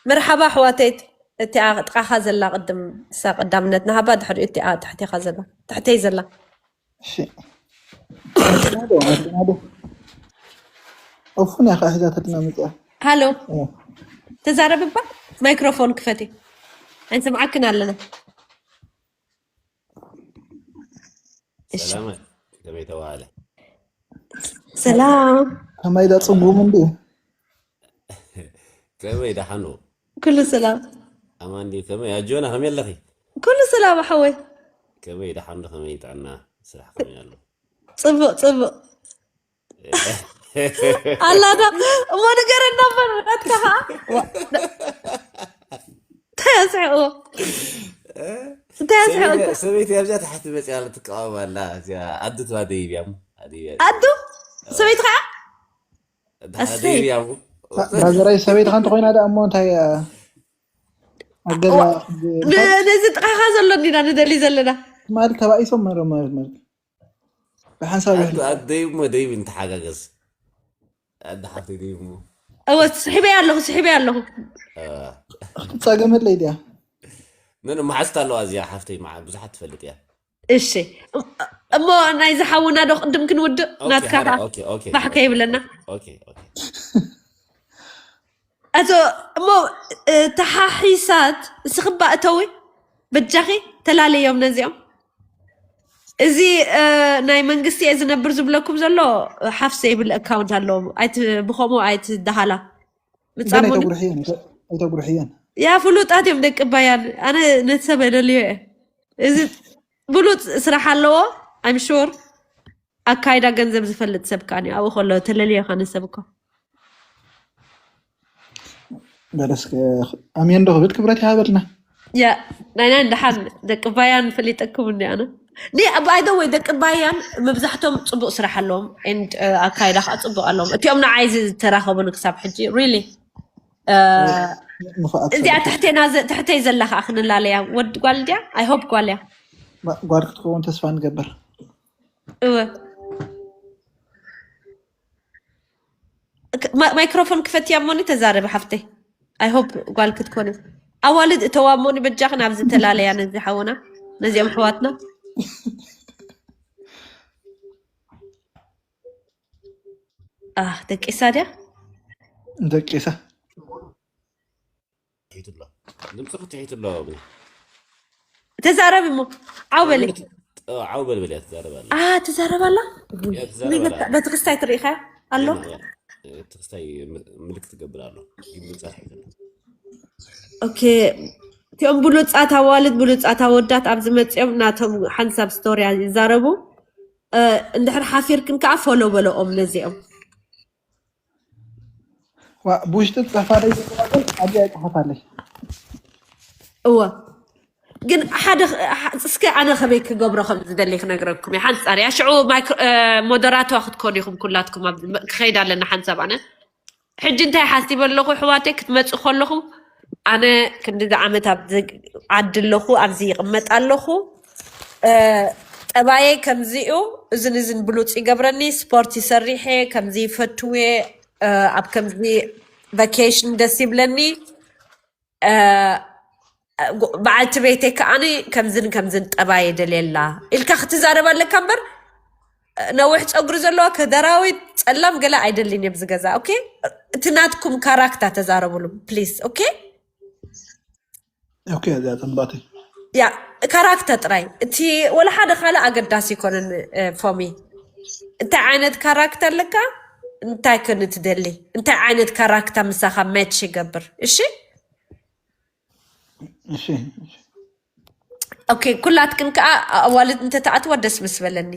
መርሓባ ኣሕዋተይት እቲኣ ጥቓኻ ዘላ ቅድም እሳ ቀዳምነት ንሃባ ድሕሪኡ እቲኣ ትሕቴኻ ዘላ ትሕተይ ዘላ እሺ ናዶ ናዶ እፉን ያኸ ሕዛተትና መፅያ ሃሎ ተዛረብባ ማይክሮፎን ክፈቲ ኣይንሰምዓክን ኣለና እሺ ሰላም ከመይ ተባሃለ ሰላም ከማይ ዳ ፅጉም እንዲ ከመይ ደሓኑ ኩሉ ሰላም ኣማን ድዩ ከመይ ኣጆና ከመይ ኣለኺ ኩሉ ሰላም ኣሓወይ ከመይ ደሓኑ ከመይ ጥዕና ስራሕ ከመይ ኣሎ ፅቡቅ ፅቡቅ ኣላዳ እሞ ንገረና እምበር ናትካ ከዓ እንታይ ኣስሕቅዎ እንታይ ኣስሕቅካ ሰበይቲ ኣብዛ ታሕቲ መፅያ ትቃወም ኣላ እዚኣ ኣዱ ትባ ደይብ እያ እሞ፣ ኣዱ እያ። ኣዱ ሰበይቲ ከዓ ደሓ ደይብ እያ እሞ። ባዘራይ ሰበይትኻ እንተኮይና ደኣ እሞ እንታይ ኣብ ገዛ ን- ነዚ ጥቃኻ ዘሎ እንዲና ንደሊ ዘለና ማለት ተባኢሶም መረ ማለት ማለት ብሓንሳብ ኣዱ ኣዱ ደይብ እሞ ደይብ ንተሓጋገዝ ኣዱ ሓፍተይ ደይብ እሞ እወ ስሒበያ ኣለኹ ስሒበያ ኣለኹ እ፣ ክትፀገመለይ ድያ ምን መሓዝት ኣለዋ እዚኣ ሓፍተይ መዓ ብዙሓት ትፈልጥ እያ እሺ እሞ ናይ ዝሓውና ዶ ቅድም ክንውድእ ኦኬ፣ ናትካ ሓደ፣ ከዓ ኦኬ፣ ኦኬ፣ ባሕከ ይብለና ኦኬ፣ ኦኬ። ኣቶ እሞ እ፣ ተሓሒሳት እስኽባ እተዊ በጃኺ ተላለዮም ነዚኦም እዚ እ፣ ናይ መንግስቲ እየ ዝነብር ዝብለኩም ዘሎ ሓፍሰ ይብል ኣካውንት ኣለዎም ኣይት- ብኸምኡ ኣይትደሃላ ግን ምጻሙኒ ኣይተጉርሕየን ኣይተ- ኣይተጉርሕየን ያ ፍሉጣት እዮም ደቂ ባያን ኣነ ነቲ ሰብ የደልዮ እየ እዚ ብሉፅ ስራሕ ኣለዎ I'm sure ኣካይዳ ገንዘብ ዝፈልጥ ሰብ ከኣ ኣብኡ ከሎ ተለልዮ ከ ንሰብ እኮ በለስ ኣሜን ዶ ክብል ክብረት ይሃበልና ያ ናይ ናይ ደሓን ደቂ ባያን ፈሊጠኩም እንዲ ኣነ by the way ደቂ ባያን መብዛሕቶም ፅቡቅ ስራሕ ኣለዎም and ኣካይዳ ከዓ ፅቡቅ ኣለዎም እቲኦም ንዓይ ዝተራኸቡኒ ክሳብ ሕጂ really ንፉዓት እዚኣ ሰባት። ትሕቴና ዘ- ትሕተይ ዘላ ከዓ ክንላለያ ወዲ ጓል እንዲያ I hope ጓል እያ ጓል ክትከውን ተስፋ ንገብር። እወ። ክ- ማ- ማይክሮፎን ክፈትያ እሞኒ ተዛረቢ ሓፍተይ። I hope ጓል ክትኮኒ። ኣዋልድ እተዋ እሞኒ በጃኽን ኣብዚ ተላለያ ነዚ ሓውና ነዚኦም ኣሕዋትና። ኣህ ደቂሳ ድያ? ደቂሳ ትሒቱ ኣሎ። ድምፅኺ ትሒቱ ኣሎ። ተዛረቢ እሞ ዓው በሊ። ዓው በልበል እያ ትዛረብ ኣላ። ኣ ትዛረብ ኣላ። እያ ትዛረብ ኣላ። በቲ ክስታይ ትርኢኻ ኣሎ። እቲ ክስታይ ምልክት ትገብር ኣሎ። ግን ድምፃ ትሒቱ ኣሎ። ኦኬ። እቲኦም ብሉፃት ኣዋልድ ብሉፃት ኣወዳት ኣብዚ መፂኦም ናቶም ሓንሳብ ስቶርያ ይዛረቡ። እ፣ እንድሕር ሓፊርክን ከዓ ፎሎ በለኦም ነዚኦም። ዋ ብውሽጢ ትፃፋለይ። ኣብዚ ኣይፅሓፋለይ። እወ ግን ሓደ እስከ ኣነ ከመይ ክገብሮ ከም ዝደሊ ክነግረኩም እየ። ሓንፃር እያ ሽዑ ማይክሮ- እ፣ ሞደራቷ ክትኮኑ ኢኹም ኩላትኩም። ኣብ- ክኸይድ ኣለና ሓንሳብ ኣነ ሕጂ እንታይ ሓሲበ ኣለኹ ኣሕዋተይ ክትመፁ ከለኹ ኣነ ክንዲዚ ዓመት ኣብዚ ዓዲ ኣለኹ ኣብዚ ይቕመጥ ኣለኹ። እ፣ ጠባየይ ከምዚኡ እዝን እዝን ብሉፅ ይገብረኒ። ስፖርት ይሰሪሐ ከምዚ ይፈትዌ። እ፣ ኣብ ከምዚ ቫኬሽን ደስ ይብለኒ። እ፣ በዓልቲ ቤተይ ከዓኒ ከምዝን ከምዝን ጠባይ የደልየላ ኢልካ ክትዛረብ ኣለካ እምበር ነዊሕ ፀጉሪ ዘለዋ ከደራዊት ፀላም ገለ ኣይደልን እዮም ዝገዛ። ኦኬ፣ እቲ ናትኩም ካራክታ ተዛረቡሉ ፕሊስ። ኦኬ ኦኬ እዚኣ ፅንባተይ ያ ካራክተር ጥራይ እቲ ወላ ሓደ ካልእ ኣገዳሲ ይኮነን። ፎሚ እንታይ ዓይነት ካራክተር ኣለካ? እንታይ ከን ትደሊ? እንታይ ዓይነት ካራክተር ምሳኻ መች ይገብር? እሺ እሺ እሺ። ኦኬ ኩላትክን ከዓ ኣዋልድ እንተተኣትዋ ደስ ምስ በለኒ።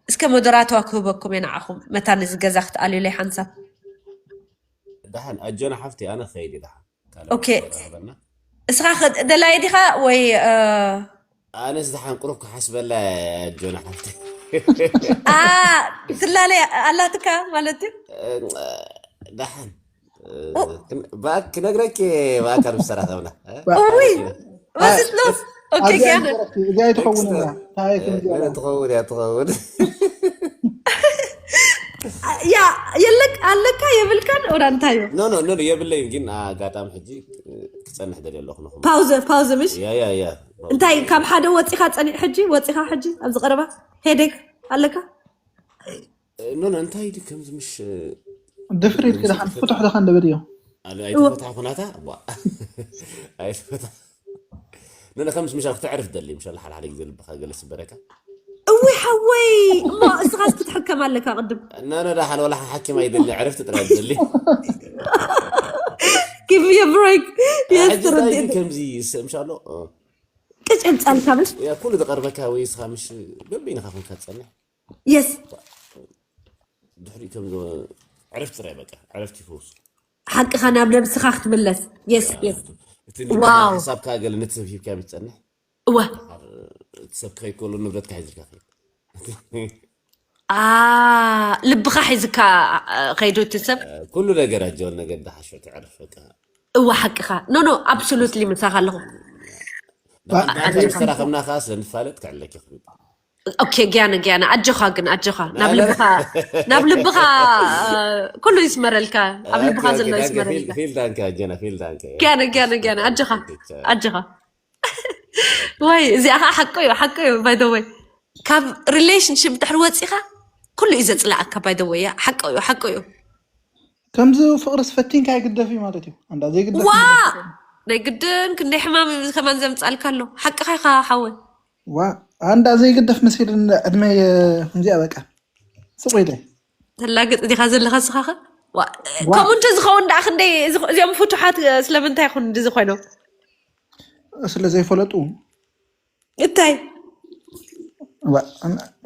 እስከ ሞደራተዋ ክህበኩም እየ ንዓኹም መታ ነዚ ገዛ ክትኣልዩለይ ሓንሳብ። ደሓን ኣጆና ሓፍቲ ኣነ ክኸይድ እየ ደሓን። ካልእ ኦኬ። ተራኸበና። እስኻ ከ- ደላይ ዲኻ ወይ እ፣ ኣነስ ደሓን ቁሩብ ክሓስበላ ኣጆና ሓፍቲ። ኣ ትላለይ ኣላትካ ማለት እዩ። ደሓን ብኣክ ክነግረኪ ብኣካል ምስ ተራኸብና። ኦይ ወስት ሎስ ኦኬ ኣብዚኣ ጋነ ይተረፍቲ፣ እዚኣ ኣይትኸውን እያ። እንታይ ከም እዚኣ ትኸውን እያ ትኸውን። ያ የለክ ኣለካ የብልካን ወዳ እንታይ እዩ? ኖ ኖ ኖ የብለይን ግን ኣጋጣሚ ሕጂ ክፀንሕ ደልየ ኣለኹ ንኹም። ፓውዘ ፓውዘ ምሽ ያ ያ ያ እንታይ ካብ ሓደ ወፂኻ ፀኒሕ ሕጂ ወፂኻ ሕጂ ኣብዚ ቀረባ ሄደክ ኣለካ? ኖ ኖ እንታይ ድዩ ከምዚ ምሽ ድፍሪት ክደሓን ፍቱሕ ደኻ እንደበል እዮም። ኣይተፈትሐ ኩናታ ቧ ኣይተፈትሐ። ኖ ኖ ከምዚ ምሽ ክተዕርፍ ደሊ ምሽ ሓደ ሓደ ግዜ ልብኻ ገለ ስበረካ። እዊ ሓወይ እሞ እስኻስ ክትሕከም ኣለካ ቅድም ኖ ኖ ደሓን ወላ ሓኪም ኣይደሊ ዕረፍቲ ጥራይ ደሊ። give me a break yes ሕጂ እንታይ ተረዲእ ድዩ ከምዚ ይስእ ምሽ ኣሎ። ቅጭ ህንፃልካ ምሽ ያ ኩሉ ዝቐርበካ ወይ እስኻ ምሽ በበይንኻ ኮንካ ትጸንሕ። የስ ድሕሪ ከም ዕረፍቲ ጥራይ በቃ ዕረፍቲ ይፈውስ። ሓቅኻ ናብ ነብስኻ ክትምለስ የስ የስ እቲ ዋው። ሓሳብካ ገለ ነቲ ሰብ ሂብካ ብትጸንሕ እወ እቲ ሰብ ክኸይድ ከሎ ንብረትካ ሒዝልካ ኸይድ። ኣ ልብኻ ሒዝካ ኸይዱ እቲ ሰብ ኩሉ ነገር ኣጀወል ነገር ደሓሾ ትዕርፍ በቃ። እወ ሓቅኻ ኖ ኖ absolutely ምሳኻ ኣለኹ። ብሓንሳብ ዝተራኸብና ከዓ ስለ ንፋለጥ ክዕለኪ ክብል። ኦኬ ግያነ ግያነ ኣጆኻ ግን ኣጆኻ ናብ ልብኻ ናብ ልብኻ ኩሉ ይስመረልካ ኣብ ልብኻ ዘሎ ይስመረልካ። ፊልዳንካ ጀና ፊልዳንካ ግያነ ግያነ ግያነ ኣጆኻ ኣጆኻ። ወይ እዚኣ ከዓ ሓቂ እዩ ሓቂ እዩ by the way ካብ relationship ድሕሪ ወፂኻ ኩሉ እዩ ዘፅላኣካ by the way ሓቂ እዩ ሓቂ እዩ። ከምዚ ፍቅርስ ፈቲንካ ይግደፍ እዩ ማለት እዩ። ኣንዳ ዘይግደፍ ዋ ናይ ግድን ክንደይ ሕማም እዩ ከማን ዘምፃልካ ኣሎ ሓቅኻ ኢኻ ሓወይ። ዋ ኣንዳ ዘይግደፍ መሲል ዕድመ ከምዚኣ በቃ ስቁ ኢለ ተላግፅ ዲኻ ዘለኻ ስኻኸ? ዋ፣ ከምኡ እንተ ዝኸውን ደኣ ክንደይ እዚ- እዚኦም ፍቱሓት ስለምንታይ ይኹን እንዲ ዝኾይኖም ስለ ዘይፈለጡ እንታይ ዋ፣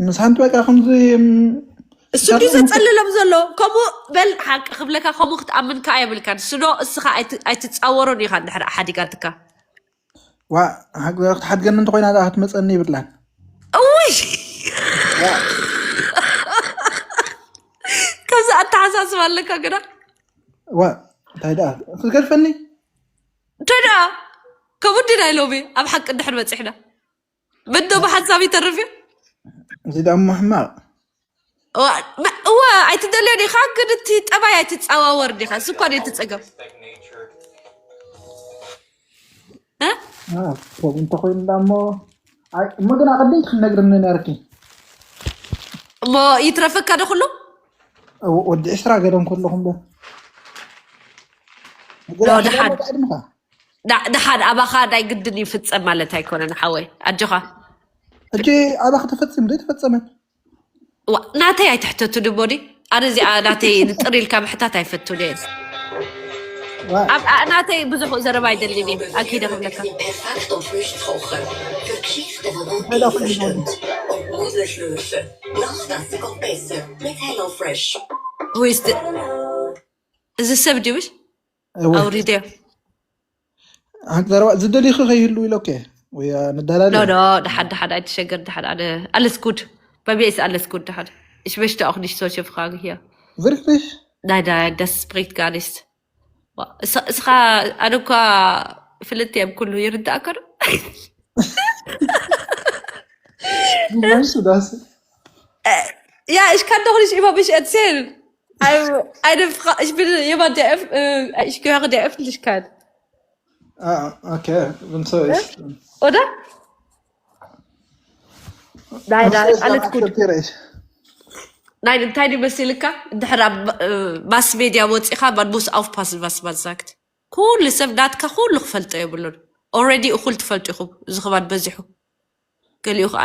ምስ ሓንቲ በቃ ከምዚ እም፣ እሱ እንዲ ዘፀልሎም ዘሎ ከምኡ በል ሓቂ ክብለካ ከምኡ ክትኣምን ከዓ የብልካን ስዶ እስኻ ኣይት- ኣይትፃወሮን ኢኻ እንድሕር ሓዲጋትካ ዋ፣ ሓቂ ክትሓድገኒ እንተኮይና ደኣ ክትመፀኒ ይብላን እውይ ከምዚ ኣተሓሳስብ ኣለካ ግና ዋ፣ እንታይ ደኣ ክትገድፈኒ እንታይ ደኣ ከምኡ እንዲና ኢሎሚ ኣብ ሓቂ እንድሕር በፂሕና ብዶ ብሓንሳብ ይተርፍ እዩ። እዚ ደሞ ሕማቕ እዋ፣ መ- እዋ ኣይትደልዮ ዲኻ? ግን እቲ ጠባይ ኣይትፃዋወር ዲኻ? እሱ እኳ ድዩ እቲ ፀገም? እ? ከምኡ እንተኮይኑ ዳሞ፣ ኣይ፣ እሞ ግን ኣቐዲም ክትነግርኒ ነርኪ። እሞ ይትረፈካ ዶ ኩሉ? ወዲ ዕስራ ገደም ከለኹም ዶ? ዶ፣ ደሓን። ዳ- ደሓን ኣባኻ ናይ ግድን ይፍፀም ማለት ኣይኮነን ሓወይ፣ ኣጆኻ። ሕጂ ኣባኺ ተፈፂሙ ዶ ተፈፀመን? ዋ፣ ናተይ ኣይትሕተቱ ድቦዲ። ኣነ እዚኣ ናተይ ንጥር ኢልካ ምሕታት ኣይፈቱን እየ። ዋ፣ ኣብ ኣ- ናተይ ብዙሕ ዘረባ ኣይደልን እየ። ኣኪደ ክብለካ Perfect om vlees te koken. Verkies de እንታይ ዳ ኩሉ ይበሉ? Op moedersleurse. Nachtdassen koppesse. Met HelloFresh. ወይስ እዚ ሰብ ድዩሽ እወ፣ ኣውሪደ ሓንቲ ዘረባ ዝደሊኺ ከይህሉ ኢለ ኦኬ። ወይ ንዳላለ ኖ ኖ ደሓን ደሓን ኣይትሸገር ደሓን ኣነ ኣለስ ጉድ በቤስ ኣለስ ጉድ ደሓን ich möchte auch nicht solche Fragen hier wirklich? Nein, nein, das bringt gar nichts. Wa- እስ- እስኻ ኣነ እኳ ፍልጥ እየ ኩሉ ይርዳእካ ዶ Wie meinst du das? Ja, ich kann doch nicht über mich erzählen. Eine, eine Frau, ich bin jemand, der, öff- äh, ich gehöre der Öffentlichkeit. Ah, okay, wenn so ist. Oder? Nein, nein, alles gut. Akzeptiere ich. ናይ እንታይ ድዩ መሲልካ? ድሕር ኣብ ማስ ሜድያ ወፂኻ man muss aufpassen was man sagt። ኩሉ ሰብ ናትካ ኩሉ ክፈልጦ የብሉን። Already እኹል ትፈልጡ ኢኹም። እዚ ክባድ በዚሑ። ገሊኡ ከዓ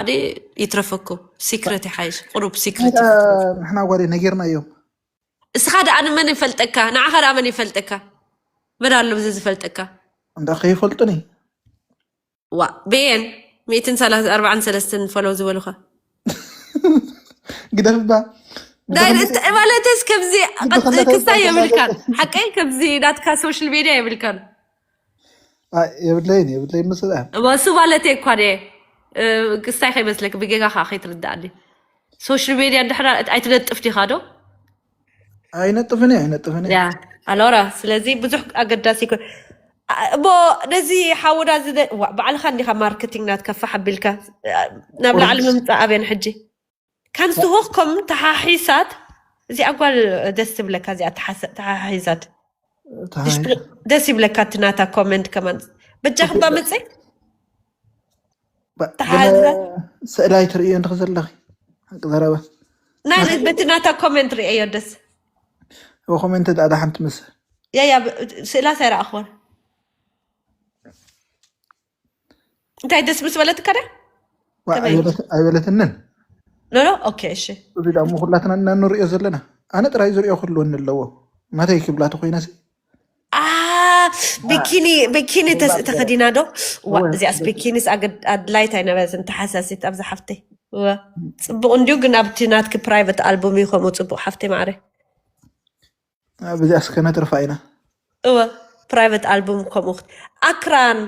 ይትረፈኩም። ሲክረት ይሓይሽ። ቁሩብ ሲክረት ንሕና ጓደ ነጊርና እዮም። እስኻ ደኣ ንመን ይፈልጠካ? ንዓኻ ደኣ መን ይፈልጠካ? መን ኣሎ ብዚ ዝፈልጠካ? እንዳ ከይፈልጡኒ። ዋ ቤን ሚእትን ሰላሳ ኣርባዓን ሰለስተን ፈለው ዝበሉኻ ግደፍባ። ዳይ- ማለትስ ከምዚ ክስታይ የብልካን ሓቀይ ከምዚ ናትካ ሶሻል ሜድያ የብልካን የብለይን የብለይን ምስል እሱ ማለት እኳ ክስታይ ከይመስለክ ብጌጋ ከዓ ከይትርዳእኒ ሶሻል ሜድያ እንድሕራ ኣይትነጥፍ ዲኻ ዶ ኣይነጥፍን እየ ኣይነጥፍን እየ ያ ኣሎራ ስለዚ ብዙሕ ኣገዳሲ ይኮን እሞ ነዚ ሓወዳ ዝደ ዋ፣ ባዕልኻ እንዲኻ ማርኬቲንግ ናትካ ፋሕ ኣቢልካ ናብ ላዕሊ ምምፃእ ኣብየን ሕጂ ካንስ ሆኽኮም ተሓሒሳት እዚኣ ጓል ደስ ትብለካ እዚኣ ተሓሰ- ተሓሒዛት ተሃሂ- ደስ ይብለካ እቲ ናታ ኮመንት ከማን በጃ ክባ መፅእ ባ- ተሓዘ። ገለ ስእላይ ትርእዮ እንድኺ ዘለኺ ሓቂ ዘረባ ናይ በቲ ናታ ኮመንት ርእዮ ደስ ኮሜንት ዳ ሓንቲ ምስ ያ ያ ስእላ ሳይረኣኽዎን እንታይ ደስ ምስ በለትካ ዳ ዋ፣ ከመይ? ኣይበለት- ኣይበለትንን ኖ ኖ ኦኬ እሺ እዚ ዳሞ ኩላትና እና ንሪኦ ዘለና ኣነ ጥራይ ዝሪኦ ክህልወኒ ኣለዎ ናተይ ክብላ ተኮይናሲ ኣ ቢኪኒ ቢኪኒ ተስ- ተኸዲና ዶ ዋ ወይ። እዚኣስ ቢኪኒስ ኣገድ- ኣድላይት ኣይነበረትን ተሓሳሲት ኣብዛ ሓፍተይ ዋ ጽቡቕ እንዲዩ ግን ኣብቲ ናትኪ ፕራይቨት ኣልቡም እዩ ከምኡ ጽቡቕ ሓፍተይ ማዕረ ብዚኣስ ከነትርፋ ኢና እወ ፕራይቨት ኣልቡም ከምኡ ክት- ኣክራን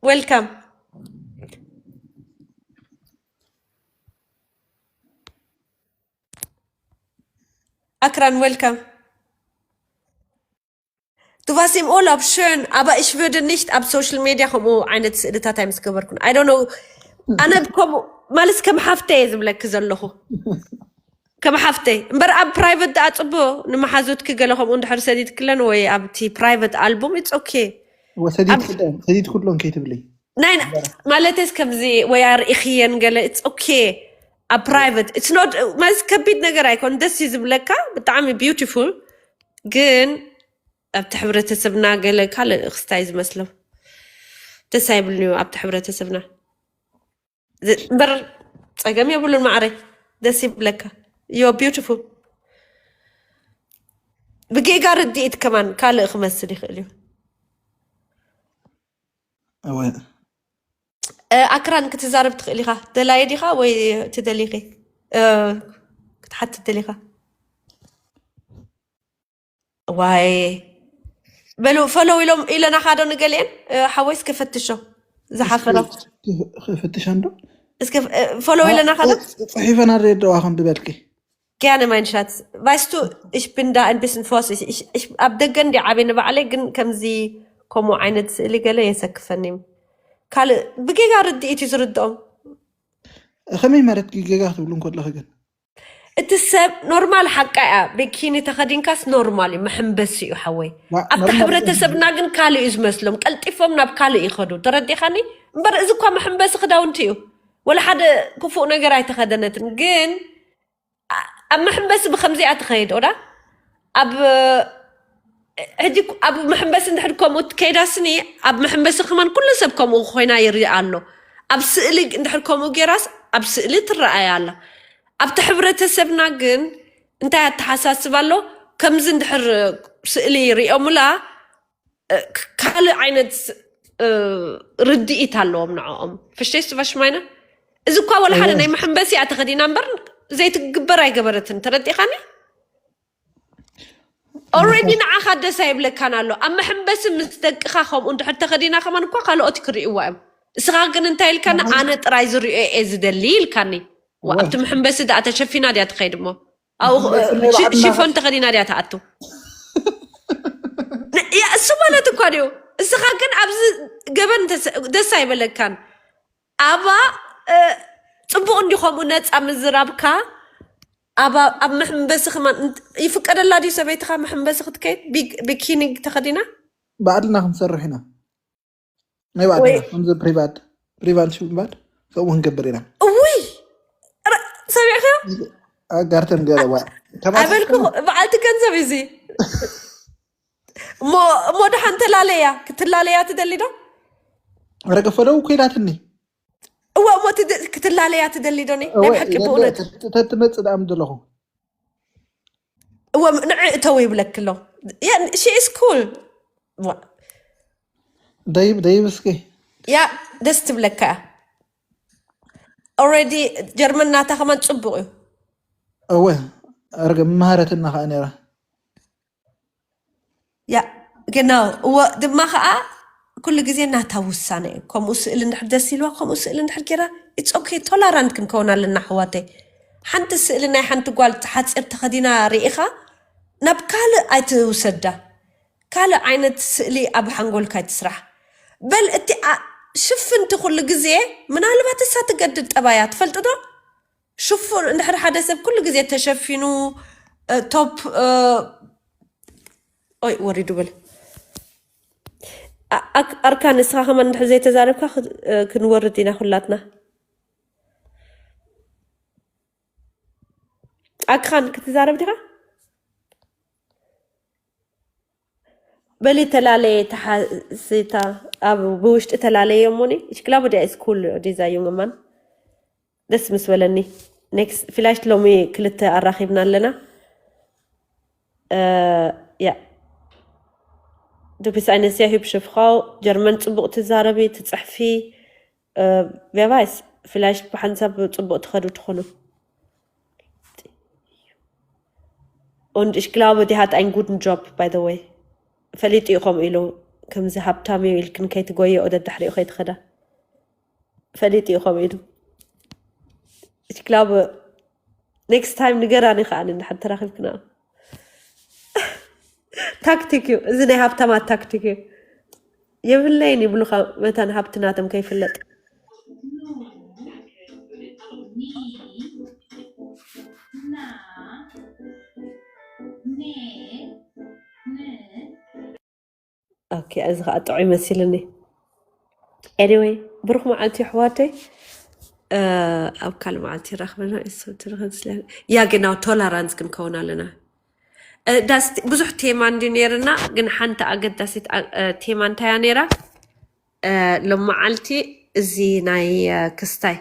ዌልካም ኣክራን ዌልካም Du warst im Urlaub schön, aber ich würde nicht ኣብ social media ከምኡ ዓይነት ስእልታት ኣይምስገበርኩን I don't know ኣነ ከምኡ ማለት ከም ሓፍተ እየ ዝብለኪ ዘለኹ ከም ሓፍተይ እምበር ኣብ ፕራይቨት ደኣ ፅቡቅ ንመሓዙትኪ ገለ ከምኡ እንድሕር ሰዲድክለን ወይ ኣብቲ ፕራይቨት ኣልቡም it's okay ወሰዲት ክለን ሰዲት ኩሎን ከይትብለይ ናይ ማለተስ ከምዚ ወይ ኣርኢኽየን ገለ it's okay ኣብ ፕራይቨት it's not ማለት ከቢድ ነገር ኣይኮን ደስ እዩ ዝብለካ ብጣዕሚ beautiful ግን ኣብቲ ሕብረተሰብና ገለ ካልእ ክስታይ ዝመስሎም ደስ ኣይብልን እዩ ኣብቲ ሕብረተሰብና እምበር ፀገም የብሉን ማዕረ ደስ ይብለካ you're beautiful ብጌጋ ርድኢት ከማን ካልእ ክመስል ይኽእል እዩ እወ ኣክራን ክትዛረብ ትኽእል ኢኻ ደላየ ዲኻ ወይ ትደሊኺ ክትሓትት ደሊኻ ዋይ በሉ ፈለው ኢሎም ኢለና ካዶ ንገሊአን ሓወይስ ክፈትሾ ዝሓፈረ ፈትሻ እንዶ እስከ ፈለው ኢለና ካዶ ፅሒፈና ደዋ ከም ዝበልኪ gerne mein Schatz weißt du ich bin da ein bisschen vorsichtig ich, ich ኣብ ደገ እንዲ ዓብየ ንባዕለይ ግን ከምዚ ከምኡ ዓይነት ስእሊ ገለ የሰክፈኒ ካልእ ብጌጋ ርድኢት እዩ ዝርድኦም ከመይ ማለት ጌጋ ክትብሉ እንከለኺ ግን? እቲ ሰብ ኖርማል ሓቃ እያ። ቢኪኒ ተኸዲንካስ ኖርማል እዩ፣ መሐንበሲ እዩ ሓወይ። ዋ- ኣብቲ ኖርማል ሕብረተሰብና ግን ካልእ እዩ ዝመስሎም፣ ቀልጢፎም ናብ ካልእ ይኸዱ። ተረዲኻኒ? እምበር እዚ እኳ መሐንበሲ ክዳውንቲ እዩ። ወላ ሓደ ክፉእ ነገር ኣይተኸደነትን። ግን ኣ- ኣብ መሐንበሲ ብከምዚኣ ትኸይድ ኦዳ ኣብ ሕጂ ኣብ መሐንበሲ እንድሕር ከምኡ ትከይዳስኒ፣ ኣብ መሐንበሲ ከማን ኩሉ ሰብ ከምኡ ኮይና ይርኢ ኣሎ። ኣብ ስእሊ እንድሕር ከምኡ ገይራስ ኣብ ስእሊ ትረኣያ ኣላ። ኣብቲ ሕብረተሰብና ግን እንታይ ኣተሓሳስብ ኣሎ? ከምዚ እንድሕር ስእሊ ይሪኦምላ፣ እ፣ ክ- ካልእ ዓይነት እ፣ ርድኢት ኣለዎም ንዕኦም። ፍሽቴስ ትፈሽማይና እዚ እኳ ወላ ሓደ ናይ መሐንበሲ እያ ተኸዲና እምበር ዘይትግበር ኣይገበረትን። ተረዲኻኒ? ኦልሬዲ ንዓኻ ደስ ኣይብለካን ኣሎ። ኣብ መሐንበሲ ምስ ደቅኻ ከምኡ እንድሕር ተኸዲና ከማን እኳ ካልኦት ክርእይዋ እዮም። እስኻ ግን እንታይ ኢልካና? ኣነ ጥራይ ዝርእዮ እየ ዝደሊ ኢልካኒ። ዋ፣ ኣብቲ መሐንበሲ ደኣ ተሸፊና ድያ ትኸይድ እሞ ኣብኡ መሐንበሲ ናይ ሺ- ባዕልና። ሽፎን ተኸዲና ድያ ትኣቱ? ያ፣ እሱ ማለት እኳ ድዩ። እስኻ ግን ኣብዚ ገበን ተሰ- ደስ ኣይበለካን። ኣባ እ፣ ጽቡቕ እንዲ ከምኡ ነጻ ምዝራብካ። ኣባ ኣብ መሐንበሲ ከማን እንት- ይፍቀደላ ድዩ ሰበይትኻ መሐንበሲ ክትከይድ ቢግ- ቢኪኒ ተኸዲና? ባዕልና ክንሰርሕ ኢና። ናይ ባዕልና ወይ- ከምዚ ፕሪቫት ፕሪቫት ሽምባድ ከምኡ ክንገብር ኢና። እውይ፣ ረ- ሰሚዕኽዮ? ኣጋርተን ገለዋ ኣበልኩ። በዓልቲ ገንዘብ እዚ እሞ እሞ ደሓን ተላለያ። ክትላለያ ትደሊ ዶ? ረገፈደው ኮይዳትኒ። እወ እሞ ትድ- ክትላለያ ትደሊ ዶ? ናይ ብሓቂ ብእውነት ተትመፅእ ደኣ ምደለኹ። እወ ንዕ እተው ይብለክሎ። ያ she is cool። ደይብ ደይብ እስኪ ያ ደስ ትብለካ። ኦልሬዲ ጀርመን ናታ ከማን ፅቡቅ እዩ። እወ ኣርገ መሃረትና ከዓ ነራ። ያ ግና እወ ድማ ከዓ ኩሉ ግዜ ናታ ውሳነ እዩ። ከምኡ ስእሊ እንድሕር ደስ ኢልዋ፣ ከምኡ ስእሊ እንድሕር ጌራ it's okay፣ ቶላራንት ክንከውን ኣለና ኣሕዋተይ። ሓንቲ ስእሊ ናይ ሓንቲ ጓል ሓፂር ተኸዲና ርኢኻ ናብ ካልእ ኣይትውሰዳ። ካልእ ዓይነት ስእሊ ኣብ ሓንጎልካ ኣይትስራሕ። በል እቲ ኣ- ሽፍንቲ ኩሉ ግዜ ምናልባት እሳ ትገድድ ጠባያ ትፈልጡ ዶ? ሽፉን እንድሕር ሓደ ሰብ ኩሉ ግዜ ተሸፊኑ እ፣ ቶፕ እ፣ ኦይ ወሪዱ በል። ኣ- ኣክ- ኣርካን ንስኻ ከማን እንድሕር ዘይተዛረብካ ክ- እ፣ ክንወርድ ኢና ኩላትና። ኣክኻን ክትዛረብ ዲኻ? በሊ ተላለየ ተሓስታ ኣብ ብውሽጢ ተላለየ እሞኒ እሽክላ ወዲያ ስኩል ዲዛ ዩንግማን ደስ ምስ በለኒ። ኔክስት ፍላሽት ሎሚ ክልተ ኣራኺብና ኣለና። ያ ዱቢስ ኣይነስያ ሂብ ሽፍኻው ጀርመን ጽቡቕ ትዛረቢ ትጽሕፊ። ቬባይስ ፍላሽት ብሓንሳብ ጽቡቕ ትኸዱ ትኾኑ። Und ich glaube, die hat einen guten Job, by the way. ፈሊጡ እዩ ከምኡ ኢሉ ከምዚ ሃብታም እዩ ኢልክን ከይትጎየ ወደ ድሕሪኡ ከይትኸዳ ፈሊጡ እዩ ከምኡ ኢሉ። Ich glaube, next time ንገራኒ ከዓኒ እንድሕር ተራኺብክና። ታክቲክ እዩ እዚ፣ ናይ ሃብታማት ታክቲክ እዩ። የብለይን ይብሉኻ መታን ሃብቲ ናቶም ከይፍለጥ። ኦኬ፣ እዚ ከዓ ጥዑይ መሲልኒ። ኤኒወይ ብሩክ መዓልቲ ኣሕዋተይ። ኣብ ካልእ መዓልቲ ይራኽበና። ያ ግና ቶላራንስ ክንከውን ኣለና። ዳስ ብዙሕ ቴማ እንዲ ነይርና፣ ግን ሓንቲ ኣገዳሲት ቴማ እንታያ ነይራ? ሎም መዓልቲ እዚ ናይ ክስታይ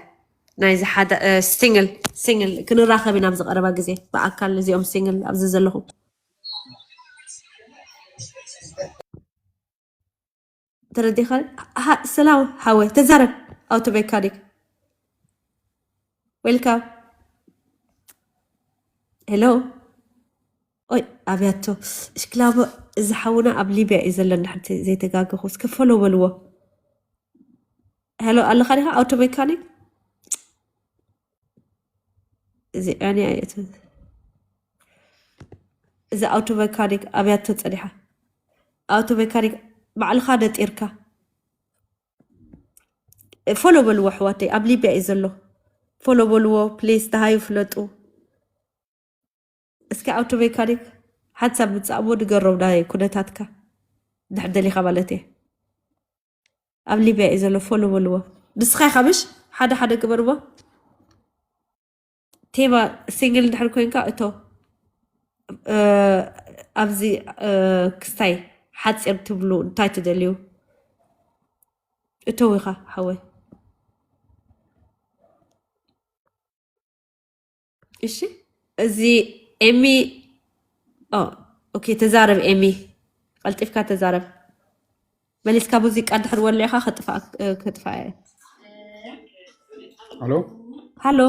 ናይዚ ሓደ ሲንግል ሲንግል ክንራኸብ ኢና ኣብዚ ቀረባ ግዜ ብኣካል። እዚኦም ሲንግል ኣብዚ ዘለኹም ተረዲኻ? ሰላም ሓወይ ተዛረብ። ኣውቶ ሜካኒክ ዌልካም። ሄሎ ኦይ ኣብያቶ እሽክላቦ። እዚ ሓውና ኣብ ሊብያ እዩ ዘሎ። እንድሕር ዘይተጋገኹ እስከ ፈሎ በልዎ። ሄሎ ኣለኻ ዲኻ? ኣውቶ ሜካኒክ እዚ ኣኒ ኣየት እዚ ኣውቶ ሜካኒክ ኣብያቶ ጸኒሓ። ኣውቶ ሜካኒክ ባዕልኻ ደጢርካ። ፎሎ በልዎ ኣሕዋተይ፣ ኣብ ሊብያ እዩ ዘሎ። ፎሎ በልዎ ፕሊስ፣ ደሃዩ ፍለጡ። እስኪ ኣውቶ ሜካኒክ ሓንሳብ ምጻእሞ ንገሮም ናይ ኩነታትካ፣ ድሕር ደሊኻ ማለት እየ። ኣብ ሊብያ እዩ ዘሎ። ፎሎ በልዎ። ንስኻ ኢኻ ምሽ ሓደ ሓደ ግበርዎ። ቴባ ሲንግል ድሕር ኮንካ እቶ ኣብዚ ክስታይ ሓፂር ትብሉ እንታይ ትደልዩ? እተው ኢኻ ሓወይ። እሺ፣ እዚ ኤሚ። ኦኬ፣ ተዛረብ ኤሚ፣ ቀልጢፍካ ተዛረብ። መሊስካ ሙዚቃ ድሕር ወሊዕካ ከጥፋ ከጥፋ እየ። ኣሎ። ሃሎ።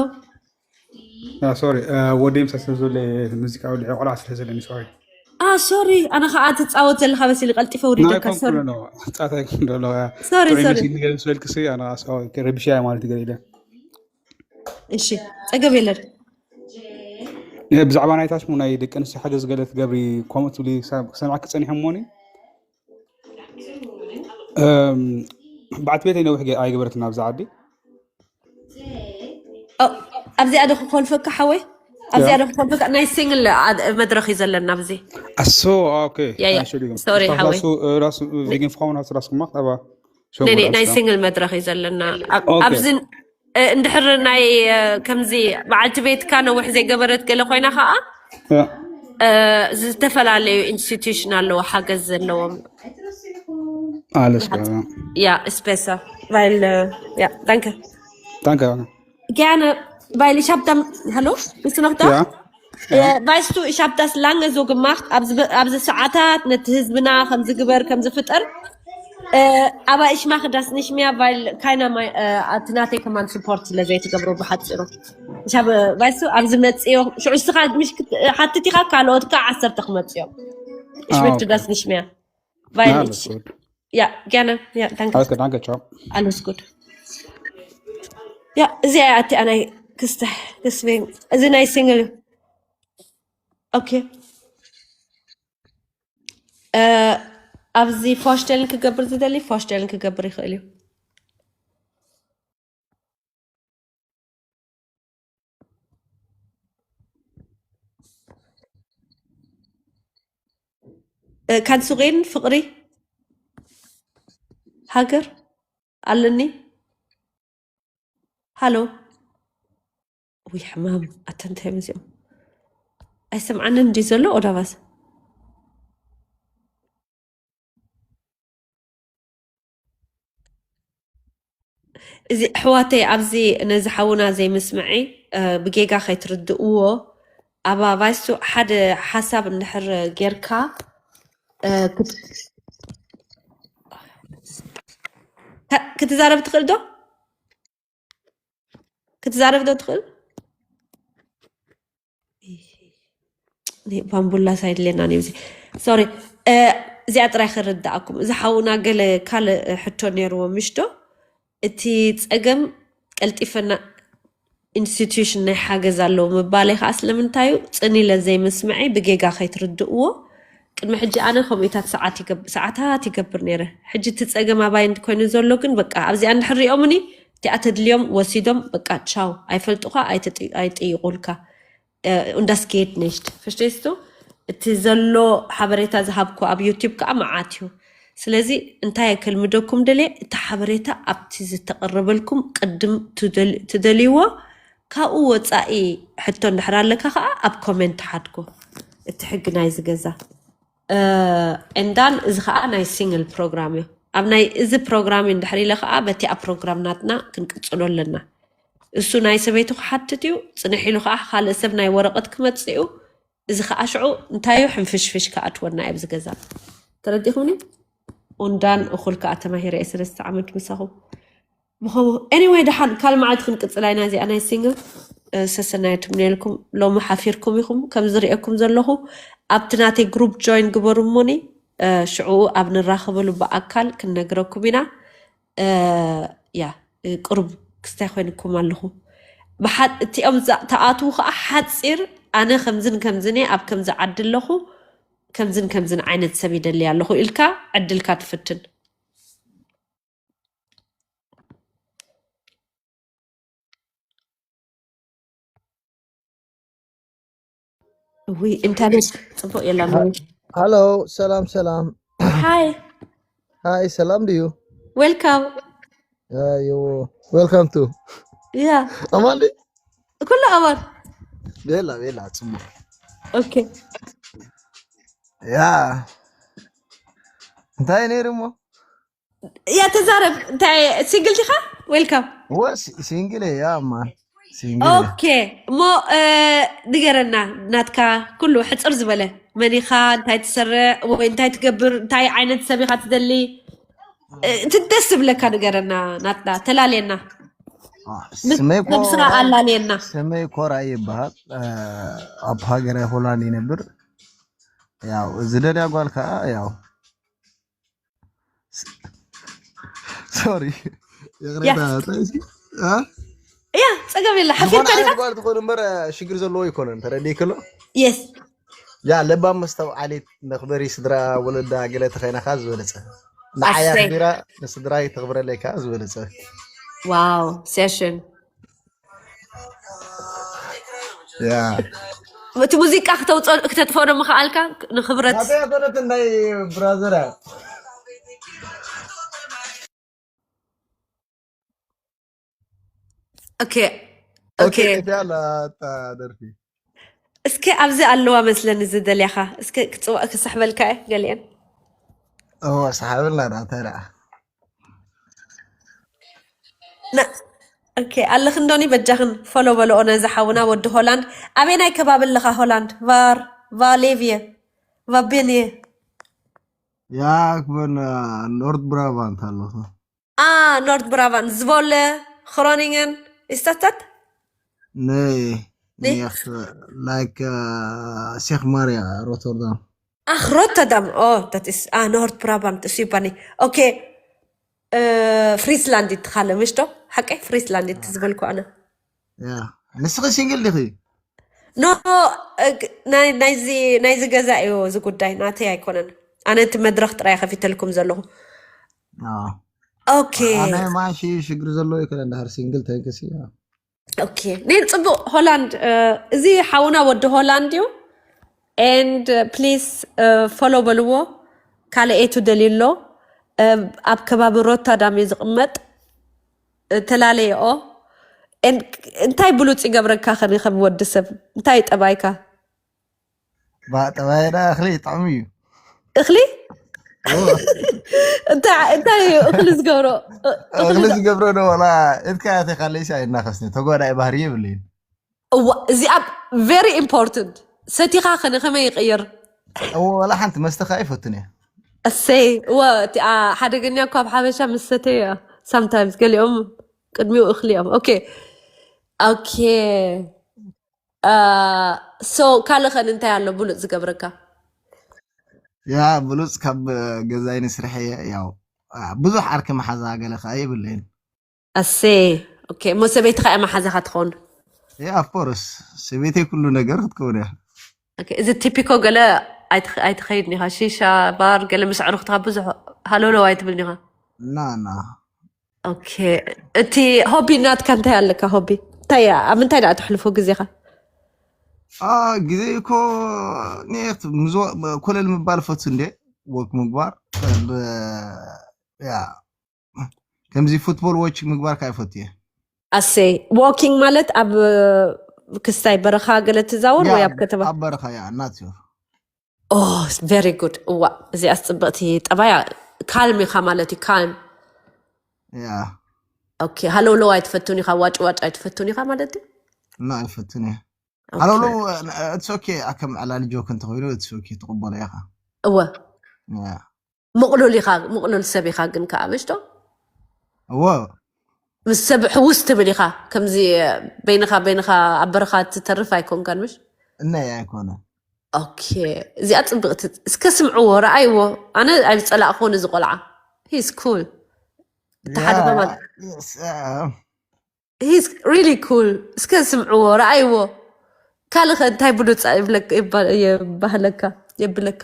ሶሪ፣ ወደይ ምሳ ስለ ዘሎ፣ ሙዚቃ ወሊዐ ቆልዓ ስለ ዘለኒ ሶሪ። ሶሪ፣ ኣነ ከዓ ትፃወት ዘለካ መሲሊ ቀልጢፈ ውሪደካ። ሶሪ። ፃታ ይኩን ደሎ። ሶሪ፣ ሶሪ። ገለ ስበልክሲ ኣነ ረብሻ ማለት ገለ ኢለ። እሺ፣ ፀገም የለን። ብዛዕባ ናይ ታሽሙ ናይ ደቂ ኣንስትዮ ሓገዝ ገለ ትገብሪ ከምኡ ትብሊ ክሰምዓኪ ፀኒሐ እሞኒ። በዓልቲ ቤተይ ነዊሕ ገ- ኣይገበረትን ኣብዚ ዓዲ። ኣብዚኣ ዶ ክኮልፈካ ሓወይ? ኣብዚኣ ዶ ክኮልፈካ? ናይ ሲንግል መድረክ እዩ ዘለና ኣብዚ። ኣሶ ኦኬ። ያ፣ ያ። ኣይ፣ ሾ ዲግም። ሶሪ፣ ራሱ- ሓወይ። ራሱ- ራሱ ቪግን ፋውን ራሱ ራሱ ማክ ኣባ ሾ ነይ- ነይ- ጎዳ ናይ ስራ። ሲንግል መድረክ እዩ ዘለና ኣብ- ኦኬ። ኣብዚ እ፣ እንድሕር ናይ እ፣ ከምዚ በዓልቲ ቤትካ ነዊሕ ዘይገበረት ገለ ኮይና ከዓ ያ። እ፣ ዝተፈላለዩ ኢንስቲትዩሽን ኣለዎ ሓገዝ ዘለዎም። Alles klar. Ja, ist besser, weil äh, ja, danke. Danke. Gerne, weil ich habe dann, hallo, bist du noch da? Ja. Äh, weißt du, ich habe das lange so gemacht, ኣብዚ ሰዓታት ነቲ ህዝብና ከምዚ ግበር ከምዚ ፍጠር. Äh, aber ich mache das nicht mehr, weil keiner mein, äh, ኣቲ ናተይ ከማን ስፖርት ስለ ዘይትገብሮ ብሓፂሩ. Ich habe, weißt du, ኣብዚ መፅዮ ሽዑ እስኻ ምሽ ሓትት ኢኻ ካልኦት ከዓ ዓሰርተ ክመፅዮም. Ich Ah, möchte okay. Das nicht mehr. Weil Alles ich, gut. Ja, gerne. Ja, danke. Alles klar, danke, ciao. Alles gut. Ja, እዚኣ እያ እቲኣ ናይ ክስተ ክስበ እዚ ናይ ሲንግል. ኦኬ። እ፣ ኣብዚ ፎሽተልን ክገብር ዝደሊ ፎሽተልን ክገብር ይኽእል እዩ። እ፣ ካንሱቄን ፍቕሪ ሃገር ኣለኒ። ሃሎ። ውይ ሕማም ኣተንታይ መዚኦም ኣይሰምዓንን እንዲ ዘሎ ኦዳባስ እዚ ኣሕዋተይ ኣብዚ ነዚ ሓውና ዘይምስምዒ ብጌጋ ከይትርድእዎ። ኣብ ኣባይሱ ሓደ ሓሳብ እንድሕር ጌርካ ክትዛረብ ትኽእል ዶ? ክትዛረብ ዶ ትኽእል? ባምቡላ ሳይድሌና ኔውዚ ሶሪ። እዚኣ ጥራይ ክርዳእኩም። እዚ ሓውና ገለ ካልእ ሕቶ ነይርዎ ምሽ ዶ? እቲ ጸገም ቀልጢፈና ኢንስቲትዩሽን ናይ ሓገዝ ኣለዎ ምባለይ ከዓ ስለምንታይ እዩ? ጽን ኢለ ዘይምስምዐይ ብጌጋ ከይትርድእዎ። ቅድሚ ሕጂ ኣነ ከምኡታት ሰዓት ይገብ- ሰዓታት ይገብር ነይረ። ሕጂ እቲ ጸገም ኣባይ እንድኮይኑ ዘሎ ግን በቃ ኣብዚኣ እንድሕር ሪኦምኒ እቲኣ ተድልዮም ወሲዶም በቃ ቻው ኣይፈልጡኻ ኣይተጥ- ኣይጥይቁልካ። Und das geht nicht. Verstehst du? እቲ ዘሎ ሓበሬታ ዝሃብኩ ኣብ ዩቲብ ከዓ መዓት እዩ። ስለዚ እንታይ ከልምደኩም ደልየ፣ እቲ ሓበሬታ ኣብቲ ዝተቐረበልኩም ቅድም ትደል- ትደልይዎ፣ ካብኡ ወፃኢ ሕቶ እንድሕር ኣለካ ከዓ ኣብ ኮሜንት ሓድጎ። እቲ ሕጊ ናይ ዝገዛ እንዳን እዚ ከዓ ናይ ሲንግል ፕሮግራም እዩ። ኣብ ናይ እዚ ፕሮግራም እንድሕር ኢለ ከዓ በቲኣ ፕሮግራም ናትና ክንቅፅሎ ኣለና። እሱ ናይ ሰበይቱ ክሓትት እዩ። ፅንሕ ኢሉ ከዓ ካልእ ሰብ ናይ ወረቐት ክመፅእ እዩ። እዚ ከዓ ሽዑ እንታይ እዩ? ሕንፍሽፍሽ ክኣትወና እዩ ኣብዚ ገዛ። ተረዲኹምኒ? ኡንዳን እኹል ከዓ ተማሂረ እየ ሰለስተ ዓመት ምሳኹም። ብኸምኡ anyway ደሓን ካልእ መዓልቲ ክንቅፅላ ኢና እዚኣ ናይ ሲንግል። ሰሰናየት ምንልኩም ሎሚ ሓፊርኩም ኢኹም ከም ዝሪኤኩም ዘለኹ ኣብቲ ናተይ ግሩፕ ጆይን ግበሩ እሞኒ ሽዑ ኣብ ንራኸበሉ ብኣካል ክንነግረኩም ኢና። ያ ቅሩብ ክስታይ ኮይንኩም ኣለኹ። እቲኦም ተኣትዉ ከዓ ሓፂር ኣነ ከምዝን ከምዝን እየ ኣብ ከምዚ ዓዲ ኣለኹ ከምዝን ከምዝን ዓይነት ሰብ ይደሊ ኣለኹ ኢልካ ዕድልካ ትፍትን። ውይ፣ ኢንተርኔት ጽቡቕ የላን። ሃሎ፣ ሰላም ሰላም። ሃይ። ሃይ፣ ሰላም ድዩ? ዌልካም። ኣዩ፣ ዌልካም ቱ። ያ ኣማን ድዩ? ኩሉ ኣማን። ቤላ ቤላ፣ ጽቡቕ። ኦኬ። ያ፣ እንታይ ነይሩ እሞ? ያ፣ ተዛረብ። እንታይ፣ ሲንግል ዲኻ? ዌልካም። ወ ሲንግል እየ፣ ያ፣ ኣማን፣ ሲንግል እየ። ኦኬ። እሞ እ፣ ንገረና፣ ናትካ ኩሉ ሕጽር ዝበለ፣ መን ኢኻ፣ እንታይ ትሰርዕ ወይ እንታይ ትገብር፣ እንታይ ዓይነት ሰብ ኢኻ ትደሊ፣ እ፣ እቲ ደስ ዝብለካ ንገረና። ናትና ተላለየና። አ፣ ስመይ ኮ ነብስኻ ኣላለየና። ስመይ ኮራይ ይበሃል። እ፣ ኣብ ሃገረ ሆላንድ ይነብር። ያው ዝደልያ ጓል ከዓ ያው ሶሪ፣ ይቕሬታ። ያ እንታይ እስኪ? አ? ያ፣ ጸገም የለ። ዝኾነ ሓፊርካ ዲኻ? ዓይነት ጓል ትኾን እምበር ሽግር ዘለዎ ኣይኮነን። ተረዲእክሎ? የስ። ያ፣ ለባም፣ መስተውዓሊት፣ መኽበሪ ስድራ ወለዳ ገለ ተኸይና ከኣ ዝበለጸ። ንዓይ ኣሰይ። ኣኽቢራ ንስድራ ይተኽብረለይ ከኣ ዝበለጸ። ዋው፣ ሴሽን። ያ። እቲ ሙዚቃ ክተውጽኦ፣ ክተጥፍኦ ዶ ምኽኣልካ? ንኽብረት። ናተይ ኣኮነት ናይ ብራዘር እያ። ኦኬ። ኦኬ፣ ኦኬ። ጠፊኣ ኣላ እታ ደርፊ። እስከ ኣብዚ ኣለዋ መስለኒ ዝደልያኻ። እስከ ክጽዋዕ ክስሕበልካ እየ ገሊአን። እዎ፣ ሰሓብልና ዳ፣ እንታይ ደኣ? ና-፣ ኦኬ፣ ኣለኽን ዶኒ በጃኽን ፎሎ በልኦ ነዚ ሓውና ወዲ ሆላንድ። ኣበየናይ ከባቢ ኣለኻ ሆላንድ? ቫር፣ ቫሌቭየ፣ ቫቤንየ። Ja, ik ben eh, Noord-Brabant, hallo. Ah, Noord-Brabant. Zwolle, Groningen. Is dat dat? Nee, Nee? niet echt. Eh, like, eh, zeg maar, ja, Rotterdam. Ach, Rotterdam. Oh, dat is, ah, Noord-Brabant. Super. Oké. Eh, Friesland dit gale, misto? Hake, Friesland dit is wel kwana. Ja. ንስኺ ሲንግል ዲኺ? ኖ፣ እ፣ ግ-፣ ናይ፣ ናይዚ፣ ናይዚ ገዛ እዩ እዚ ጉዳይ፣ ናተይ ኣይኮነን። ኣነ እቲ መድረኽ ጥራይ ከፊተልኩም ዘለኹ። አዎ። ኦኬ። ኣነ ማሺ ሽግር ዘለዎ ይኮነ እንድሕር ሲንግል ተንክሲ። ኦኬ። ኔ ጽቡቕ ሆላንድ፣ እ፣ እዚ ሓውና ወዲ ሆላንድ እዩ። And please follow በልዎ። ካልእ ኤቱ ደልዩ ኣሎ። እ፣ ኣብ ከባቢ ሮተርዳም እዩ ዝቕመጥ። እ፣ ተላለየኦ። እን-፣ እንታይ ብሉጽ ይገብረካ ኸኒ ከም ወዲ ሰብ? እንታይ ጠባይካ? ባ ጠባይ ዳ እኽሊ ጥዑም እዩ። እኽሊ? ኦ፣ እንታይ፣ እንታይ እዩ እኽሊ ዝገብሮ? እ-፣ እኽሊ እኽሊ ዶ-፣ ዝገብሮ ዶ ዋላ እትካ ያተ ካለይሲ ኣይናኸስኒ። ተጓዳኢ ባህሪ የብለይን። እዋ፣ እዚኣ very important። ሰቲኻ ኸነ ከመይ ይቕየር? እዎ፣ ዋላ ሓንቲ መስተ ከኣ ኣይፈቱን እየ። እሰይ፣ እወ፣ እቲ፣ ኣ፣ ሓደገኛ እኮ ኣብ ሓበሻ ምስ ሰተየ እያ። Sometimes ገሊኦም ቅድሚኡ እኽሊ እዮም። ኦኬ። ኦኬ። አ፣ so ካልእ ኸን እንታይ ኣሎ ብሉጽ ዝገብረካ? ያ ብሉጽ ካብ ገዛይ ንስርሐ እየ። ያው፣ አ፣ ብዙሕ ዓርኪ መሓዛ ገለ ከኣ የብለይን። ኣሴ፣ ኦኬ። እሞ ሰበይትኻ እያ መሓዛኻ ትኸውን? ያ፣ of course፣ ሰበይተይ ኩሉ ነገር ክትከውን እያ። ኦኬ፣ እዚ ቲፒኮ ገለ ኣይትኸ-፣ ኣይትኸይድን ኢኻ? ሺሻ፣ ባር፣ ገለ ምስ ኣዕሩኽትኻ ብዙሕ ሃለውለው ኣይትብልን ኢኻ? ና፣ ና። ኦኬ። እቲ ሆቢ ናትካ እንታይ ኣለካ? ሆቢ እንታይ እያ? ኣብ ምንታይ ደኣ ተሕልፎ ግዜኻ? አ፣ ግዜ እኮ ኔት ምዞ-፣ ኮለል ምባል ፈቱ እንዴ፣ ወክ ምግባር፣ ብ-፣ ያ፣ ከምዚ ፉትቦል ዎች ምግባር ከዓ ይፈቱ እየ። ኣሰይ፣ ዎኪንግ ማለት ኣብ ክስታይ በረኻ ገለ ትዛወር ወይ ያ፣ ኣብ ከተማ? ኣብ በረኻ እያ፣ ናት እዮ። ኦ፣ ቨሪ ጉድ። እዋ፣ እዚኣስ ጽብቕቲ ጠባያ። ካልም ኢኻ ማለት እዩ፣ ካልም። ያ። ኦኬ፣ ሃለውለው ኣይትፈቱን ኢኻ፣ ዋጭ ዋጭ ኣይትፈቱን ኢኻ ማለት እዩ? እና ኣይፈቱን እየ። ኦኬ። ሃለውለው፣ it's okay፣ ኣከም ዕላል ጆክ እንተኾይኑ፣ it's okay፣ ትቕበሎ ኢኻ። እወ። ያ። ምቕሉል ኢኻ፣ ምቕሉል ሰብ ኢኻ ግን ከኣ፣ ምሽ ዶ? እወ። ምስ ሰብ ሕውስ ትብል ኢኻ፣ ከምዚ በይንኻ፣ በይንኻ ኣብ በረኻ ትተርፍ ኣይኮንካን፣ ምሽ? እነይ ኣይኮነ። ኦኬ፣ እዚኣ ጽብቕቲ፣ እስከ ስምዕዎ፣ ረኣይዎ። ኣነ ኣይጸላእክዎን እዚ ቆልዓ። He's cool። እቲ ሓደ ያ፣ ከማን yes፣ እ፣ He's really cool። እስከ ስምዕዎ፣ ረኣይዎ። ካልእ ኸ እንታይ ብሉጻ ይብለክ-፣ ይባ-፣ ይባህለካ፣ የብለካ?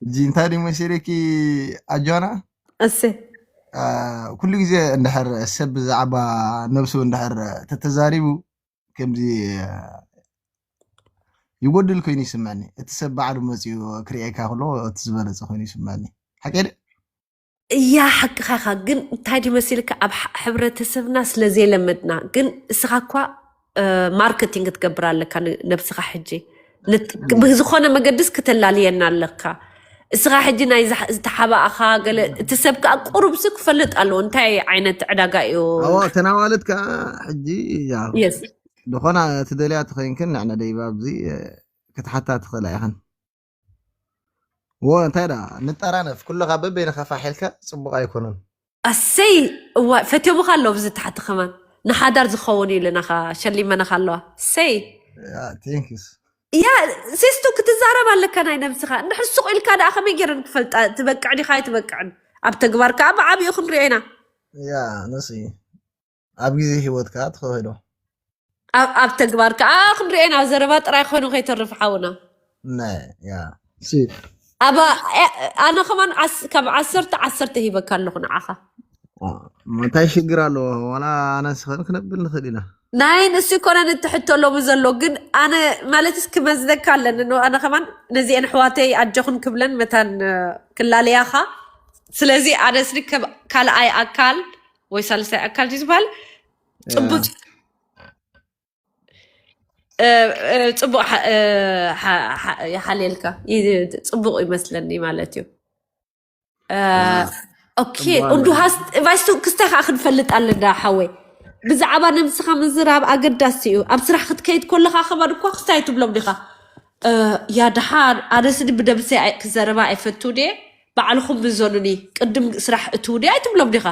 ሕጂ እንታይ ድዩ መሲልኪ ኣጆና? እሰ። አ፣ ኩሉ ግዜ እንድሕር ሰብ ብዛዕባ ነብሱ እንድሕር ተተዛሪቡ ከምዚ፣ አ፣ ይጎድል ኮይኑ ይስምዐኒ። እቲ ሰብ ባዕሉ መፂኡ ክርእየካ ከሎ እቲ ዝበለፀ ኮይኑ ይስምዐኒ። ሓቂ ድዩ? እያ ሓቅኻ ኢኻ። ግን እንታይ ድዩ መሲልካ፣ ኣብ ሕ- ሕብረተሰብና ስለ ዘይለመድና። ግን እስኻ እኳ ማርኬቲንግ ክትገብር ኣለካ ን- ነብስኻ ሕጂ። ንት- ብዝኾነ መገድስ ክተላልየና ኣለካ። እስኻ ሕጂ ናይ ዝሓ- ዝተሓባእኻ ገለ፣ እቲ ሰብ ከዓ ቁሩብሲ ክፈልጥ ኣለዎ እንታይ ዓይነት ዕዳጋ እዩ። ኣዎ፣ ተናዋለት ከዓ ሕጂ ያው የስ ዝኾና ትደልያ ተኸይንክን ንዕነ ደይባ ኣብዚ ክትሓታ ትኽእላ ኢኽን። ወ እንታይ ዳ ንጠራነፍ ኩልኻ በበይንኻ ፋሕ ኢልካ ጽቡቕ ኣይኮነን። ኣሰይ፣ እዋ ፈትዮምኻ ኣለዉ። ብዚ ታሕቲ ከማን ንሓዳር ዝኸውን እዩ ኢለናኻ ሸሊመናኻ ኣለዋ። ሰይ ቴንክስ። ያ ሲስቱ ክትዛረብ ኣለካ ናይ ነብስኻ። እንድሕር ሱቕ ኢልካ ደኣ ከመይ ገይረን ክፈልጣ፣ ትበቅዕ ዲኻ ኣይትበቅዕን? ኣብ ተግባር ከዓ ብዓብኡ ክንሪኦ ኢና። ያ ነሲ ኣብ ግዜ ህይወት ከዓ ትኸዶ። ኣብ ኣብ ተግባር ከዓ ክንሪኦ ኢና። ዘረባ ጥራይ ኮይኑ ከይተርፍ ሓውና። ናይ ያ ሲ ኣብ ኣነ ከማን ዓስ- ካብ ዓሰርተ ዓሰርተ ሂበካ ኣለኹ ንዓኻ። እንታይ ሽግር ኣለዎ? ዋላ ኣነ ስኸን ክነብል ንኽእል ኢና። ናይ ንሱ ይኮነን እትሕቶ ሎሚ ዘሎ ግን ኣነ ማለትስ ክመዝነካ ኣለኒ ኖ ኣነ ከማን ነዚአን ኣሕዋተይ ኣጆኹን ክብለን መታን እ፣ ክላለያኻ። ስለዚ ኣነ ስኒ ከም ካልኣይ ኣካል ወይ ሳልሳይ ኣካል ድዩ ዝበሃል ጽቡቅ እ፣ እ፣ ጽቡቅ ሓ- እ፣ ሓ- ሓ- ይሓልየልካ ይ- ጽቡቅ ይመስለኒ ማለት እዩ። ኦኬ። እንዱ ሃስት ቫይስቱ ክስታይ ከዓ ክንፈልጥ ኣለና ሓወይ። ብዛዕባ ነብስኻ ምዝራብ ኣገዳሲ እዩ። ኣብ ስራሕ ክትከይድ ከለኻ ከማን እኳ ክስታይ ትብሎም ዲኻ? እ፣ ያ ድሓን ኣነ ስኒ ብነብሰይ ኣይ- ክዘረባ ኣይፈቱ ድየ። ባዕልኹም ምዘኑኒ። ቅድም ስራሕ እትው ድየ ኣይትብሎም ዲኻ?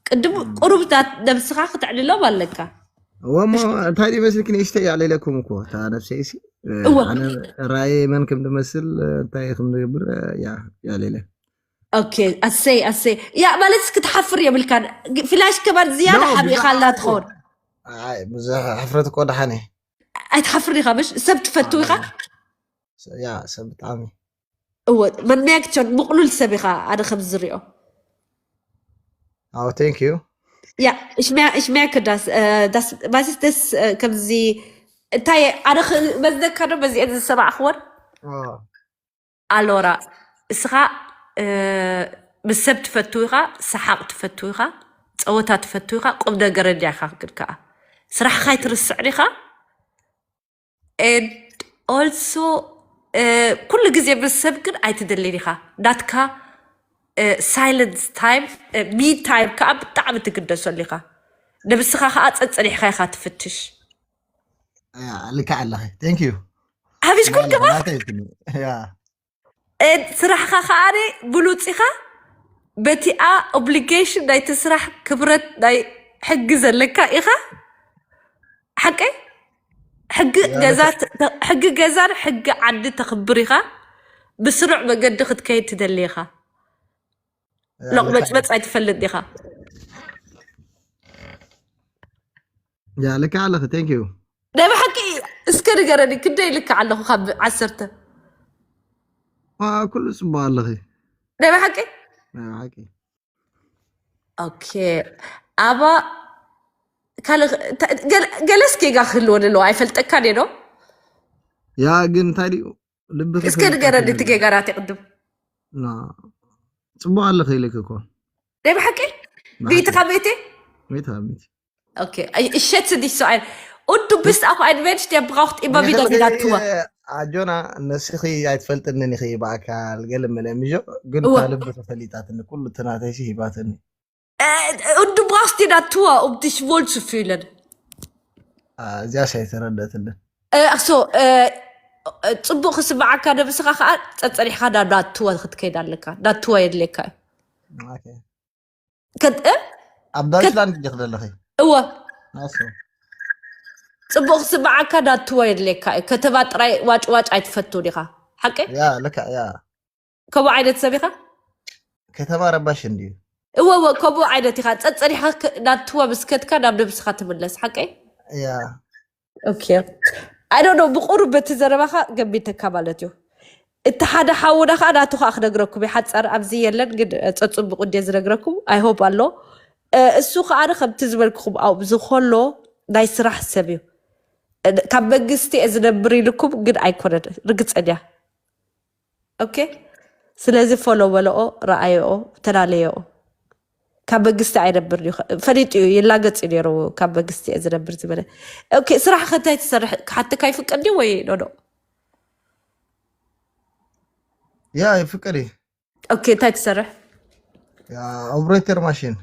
ቅድም ቁሩብ ዳ- ነብስኻ ክትዕልሎም ኣለካ። እወ እሞ እንታይ ድዩ መስልኪ ንእሽተይ ያዕለለኩም እኮ እታ ነብሰይ ሲ እወ ኣነ ራእየ መን ከም ዝመስል እንታይ ከም ዝገብር ያ ያዕለለ ኦኬ። ኣሰይ ኣሰይ ያ ማለት ክትሓፍር የብልካን። ግ- ፍላሽ ከማን ዝያዳ ኖ ሓቢእካ ኣላ ትኸውን። ኣይ ብዙሕ ሕፍረት እኮ ደሓን እየ ኣይትሓፍር ኢኻ ምሽ ሰብ ትፈቱ ኢኻ። ያ ሰብ ብጣዕሚ እወ መናያክቸን ምቕሉል ሰብ ኢኻ። ኣነ ከም ዝሪኦ ኣዎ ቴንክ ዩ ያ እሽሚያ እሽሚያ ክዳስ እ፣ ዳስ ባሲስ ደስ እ፣ ከምዚ እንታይ ኣነ ክመዝነካ ዶ በዚአን ዝሰማዕኽወን ኣሎራ እስኻ እ፣ ምስ ሰብ ትፈቱ ኢኻ፣ ሰሓቕ ትፈቱ ኢኻ፣ ፀወታ ትፈቱ ኢኻ፣ ቁም ነገር እንዲያ ኢኻ ግን ከዓ ስራሕኻ ኣይትርስዕ ዲኻ? And also ኩሉ ግዜ ምስ ሰብ ግን ኣይትደልን ኢኻ። ናትካ ሳይለንስ ታይም ሚ ታይም ከዓ ብጣዕሚ ትግደሰሉ ኢኻ። ነብስኻ ከዓ ፀፀኒሕካ ኢኻ ትፍትሽ። ልክዕ ኣለኺ። ቴንክ ዩ ሓፊዝኩም ከማ ናተይ ትኒ ያ ስራሕኻ ከዓ ብሉፅ ኢኻ። በቲኣ ኦብሊጌሽን ናይቲ ስራሕ ክብረት ናይ ሕጊ ዘለካ ኢኻ። ሓቀይ ሕጊ ገዛ ተ- ሕጊ ገዛን ሕጊ ዓዲ ተኽብር ኢኻ። ብስሩዕ መገዲ ክትከይድ ትደሊ ኢኻ። ሎቕመጭመጭ ኣይትፈልጥ ኢኻ። ያ ልክዕ ኣለኺ። ቴንክ ዩ ናይ ብሓቂ እስከ ንገረኒ ክንደይ ልክዕ ኣለኹ ካብ ዓሰርተ? ኩሉ ፅቡቅ ኣለኺ። ናይ ብሓቂ ናይ ብሓቂ ኦኬ። ኣባ ካልእ ገለ- ገለስ ጌጋ ክህልወኒ ኣለዎ ኣይፈልጠካን እየ ዶ? ያ ግን እንታይ ድዩ ልቢ እስከ ንገረኒ እቲ ጌጋ ናተይ ቅድም። ፅቡቅ ኣለኺ ኢለኪ እኮ ናይ ብሓቂ ቤትኻ ቤቴ ቤት ቤት Okay, ich schätze dich so ein. Und du bist auch ein Mensch, der braucht immer wieder wieder Natur. ኣጆና ነስኺ ኣይትፈልጥንን ኢኺ ብኣካል ገለ መለ ምጆ ግን እወ። እታ ልቢ ተፈሊጣትኒ ኩሉ እቲ ናተይሲ ሂባትኒ Äh, und du brauchst die Natur, um dich wohlzufühlen. እዚያስ ኣይተረደትንን Äh, ach so, äh, äh, ፅቡቅ ክስምዓካ ነብስኻ ከዓ ፀፀኒሕካ ናብ ናትዋ ክትከይድ ኣለካ። ናትዋ የድልየካ እዩ። ኦኬ። ከት- እ? ኣብ ዳይችላንድ ዲኽ ዘለኺ እወ ናሱ ፅቡቅ ክስምዓካ ናትዋ የድልየካ እዩ። ከተማ ጥራይ ዋጭ ዋጭ ኣይትፈትውን ኢኻ። ሓቂ ያ ልክዕ ያ ከምኡ ዓይነት ሰብ ኢኻ። ከተማ ረባሽ እንድዩ እወ እወ ከምኡ ዓይነት ኢኻ። ፀፀኒኻ ክ- ናትዋ ምስ ከድካ ናብ ነብስኻ ትምለስ። ሓቀይ ያ ኦኬ። I don't know ብቁሩብ በቲ ዘረባኻ ገሚተካ ማለት እዩ። እቲ ሓደ ሓውና ከዓ ናቱ ከዓ ክነግረኩም ይሓፀር ኣብዚ የለን ግን እ፣ ፀፅቡቁ እንደ ዝነግረኩም I hope ኣሎ። እ፣ እሱ ከዓ ከምቲ ዝበልክኹም ኣብ ዝኮሎ ናይ ስራሕ ሰብ እዩ። ካብ መንግስቲ እየ ዝነብር ኢልኩም ግን ኣይኮነን። ርግፀኛ። ኦኬ። ስለዚ ፎሎ በለኦ፣ ረኣየኦ፣ ተላለየኦ። ካብ መንግስቲ ኣይነብር እዩ። ፈሊጡ እዩ፣ ይላገፅ እዩ ነይሩ። ካብ መንግስቲ እየ ዝነብር ዝበለ። ኦኬ፣ ስራሕ ከ እንታይ ትሰርሕ? ክሓትካ ይፍቀድ ድዩ ወይ ኖ ኖ? ያ ይፍቀድ እዩ። ኦኬ፣ እንታይ ትሰርሕ? ያ ኦፕሬተር ማሽን።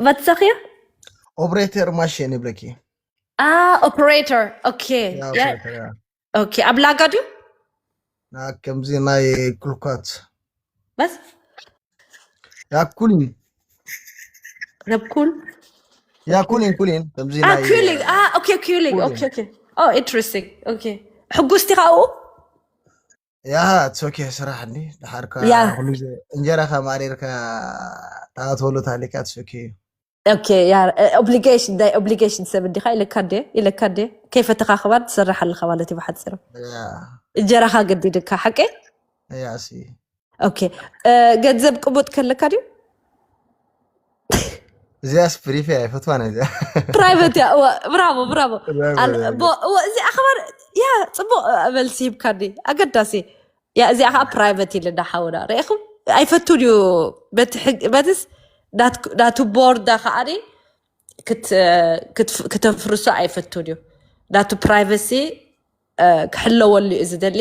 መትሰኽዮ? ኦፕሬተር ማሽን ይብለኪ። አ፣ ኦፕሬተር። ኦኬ። ያ ያ፣ ኦፕሬተር ያ። ኦኬ። ኣብ ላጋ ድዩ? ና ከምዚ ናይ ክልኳት በስ? ያ ኩሊን ረብ ኩል? ያ ኩሊን ኩሊን ከምዚ አ፣ ናይ ኩሊንግ። አ፣ ኦኬ፣ ኩሊንግ። ኩሊን። ኦኬ፣ ኦኬ። ኦ፣ ኢንትረስቲንግ። ኦኬ። ሕጉስቲ ካብኡ? ያ it's okay ስራሕ እንዲ ድሓርካ ያ። ኩሉ ግዜ እንጀራኻ ማሪርካ ታኣተወሉ ታሊካ it's okay። ኦኬ፣ ያ፣ ኦብሊጌሽን፣ ናይ ኦብሊጌሽን ሰብ እንዲኻ ኢለካ እንዴ፣ ኢለካ እንዴ። ከይፈተኻ ከማን ትሰርሕ ኣለኻ ማለት እዩ ብሓፂሩ። ያ እንጀራኻ ገዲድካ፣ ሓቂ? ያ ሲ ኦኬ። እ፣ ገንዘብ ቅቡጥ ከለካ ድዩ? እዚኣስ ፕሪፌ ኣይፈትዋን እዚኣ። ፕራይቬት እያ። እዋ፣ ብራቮ፣ ብራቮ። ብራቮ፣ ኣል-፣ ብራቮ። ቦ-፣ እዋ፣ እዚ ኣኽባር፣ ያ፣ ጽቡቕ መልሲ ሂብካኒ። ኣገዳሲ። ያ፣ እዚኣ ከዓ ፕራይቬት ኢልና ሓውና። ርኢኹም? ኣይፈቱን እዩ። በቲ ሕግ-፣ በትስ ናት-፣ ናቱ ቦርዳ ከዓኒ ክት-፣ ክትፍ-፣ ክተፍርሶ ኣይፈቱን እዩ። ናቱ ፕራይቨሲ፣ እ፣ ክሕለወሉ እዩ ዝደሊ።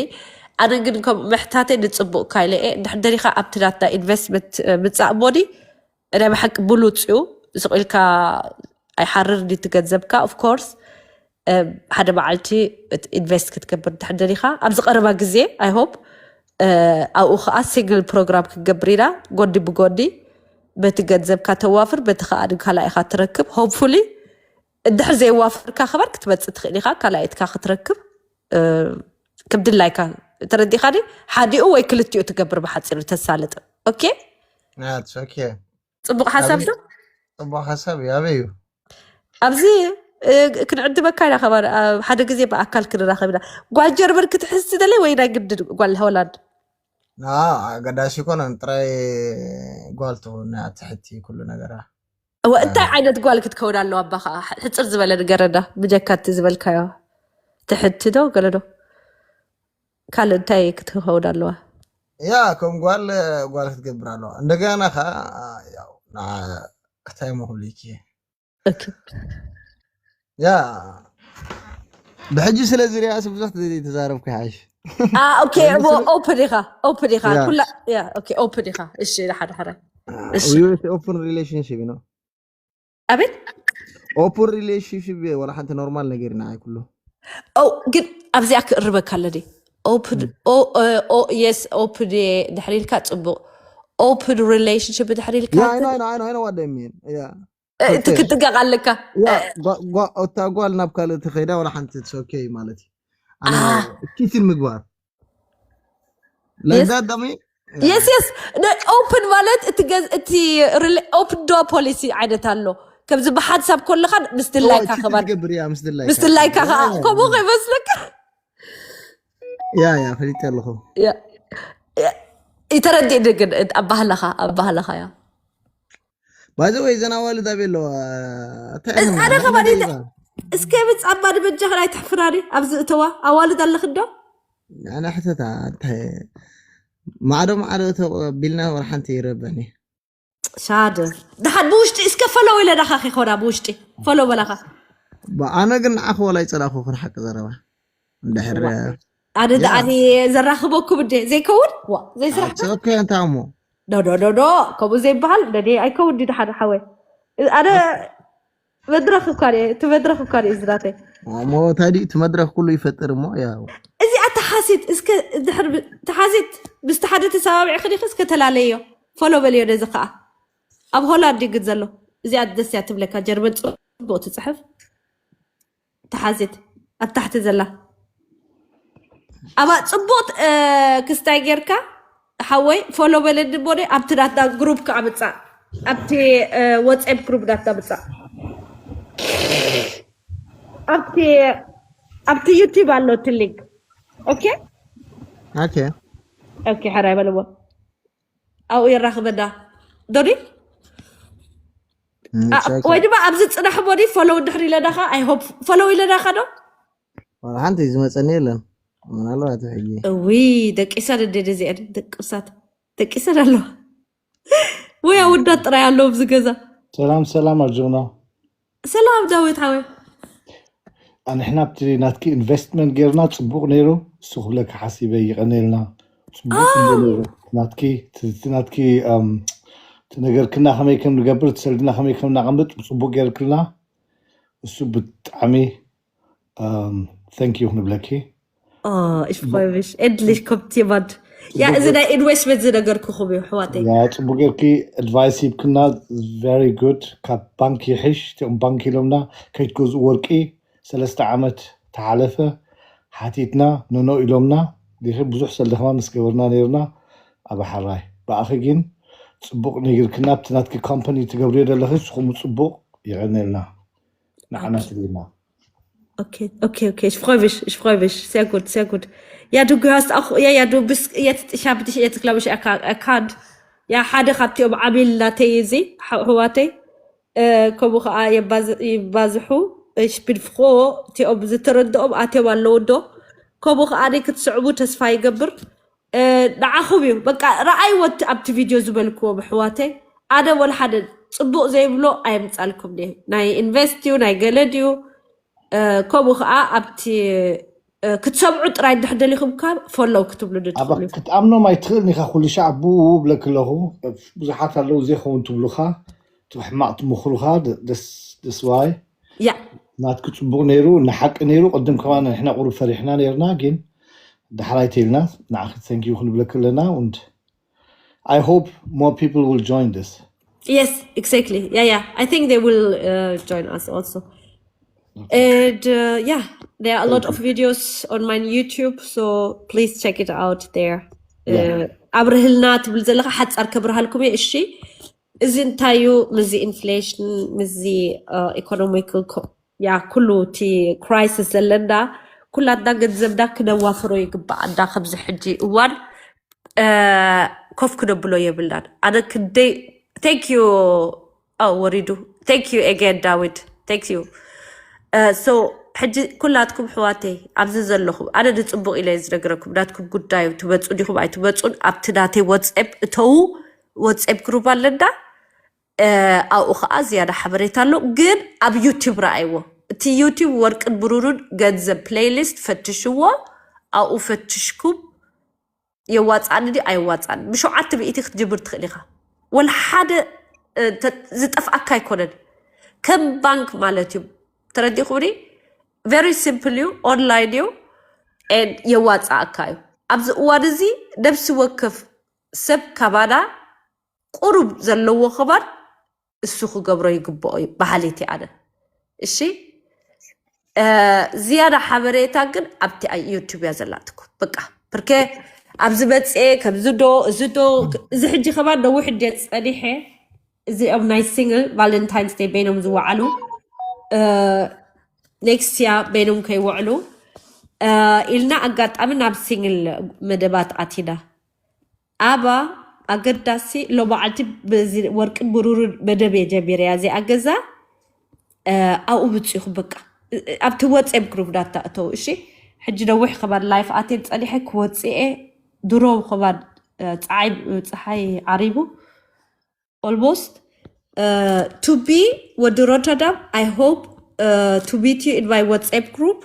ኣነ ግን ከም ምሕታተይ ንጽቡቕ ካይለ እየ። እንድሕር ደሊኻ ኣብቲ ናትና ኢንቨስትመንት፣ እ፣ ምጻእ እሞኒ፣ ናይ ብሓቂ ብሉጽ እዩ። ስቕ ኢልካ ኣይሓርር ድዩ ትገንዘብካ? ኦፍ ኮርስ፣ እ፣ ሓደ መዓልቲ ኢንቨስት ክትገብር እንድሕር ደሊኻ፣ ኣብዚ ቀረባ ግዜ፣ ኣይ ሆፕ፣ እ፣ ኣብኡ ኸዓ ሲንግል ፕሮግራም ክንገብር ኢና፣ ጎኒ ብጎኒ በቲ ገንዘብካ ተዋፍር፣ በቲ ኸዓ ካልኣይኻ ትረክብ። ሆፕፉሊ፣ እንድሕር ዘይዋፈርካ ከማን ክትመጽእ ትኽእል ኢኻ፣ ካልኣይትካ ክትረክብ፣ እ፣ ከም ድላይካ። ተረዲኻኒ? ሓዲኡ ወይ ክልቲኡ ትገብር፣ ብሓጺሩ ተሳልጥ። ኦኬ? ናትስ ኦኬ። ጽቡቕ ሓሳብ ኣበይ ዶ? ጽቡቕ ሓሳብ እዩ። ኣበይ እዩ? ኣብዚ፣ እ፣ ክንዕድመካ ኢና ከማን፣ ኣብ ሓደ ግዜ ብኣካል ክንራኸብ ኢና። ጓል ጀርመን ክትሕዝ ትደሊ ወይ ናይ ግድን ጓል ሆላንድ? ና ኣገዳሲ ይኮነን፣ ጥራይ ጓል ትኹን እያ ትሕቲ ኩሉ ነገራ። እወ፣ እንታይ ዓይነት ጓል ክትከውን ኣለዋ? ኣባ ከዓ ሕፅር ዝበለ ንገረና፣ ብጀካ እቲ ዝበልካዮ ትሕቲ ዶ ገለ ዶ? ካልእ እንታይ ክትከውን ኣለዋ? ያ ከም ጓል ጓል ክትገብር ኣለዋ። እንደገና ከዓ ያው ና እንታይ ሞ ክብልኪ ኦኬ። ያ ብሕጂ ስለ ዝሪኣስ ብዙሕ ተዛረብኩ ይሓይሽ። አ፣ ኦኬ። ሕጂ እሞ ስለ ኦፕን ኢኻ፣ ኦፕን ኢኻ። ያ ኩላ፣ ያ፣ ኦኬ፣ ኦፕን ኢኻ። እሺ፣ ሓደ ሓደ። እሺ። ዊስ ኦፕን ሪሌሽንሽፕ ነው። ኣቤት? ኦፕን ሪሌሽንሽፕ ወላ ሓንቲ ኖርማል ነገር ኢና ኣይ ኩሉ። ኦ፣ ግን ኣብዚኣ ክእርበካ ኣለኒ። ኦፕን፣ እም። ኦ፣ ኦ፣ ኦ፣ የስ፣ ኦፕን እየ ድሕሪ ኢልካ ጽቡቕ። ኦፕን ሪሌሽንሽፕ ድሕሪ ኢልካ ያ፣ I know, እንተ-፣ I know, I know, I know what they mean. ያ። እ፣ ኦኬ። ትክጥንቀቕ ኣለካ። ያ፣ እ፣ ጓ-፣ ጓ-፣ እታ ጓል ናብ ካልእ ተኸይዳ ወላ ሓንቲ it's okay ማለት እዩ። ኣነ አ፣ ኪችን ምግባር። Like የስ። that, ዳሚ? ያ። የስ፣ የስ። ነ-፣ ኦፕን ማለት እቲ ገዝ-፣ እቲ ሪሌ-፣ ኦፕን ዶ ፖሊሲ ዓይነት ኣሎ። ከምዚ ብሓንሳብ ከለኻ ምስ ኦ፣ ድላይካ ቺት ከማን። ትገብር፣ ያ፣ ምስ ድላይካ ምስ ድላይካ ትገብር። ኸዓ። ያ፣ ያ፣ ከምኡ ያ። ከይመስለካ። ያ፣ ያ፣ ፈሊጠ ኣለኹ። ያ፣ ያ። ይተረድእኒ ግን ኣባህላኻ፣ ኣባህላኻ ያ። By the way፣ እዘን ኣዋልድ ኣበይ ኣለዋ? እንታይ እዝ-፣ ኢኸን? ኣነ መን ከማን መን ይተ-፣ ኢኻ? እስከ ብጻባ ንበጃ ከላይ ትሕፍራኒ ኣብዚ እተዋ ኣዋልድ ኣለኽን ዶ? ኣነ ሕተታ፣ እንታይ ማዕዶ ማዕዶ ተቢልና ወላ ሓንቲ ይረበኒ። ሻደ። ደሓን ብውሽጢ እስከ ፈለው ኢለ ዳኻ ኺኾና ብውሽጢ። ፈለው በላኻ። ባ-፣ ኣነ ግን ንዓኹ ወላ ይጸላእኹ፣ ክንሓቂ ዘረባ። እንድሕር ዋ። ኣነ ደኣ ኣነ ዘራኽበኩም እንዴ? ዘይከውን? ዋ፣ ዘይስራሕ ኣቲ ዶ? ኦኬ፣ እንታይ እሞ? ዶ፣ ዶ፣ ዶ፣ ዶ። ከምኡ ዘይበሃል፣ ነኔ ኣይከውን ድዩ ደሓን ሓወይ? ኣነ መድረኽ እኳ እየ፣ እቲ መድረኽ እኳ እየ ዝናተይ። እሞ እንታይ ድዩ እቲ መድረኽ ኩሉ ይፈጥር እሞ፣ ያው። እዚኣ ተሓሲት፣ እስከ ድሕር ብ-፣ ተሓሲት ምስቲ ሓደ ተሰማሚዕኺ ዲኺ? እስከ ተላለዮ። ፎሎ በልዮ ነዚ ኸኣ። ኣብ ሆላንድ እዩ ግን ዘሎ። እዚኣ ደስ እያ ትብለካ፣ ጀርመን ጽቡቕ ትጽሕፍ። ተሓዚት ኣብ ታሕቲ ዘላ። ኣባ ጽቡቕ፣ እ፣ ክስታይ ጌርካ ሓወይ ፎሎ በለኒ እሞ ኣብቲ ናትና ግሩፕ ከኣ ምጻእ። ኣብቲ፣ እ፣ ዋትስኣፕ ግሩፕ ናትና ምጻእ። ኣብቲ፣ ኣብቲ ዩቲዩብ ኣሎ እቲ ሊንክ። ኦኬ? ኦኬ። ኦኬ፣ ሕራይ በልዎ። ኣብኡ የራኽበና። ዶኒ? ወይ ድማ ኣብዚ ፅናሕ ቦዲ ፎሎው እንድሕር ኢለናኻ፣ I hope ፎሎው ኢለናኻ ዶ? ዋላ ሓንቲ እዩ ዝመፀኒ የለን። ምናልባት ሕጂ እዊ ደቂሳ ደደደ እዚአን ደቅሳት ደቂሰን ኣለዋ ወይ ኣወዳት ጥራይ ኣለዉ ኣብዚ ገዛ። ሰላም ሰላም ኣጆና። ሰላም ዳዊት ሓወይ። ኣንሕና ኣብቲ ናትኪ ኢንቨስትመንት ጌርና ጽቡቕ ነይሩ። እሱ ክብለካ ሓሲበ ይቐነልና። ጽቡቕ ኣው። ነይሩ ናትኪ እቲ ናትኪ እም፣ እቲ ነገርክና ከመይ ከም ንገብር እቲ ሰልድና ከመይ ከም ናቐምጥ ጽቡቕ ጌርክልና። እሱ ብጣዕሚ thank you ንብለኪ። Oh, ich freue mich. Endlich kommt jemand. Ja, እዚ ናይ ኢንቨስትመንት ዝነገርኩኹም እዩ ኣሕዋተይ። ያ ጽቡቅ ጌርኪ ኣድቫይስ ሂብክና። Very good። ካብ ባንክ ይሕሽ እቲኦም ባንክ ኢሎምና ከይትገዝኡ ወርቂ ሰለስተ ዓመት ተሓለፈ ሓቲትና ኖኖ ኢሎምና ዲኺ ብዙሕ ሰልዲ ከማ ምስ ገበርና ነይርና ኣብ ሓራይ ብኣኺ ግን ጽቡቅ ነጊርክና ኣብቲ ናትኪ ካምፓኒ ትገብርዮ ዘለኺ ንስኹም ጽቡቅ ይቀነልና ንዓና ትብልና Okay, okay, okay. Ich freue mich, ich freue mich. Sehr gut, sehr gut. Ja, du gehörst auch, ja, ja, du bist jetzt, ich habe dich jetzt, glaube ich, erka- erkannt. Ja, ሓደ ካብቲኦም ዓሚል ናተይ እዚ ኣሕዋተይ ከምኡ ከዓ ይባዝሑ ሽብድ ፍኮ እቲኦም ዝተረድኦም ኣትዮም ኣለዉ ዶ ከምኡ ከዓ ክትስዕቡ ተስፋ ይገብር ንዓኹም እዩ በቃ ረኣይዎ ኣብቲ ቪድዮ ዝበልክዎ ኣሕዋተይ ኣነ ወላ ሓደ ፅቡቅ ዘይብሎ ኣየምፃልኩም ናይ ኢንቨስት እዩ ናይ ገለ ድዩ ከምኡ ከዓ ኣብቲ ክትሰምዑ ጥራይ እንድሕር ደሊኹም ካብ ፎሎው ክትብሉ ንትኽእሉ ክትኣምኖም ኣይትኽእልን ኢኻ ኩሉ ሻዕ ብኡ ብለክ ኣለኹ ብዙሓት ኣለዉ ዘይኸውን ትብሉኻ ሕማቕ ትምኽሩኻ ደስዋይ ያ ናትክ ፅቡቅ ነይሩ ንሓቂ ነይሩ ቅድም ከማን ንሕና ቁሩብ ፈሪሕና ነይርና ግን ዳሕራይ ተይልና ንዓኺ thank you ክንብለክ ኣለና and I hope more people will join this Yes, exactly. Yeah, yeah. I think they will uh, join us also. And uh, yeah, there are a lot of videos on my YouTube, so please check it out there. ኣብርህልና ትብል ዘለካ ሓፃር ከብርሃልኩም እየ እሺ እዚ እንታይ እዩ ምዚ ኢንፍሌሽን ምዚ ኢኮኖሚክ ያ ኩሉ እቲ ክራይሲስ ዘለና ኩላትና ገንዘብና ክነዋፍሮ ይግባኣና ከምዚ ሕጂ እዋን ኮፍ ክነብሎ የብልናን ኣነ ክንደይ thank you ወሪዱ thank you again ዳዊት thank you so ሕጂ ኩላትኩም ሕዋተይ ኣብዚ ዘለኹም ኣነ ንፅቡቅ ኢለ ዝነግረኩም ናትኩም ጉዳዩ ትመፁ ዲኹም ኣይትመፁን ኣብቲ ናተይ ወፅኤፕ እተዉ ወፅኤፕ ግሩፕ ኣለና ኣብኡ ከዓ ዝያዳ ሓበሬታ ኣሎ ግን ኣብ ዩቲብ ረኣይዎ እቲ ዩቲብ ወርቅን ብሩርን ገንዘብ ፕሌይሊስት ፈትሽዎ ኣብኡ ፈትሽኩም የዋፅኣኒ ድዩ ኣየዋፅኣኒ ብሸውዓተ ሚእቲ ክትጅምር ትኽእል ኢኻ ወላ ሓደ ዝጠፍኣካ ኣይኮነን ከም ባንክ ማለት እዩ ተረዲኹኒ very simple እዩ online እዩ የዋፅኣካ እዩ ኣብዚ እዋን እዚ ነብሲ ወከፍ ሰብ ካባና ቁሩብ ዘለዎ ክባር እሱ ክገብሮ ይግብኦ እዩ በሃሊት ኣነ እሺ ዝያዳ ሓበሬታ ግን ኣብቲ ዩቱብ እያ ዘላትኩም በቃ ብርከ ኣብዚ መፅኤ ከምዚ ዶ እዚ ዶ እዚ ሕጂ ከማን ነዊሕ እንደ ፀኒሐ እዚኦም ናይ ሲንግል ቫለንታይንስ ደይ በይኖም ዝወዓሉ ኔክስት ያ በይኖም ከይወዕሉ ኢልና ኣጋጣሚ ናብ ሲንግል መደባት ኣቲና ኣባ ኣገዳሲ ሎማዓልቲ በዚ ወርቅን ብሩርን መደብ እየ ጀሚረያ እዚኣ ገዛ ኣብኡ ምፅኢኹም በቃ ኣብቲ ወፅኤፕ ግሩፕ ዳተእተው እሺ ሕጂ ነዊሕ ከማን ላይፍ ኣቴን ፀኒሐ ክወፅኤ ድሮ ከማን ፀሓይ ዓሪቡ almost to be ወዲ ሮተርዳም I hope to meet you in my WhatsApp group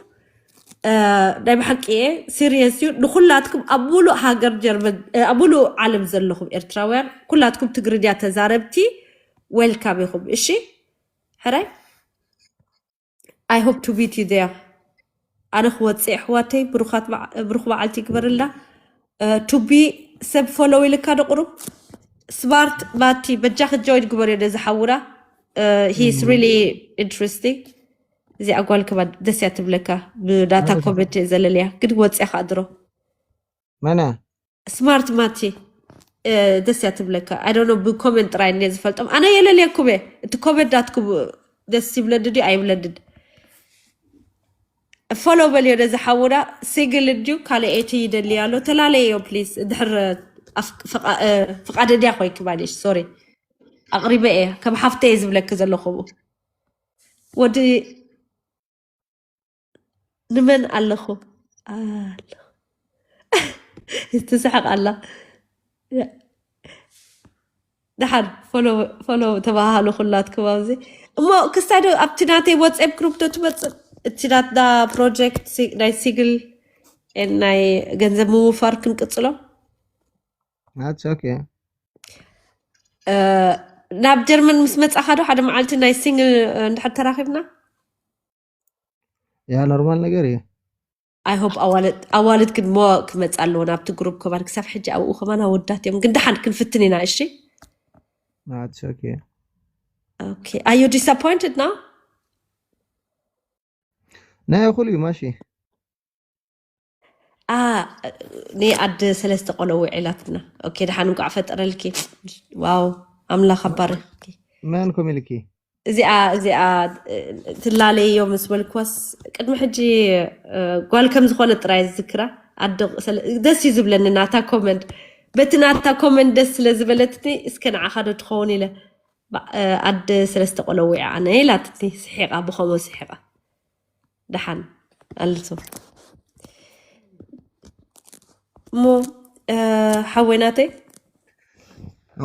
ናይ ብሓቂ እየ ሲሪየስ እዩ ንኩላትኩም ኣብ ሙሉእ ሃገር ጀርመን ኣብ ሙሉእ ዓለም ዘለኹም ኤርትራውያን ኩላትኩም ትግርኛ ተዛረብቲ ዌልካም ኢኹም እሺ ሕራይ I hope to meet you there ኣነ ክወፅእ ኣሕዋተይ ብሩክ መዓልቲ ይግበርልና to be ሰብ ፎሎው ኢልካ ዶ ቁሩብ ስማርት ማቲ በጃኺ ጆይን ግበርዮ ነዚ ሓውና he's really interesting እዚኣ ጓል ከማ ደስ እያ ትብለካ ብዳታ ኮመንት ዘለለያ ግን ወፅያ ከዓ ድሮ መን እያ ስማርት ማቲ ደስ እያ ትብለካ ኣይ ብኮመንት ጥራይ እነ ዝፈልጦም ኣነ የለልየኩም እየ እቲ ኮመንት ናትኩም ደስ ይብለኒ ድዩ ኣይብለንን ፎሎ በልዮ ነዚ ሓውና ሲንግል እንድዩ ካልእ ኤቲ ይደሊ ኣሎ ተላለየዮ ፕሊስ እንድሕር ፍቃደኛ ኮይንኪ ማለሽ ሶሪ ኣቕሪበ እየ፣ ከም ሓፍተይ እየ ዝብለኪ ዘለኹ። ወዲ ንመን ኣለኹ? ኣለኹ። ትስሕቕ ኣላ። ያ። ደሓን ፎሎ፣ ፎሎ ተባሃሉ ኩላትኩም ኣብዚ። እሞ ክስታይ ዶ ኣብቲ ናተይ ዋትስኣፕ ግሩፕ ዶ ትመጽእ? እቲ ናትና ፕሮጀክት ሲ-፣ ናይ ሲግል፣ ናይ ገንዘብ ምውፋር ክንቅጽሎ? That's okay. እ፣ ናብ ጀርመን ምስ መጻኻ ዶ ሓደ መዓልቲ ናይ ሲንግል፣ እ፣ እንድሕር ተራኺብና? ያ ኖርማል ነገር እዩ። I hope ኣዋልድ፣ ኣዋልድ ግን ሞ ክመጻ ኣለዎ ናብቲ ግሩፕ ከማን። ክሳብ ሕጂ ኣብኡ ከማን ኣወዳት እዮም፣ ግን ደሓን ክንፍትን ኢና። እሺ። That's okay. Okay, are you disappointed now? ናይ ኩሉ እዩ ማሺ። ኣ፣ ኔ ኣደ ሰለስተ ቆሎ ውዒላትና። Okay፣ ደሓን እንቋዕ ፈጠረልኪ። ዋው፣ ኣምላኽ ኣባረኽኪ። መን ኮም ኢልኪ? እዚኣ፣ እዚኣ፣ እ፣ ትላለዮ ምስ በልክዋስ ቅድሚ ሕጂ፣ እ፣ ጓል ከም ዝኾነ ጥራይ ዝዝክራ። ኣደ ሰለ-፣ ደስ እዩ ዝብለኒ ናታ ኮመንት። በቲ ናታ ኮመንት ደስ ስለ ዝበለትኒ እስከ ንዓኻ ዶ ትኸውን ኢለ። ባ-፣ እ፣ ኣደ ሰለስተ ቆሎ ውዒ ኣነ ኢላትኒ ስሒቓ፣ ብኸምኡ ስሒቓ። ደሓን ኣልሶ። እሞ፣ እ፣ ሓወይ ናተይ።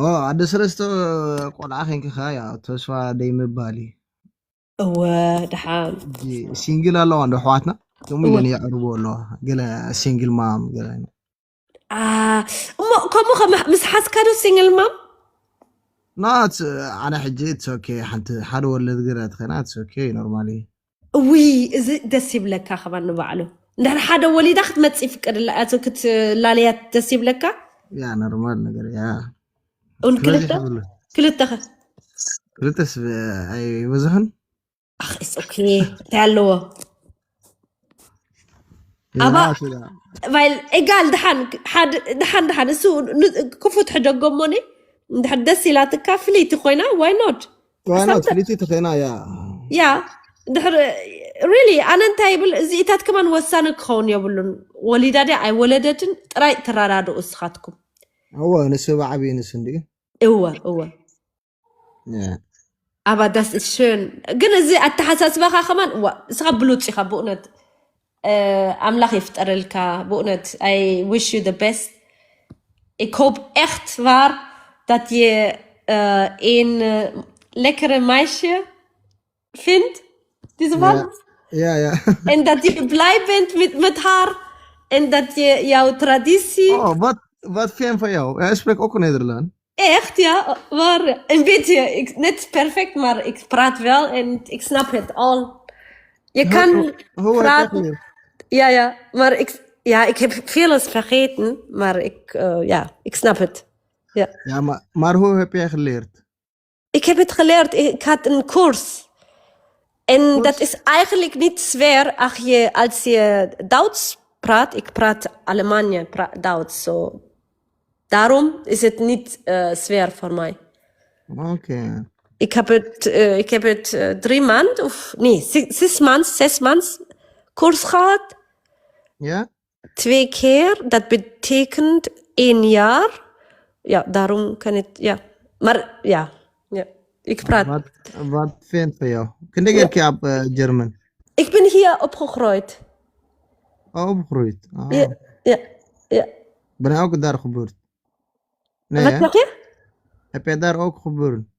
ኦ፣ ኣደ ሰለስተ ቆልዓ ኬንኪ ኸኣ ያ ተስፋ ደይ ምባል እዩ። እወ፣ ደሓን። እዚ ሲንግል ኣለዋ እንዶ ኣሕዋትና? ከምኡ ኢለን የዕርቦ ኣለዋ። ገለ ሲንግል ማም ገለ። ኣ፣ እሞ ከምኡ ከ ምስ ሓዝካ ዶ ሲንግል ማም? ናት ኣነ ሕጂ it's okay፣ ሓንቲ ሓደ ወለድ ገለ ተኸና it's okay፣ ኖርማል እዩ። እዊ፣ እዚ ደስ ይብለካ ከማን ንባዕሉ። እንድሕር ሓደ ወሊዳ ክትመጽእ ይፍቀድላ፣ ኣቶ ክትላለያ ደስ ይብለካ? ያ ኖርማል ነገር ያ። እውን ስለዚ ክልተ? ይብሉ። ክልተ ኸ? ክልተስ ብ-፣ ኣይበዝሕን? ኣኽ፣ it's okay። እንታይ ኣለዎ? ኣባ፣ ያ፣ ስለ-፣ ቫይል፣ ኤጋል ድሓን፣ ሓድ-፣ ድሓን፣ ድሓን፣ እሱ ን-፣ ክፉት ሕደጎ እሞኒ፣ እንድሕር ደስ ኢላትካ ፍልይቲ ኮይና፣ why not? why not? ኣሳምተ-፣ ፍልይቲ ተኸና ያ። ያ፣ ድሕር፣ really፣ ኣነ እንታይ ይብል፣ እዚኢታት ከማን ወሳነ ክኸውን የብሉን። ወሊዳ ድያ ኣይወለደትን፣ ጥራይ ትረዳድኡ እስኻትኩም። እወ፣ ንሱ ብዓብዩ ንሱ እንዲ። እወ፣ እወ። ያ። ኣባ፣ das ist schön። ግን እዚ ኣተሓሳስባኻ ከማን፣ ዋ፣ እስኻ ብሉጽ ኢኻ ብእውነት። እ፣ ኣምላኽ ይፍጠረልካ ብእውነት። I wish you the best. Ik hoop echt waar dat je, eh, een, eh, lekkere meisje vindt. Diese ያ። man. ያ፣ ያ። En dat je blij bent met, met haar. En dat je jouw traditie. Oh, wat, wat fijn van jou. Hij spreekt ook Nederlands. Echt, ja. Maar een beetje, ik, niet perfect, maar ik praat wel en ik snap het al. Je Hoe, kan hoe, hoe heb je praten. geleerd? Ja, ja. Maar ik, ja, ik heb veel eens vergeten, maar ik, eh, ja, ik snap het. Ja. Ja, maar, maar hoe heb jij geleerd? Ik heb het geleerd, ik had een course. En dat Course? Is eigenlijk niet zwaar als je, als je Duits praat. Ik praat Alemania, pra-, Duits, zo. Daarom is het niet, eh, zwaar voor mij. Oké. Ik heb het, eh, ik heb het, eh, drie maand of, nee, zi-, zes maand, zes maand course gehad. Ja? Twee keer, dat betekent één jaar. Ja, daarom kan het, ja. Maar ja, ja, ik praat. Wat, wat fijn van jou. Kun je een keer op, eh, German? Ik ben hier opgegroeid. Oh, opgegroeid. Oh. Ja, ja, ja. Ben je ook daar geboren? Nee, Wat hè? Zeg je? Heb jij daar ook geboren?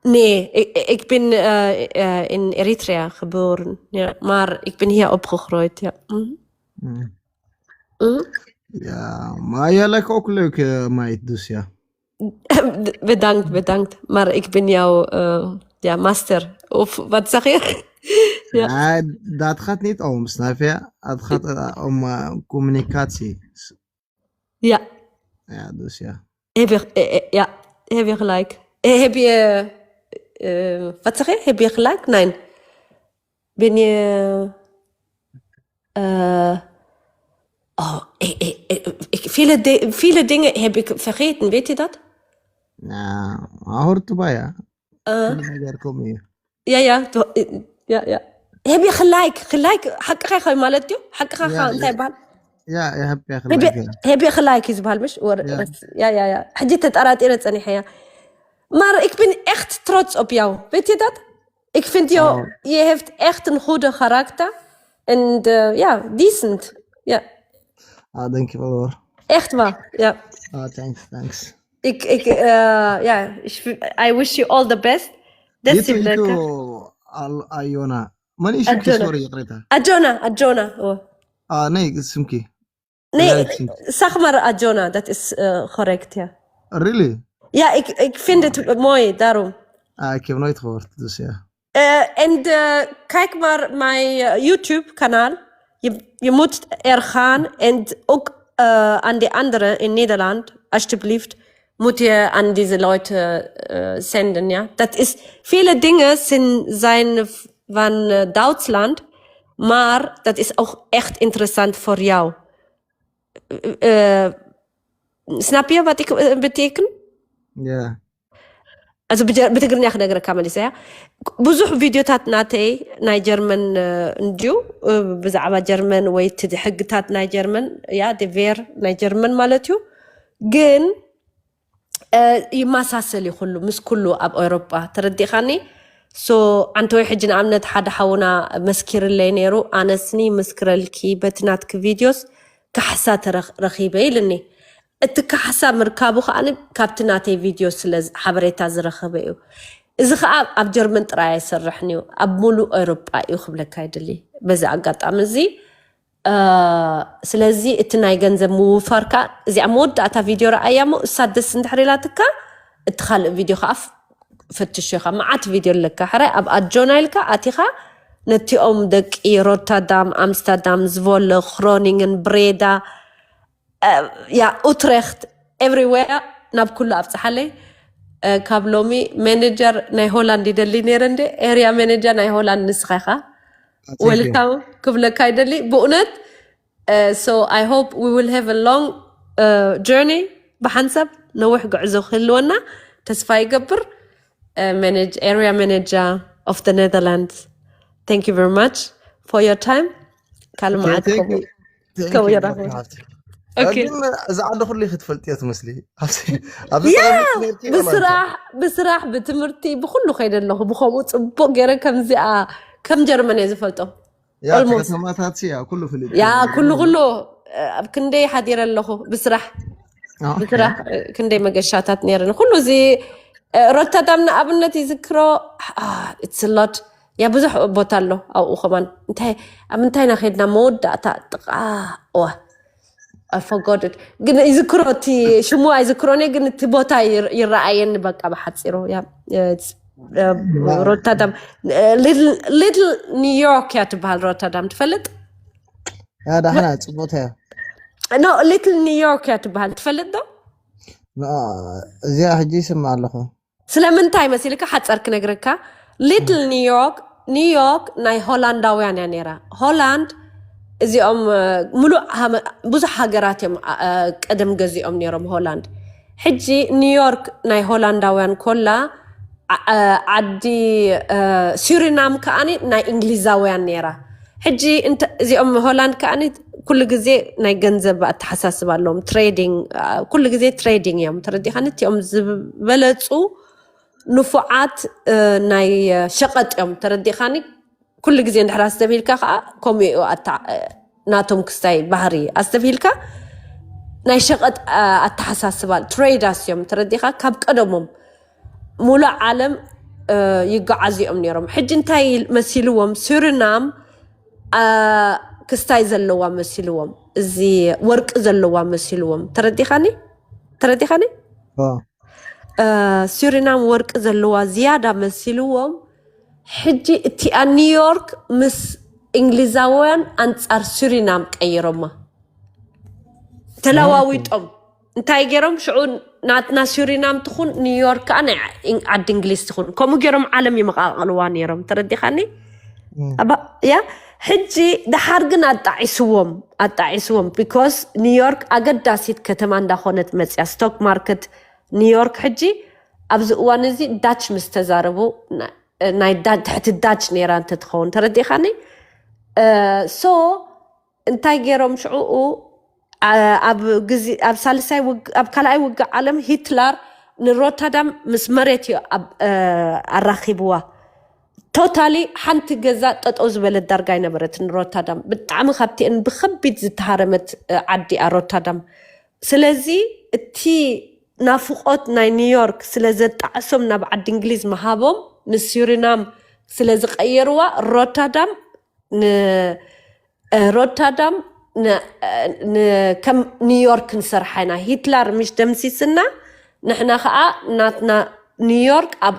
Nee, ik, ik ben, eh, eh, in Eritrea geboren. Ja, maar ik ben hier opgegroeid, ja. Mhm. Hmm. Mhm. Ja, maar jij lijkt ook leuk, eh, meid, dus ja. Bedankt, bedankt. Maar ik ben jouw, eh, ja, master. Of wat zeg je? Ja. Ja, dat gaat niet om, snap je? Het gaat, eh, om, eh, communicatie. Ja. Ja, dus ja. Heb je, eh, eh, ja, heb je gelijk. Eh, heb je, eh, wat zeg je? Heb je gelijk? Nee. Ben je, eh, oh, ik, ik, ik, ik, vele, di-, vele dingen heb ik vergeten, weet je dat? Ja, maar hoort erbij, hè? Eh, Vele dingen komen hier. Ja, ja, to-, eh, ja, ja. Heb je gelijk, gelijk. ሓቅኻ ኢኻ ማለት ድዩ? ሓቅኻ Ja, እንታይ ja. ይበሃል? Ja, je hebt ja Heb je, gelijk, ja. Heb je gelijk እዩ ዝበሃል ምሽ? ወረ-፣ Ja. ያ፣ ያ፣ ያ። ሕጂ ተጠራጢረ ጸኒሐ እያ። Maar ik ben echt trots op jou. Weet je dat? Ik vind jou, je hebt echt een goede karakter. En eh, ja, decent. Ja, Ah, dank je wel hoor. Echt waar. Ja. Ah, thanks, thanks. Ik, ik, eh, ja, ik vind- I wish you all the best. You That's too, it, you lekker. Too, Al- Ayona. Mani ismki, Ajona. Sorry, ይቅሬታ። Ajona, Ajona. Oh. Ah, nee, ismki. Nee, Lalek ismki. Zeg maar Ajona, dat is eh, correct, ja. Really? Ja, ik, ik vind het mooi, daarom. Ah, ik heb nooit gehoord, dus ja. Eh, en eh, kijk maar mijn eh, YouTube-kanaal. Je, je moet er gaan. En ook eh, aan de anderen in Nederland, alsjeblieft, moet je aan deze leute eh, zenden. Ja? Dat is, vele dingen zijn, zijn van eh, Duitsland, maar dat is ook echt interessant voor jou. Eh, snap je wat ik eh, beteken? Ja. እዚ ብጀ- ብትግርኛ ክነግረካ መሊሰ እያ። ብዙሕ ቪድዮታት ናተይ ናይ ጀርመን እ፣ እንድዩ እ፣ ብዛዕባ ጀርመን ወይ እቲ ሕግታት ናይ ጀርመን፣ ያ ዴቬር ናይ ጀርመን ማለት እዩ። ግን እ፣ ይመሳሰል እዩ ኩሉ ምስ ኩሉ ኣብ ኤውሮጳ፣ ተረዲኻኒ? ሶ ኣንተ ወይ ሕጂ ንኣብነት ሓደ ሓውና መስኪርለይ ነይሩ፣ ኣነስኒ ምስክረልኪ በቲ ናትኪ ቪድዮስ ካሕሳ ተረኽ- ረኺበ ኢልኒ። እቲ ካሕሳ ምርካቡ ከኣ ካብቲ ናተይ ቪድዮ ስለ ዝ- ሓበሬታ ዝረኸበ እዩ። እዚ ከኣ ኣብ ጀርመን ጥራይ ኣይሰርሕን እዩ፣ ኣብ ሙሉእ ኤውሮጳ እዩ ክብለካ ይደሊ። በዚ ኣጋጣሚ እዚ እ፣ ስለዚ እቲ ናይ ገንዘብ ምውፋር ከኣ እዚኣ መወዳእታ ቪድዮ ረኣያ እሞ እሳ ደስ እንድሕር ኢላትካ እቲ ካልእ ቪድዮ ከኣ ፍ- ፈትሾ ኢኻ። መዓት ቪድዮ ኣለካ። ሕራይ ኣብ ኣጆና ኢልካ ኣቲኻ ነቲኦም ደቂ ሮተርዳም፣ ኣምስተርዳም፣ ዝቮለ፣ ክሮኒንግን፣ ብሬዳ፣ ያ ኡትሬክት፣ ኤቭሪዌር ናብ ኩሉ ኣብፅሓለይ። እ፣ ካብ ሎሚ ማኔጀር ናይ ሆላንድ ይደሊ ነይረ እንደ ኤርያ ማኔጀር ናይ ሆላንድ ንስኻ ኢኻ። Thank you. ወልካም ክብለካ ይደሊ ብእውነት። So I hope we will have a long journey፣ ብሓንሳብ ነዊሕ ጉዕዞ ክህልወና ተስፋ ይገብር። Manage area manager of the Netherlands, thank you very much for your time። ካልእ Okay, መዓት thank ከምኡ you. Thank ከምኡ you, ይራኸብ። Doctor Haft. Okay. ግን እዛ ዓዲ ኩሉ ክትፈልጥዮ ትመስሊ። ኣብዚ ኣብዚ ያ ጠቐሚ ትፈልጥዮ ማለት እዩ። ብስራሕ ብስራሕ ብትምህርቲ ብኩሉ ከይደ ኣለኹ። ብከምኡ ፅቡቅ ገይረ ከምዚኣ ከም ጀርመን እየ ዝፈልጦ። ያ Almost. ከተማታት ሲ ያ ኩሉ ፍልጥ ያ እዩ። ኩሉ ኩሉ ኣብ ክንደይ ሓዲረ ኣለኹ ብስራሕ ኦኬ። ብስራሕ ክንደይ መገሻታት ነይረን። ኩሉ እዚ ሮተርዳም ንኣብነት ይዝክሮ። It's a lot። ያ ብዙሕ ቦታ ኣሎ ኣብኡ ከማን። እንታይ ኣብ ምንታይ ኢና ከድና መወዳእታ ጥቃ ዋ ኣፈጎድድ ግን ይዝክሮ። እቲ ሽሙ ኣይዝክሮን እየ፣ ግን እቲ ቦታ ይር- ይረኣየኒ በቃ ብሓፂሩ። ያ ሮተርዳም ሊትል ኒውዮርክ እያ ትበሃል። ሮተርዳም ትፈልጥ? ያ ዳሕና ፅቡቅ እያ። ኖ፣ ሊትል ኒውዮርክ እያ ትበሃል። ትፈልጥ ዶ? እዚኣ ሕጂ ይስማ ኣለኹ። ስለምንታይ መሲልካ ሓፀር ክነግረካ። ሊትል ኒውዮርክ፣ ኒውዮርክ ናይ ሆላንዳውያን እያ ነይራ። ሆላንድ እዚኦም እ፣ ሙሉእ ሃመ- ብዙሕ ሃገራት እዮም እ፣ ቀደም ገዚኦም ነይሮም ሆላንድ። ሕጂ ኒውዮርክ ናይ ሆላንዳውያን ኮላ ዓ- እ፣ ዓዲ እ፣ ሱሪናም ከኣኒ ናይ እንግሊዛውያን ነይራ። ሕጂ እንተ- እዚኦም ሆላንድ ከኣኒ ኩሉ ግዜ ናይ ገንዘብ ኣተሓሳስባ ኣለዎም። ትሬዲንግ እ፣ ኩሉ ግዜ ትሬዲንግ እዮም፣ ተረዲኻኒ? እቲኦም ዝበለፁ ንፉዓት እ፣ ናይ እ፣ ሸቐጥ እዮም፣ ተረዲኻኒ? ኩሉ ግዜ እንድሕር ኣስተብሂልካ ከዓ ከምኡ እዩ ኣታ- እ፣ ናቶም ክስታይ ባህሪ ኣስተብሂልካ ናይ ሸቐጥ እ፣ ኣተሓሳስባ ትሬዳስ እዮም፣ ተረዲኻ? ካብ ቀደሞም ሙሉእ ዓለም እ፣ ይጓዓዙ እዮም ነይሮም። ሕጂ እንታይ መሲልዎም? ሱሪናም እ፣ ክስታይ ዘለዋ መሲልዎም፣ እዚ ወርቂ ዘለዋ መሲልዎም፣ ተረዲኻኒ? ተረዲኻኒ? ኦ፣ እ፣ ሱሪናም ወርቂ ዘለዋ ዝያዳ መሲልዎም። ሕጂ እቲኣ ኒውዮርክ ምስ እንግሊዛውያን ኣንጻር ሱሪናም ቀይሮማ፣ ተለዋዊጦም። እንታይ ገይሮም? ሽዑ ናትና ሱሪናም ትኹን ኒውዮርክ ከዓ ናይ ዓ- ዓዲ እንግሊዝ ትኹን፣ ከምኡ ገይሮም ዓለም ይመቃቐልዋ ነይሮም። ተረዲኻኒ? እም። ኣባ- ያ ሕጂ ደሓር ግን ኣጣዒስዎም ኣጣዒስዎም። ቢኮዝ ኒውዮርክ ኣገዳሲት ከተማ እንዳኾነት መፅያ። ስቶክ ማርኬት ኒውዮርክ ሕጂ ኣብዚ እዋን እዚ ዳች ምስ ተዛረቡ ና- ናይ ዳ- ትሕቲ ዳች ነይራ እንተትኸውን፣ ተረዲኻኒ? ሶ እንታይ ገይሮም ሽዕኡ ኣ- ኣብ ግዜ ኣብ ሳልሳይ ውግ- ኣብ ካልኣይ ውግእ ዓለም ሂትለር ንሮታዳም ምስ መሬት እዩ ኣራኪብዋ። ቶታሊ ሓንቲ ገዛ ጠጠው ዝበለት ዳርጋ ኣይነበረትን ሮታዳም። ብጣዕሚ ካብቲአን ብከቢድ ዝተሃረመት ዓዲ እያ ሮታዳም። ስለዚ እቲ ናፍቆት ናይ ኒውዮርክ ስለ ዘጣዕሶም ናብ ዓዲ እንግሊዝ ምሃቦም፣ ንሱሪናም ስለ ዝቀየርዋ፣ ሮታዳም ን ሮታዳም ከም ኒውዮርክ ክንሰርሓ ኢና። ሂትላር ምሽ ደምሲስና፣ ንሕና ከዓ ናትና ኒውዮርክ ኣብ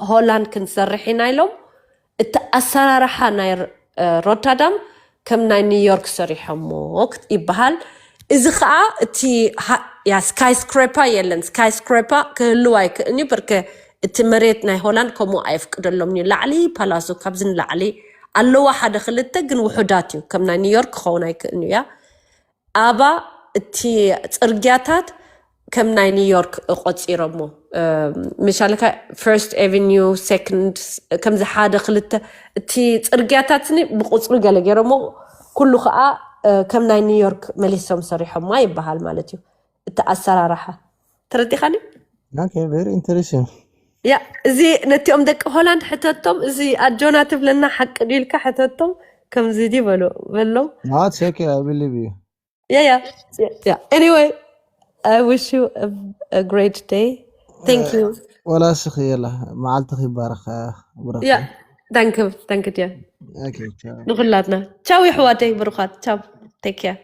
ሆላንድ ክንሰርሕ ኢና ኢሎም። እቲ ኣሰራርሓ ናይ ሮታዳም ከም ናይ ኒውዮርክ ሰሪሖሞ ይበሃል። እዚ ከዓ እቲ ስካይስክሬፓ የለን። ስካይስክሬፓ ክህልው ኣይክእልን እዩ። ብርከ እቲ መሬት ናይ ሆላንድ ከምኡ ኣየፍቅደሎም እዩ። ላዕሊ ፓላሱ ካብዚ ንላዕሊ ኣለዋ ሓደ ክልተ፣ ግን ውሑዳት እዩ። ከም ናይ ኒውዮርክ ክኸውን ኣይክእልን እዩ። እያ ኣባ እቲ ፅርግያታት ከም ናይ ኒውዮርክ ቆፂሮሞ። ምሻልካ ፈርስት ኤቨኒው፣ ሴኮንድ፣ ከምዚ ሓደ ክልተ፣ እቲ ፅርግያታት ስኒ ብቁፅሪ ገለ ገይሮሞ። ኩሉ ከዓ ከም ናይ ኒውዮርክ መሊሶም ሰሪሖማ ይበሃል ማለት እዩ። እቲ ኣሰራርሓ ተረዲኻኒ? Okay, very interesting. ያ እዚ ነቲኦም ደቂ ሆላንድ ሕተቶም። እዚ ኣጆና ትብለና ሓቂ ድዩ ኢልካ ሕተቶም። ከምዚ ድዩ በሎ በሎም። That's okay, I believe you. Yeah, yeah, yeah. Anyway, I wish you a, a great day. Thank you. ወላ ስኺ የላ፣ መዓልትኺ ይባረኽ። Yeah, thank you, thank you, dear. Okay, ciao. ንኹላትና ቻው የሕዋተይ ብሩኻት። ቻው፣ take care.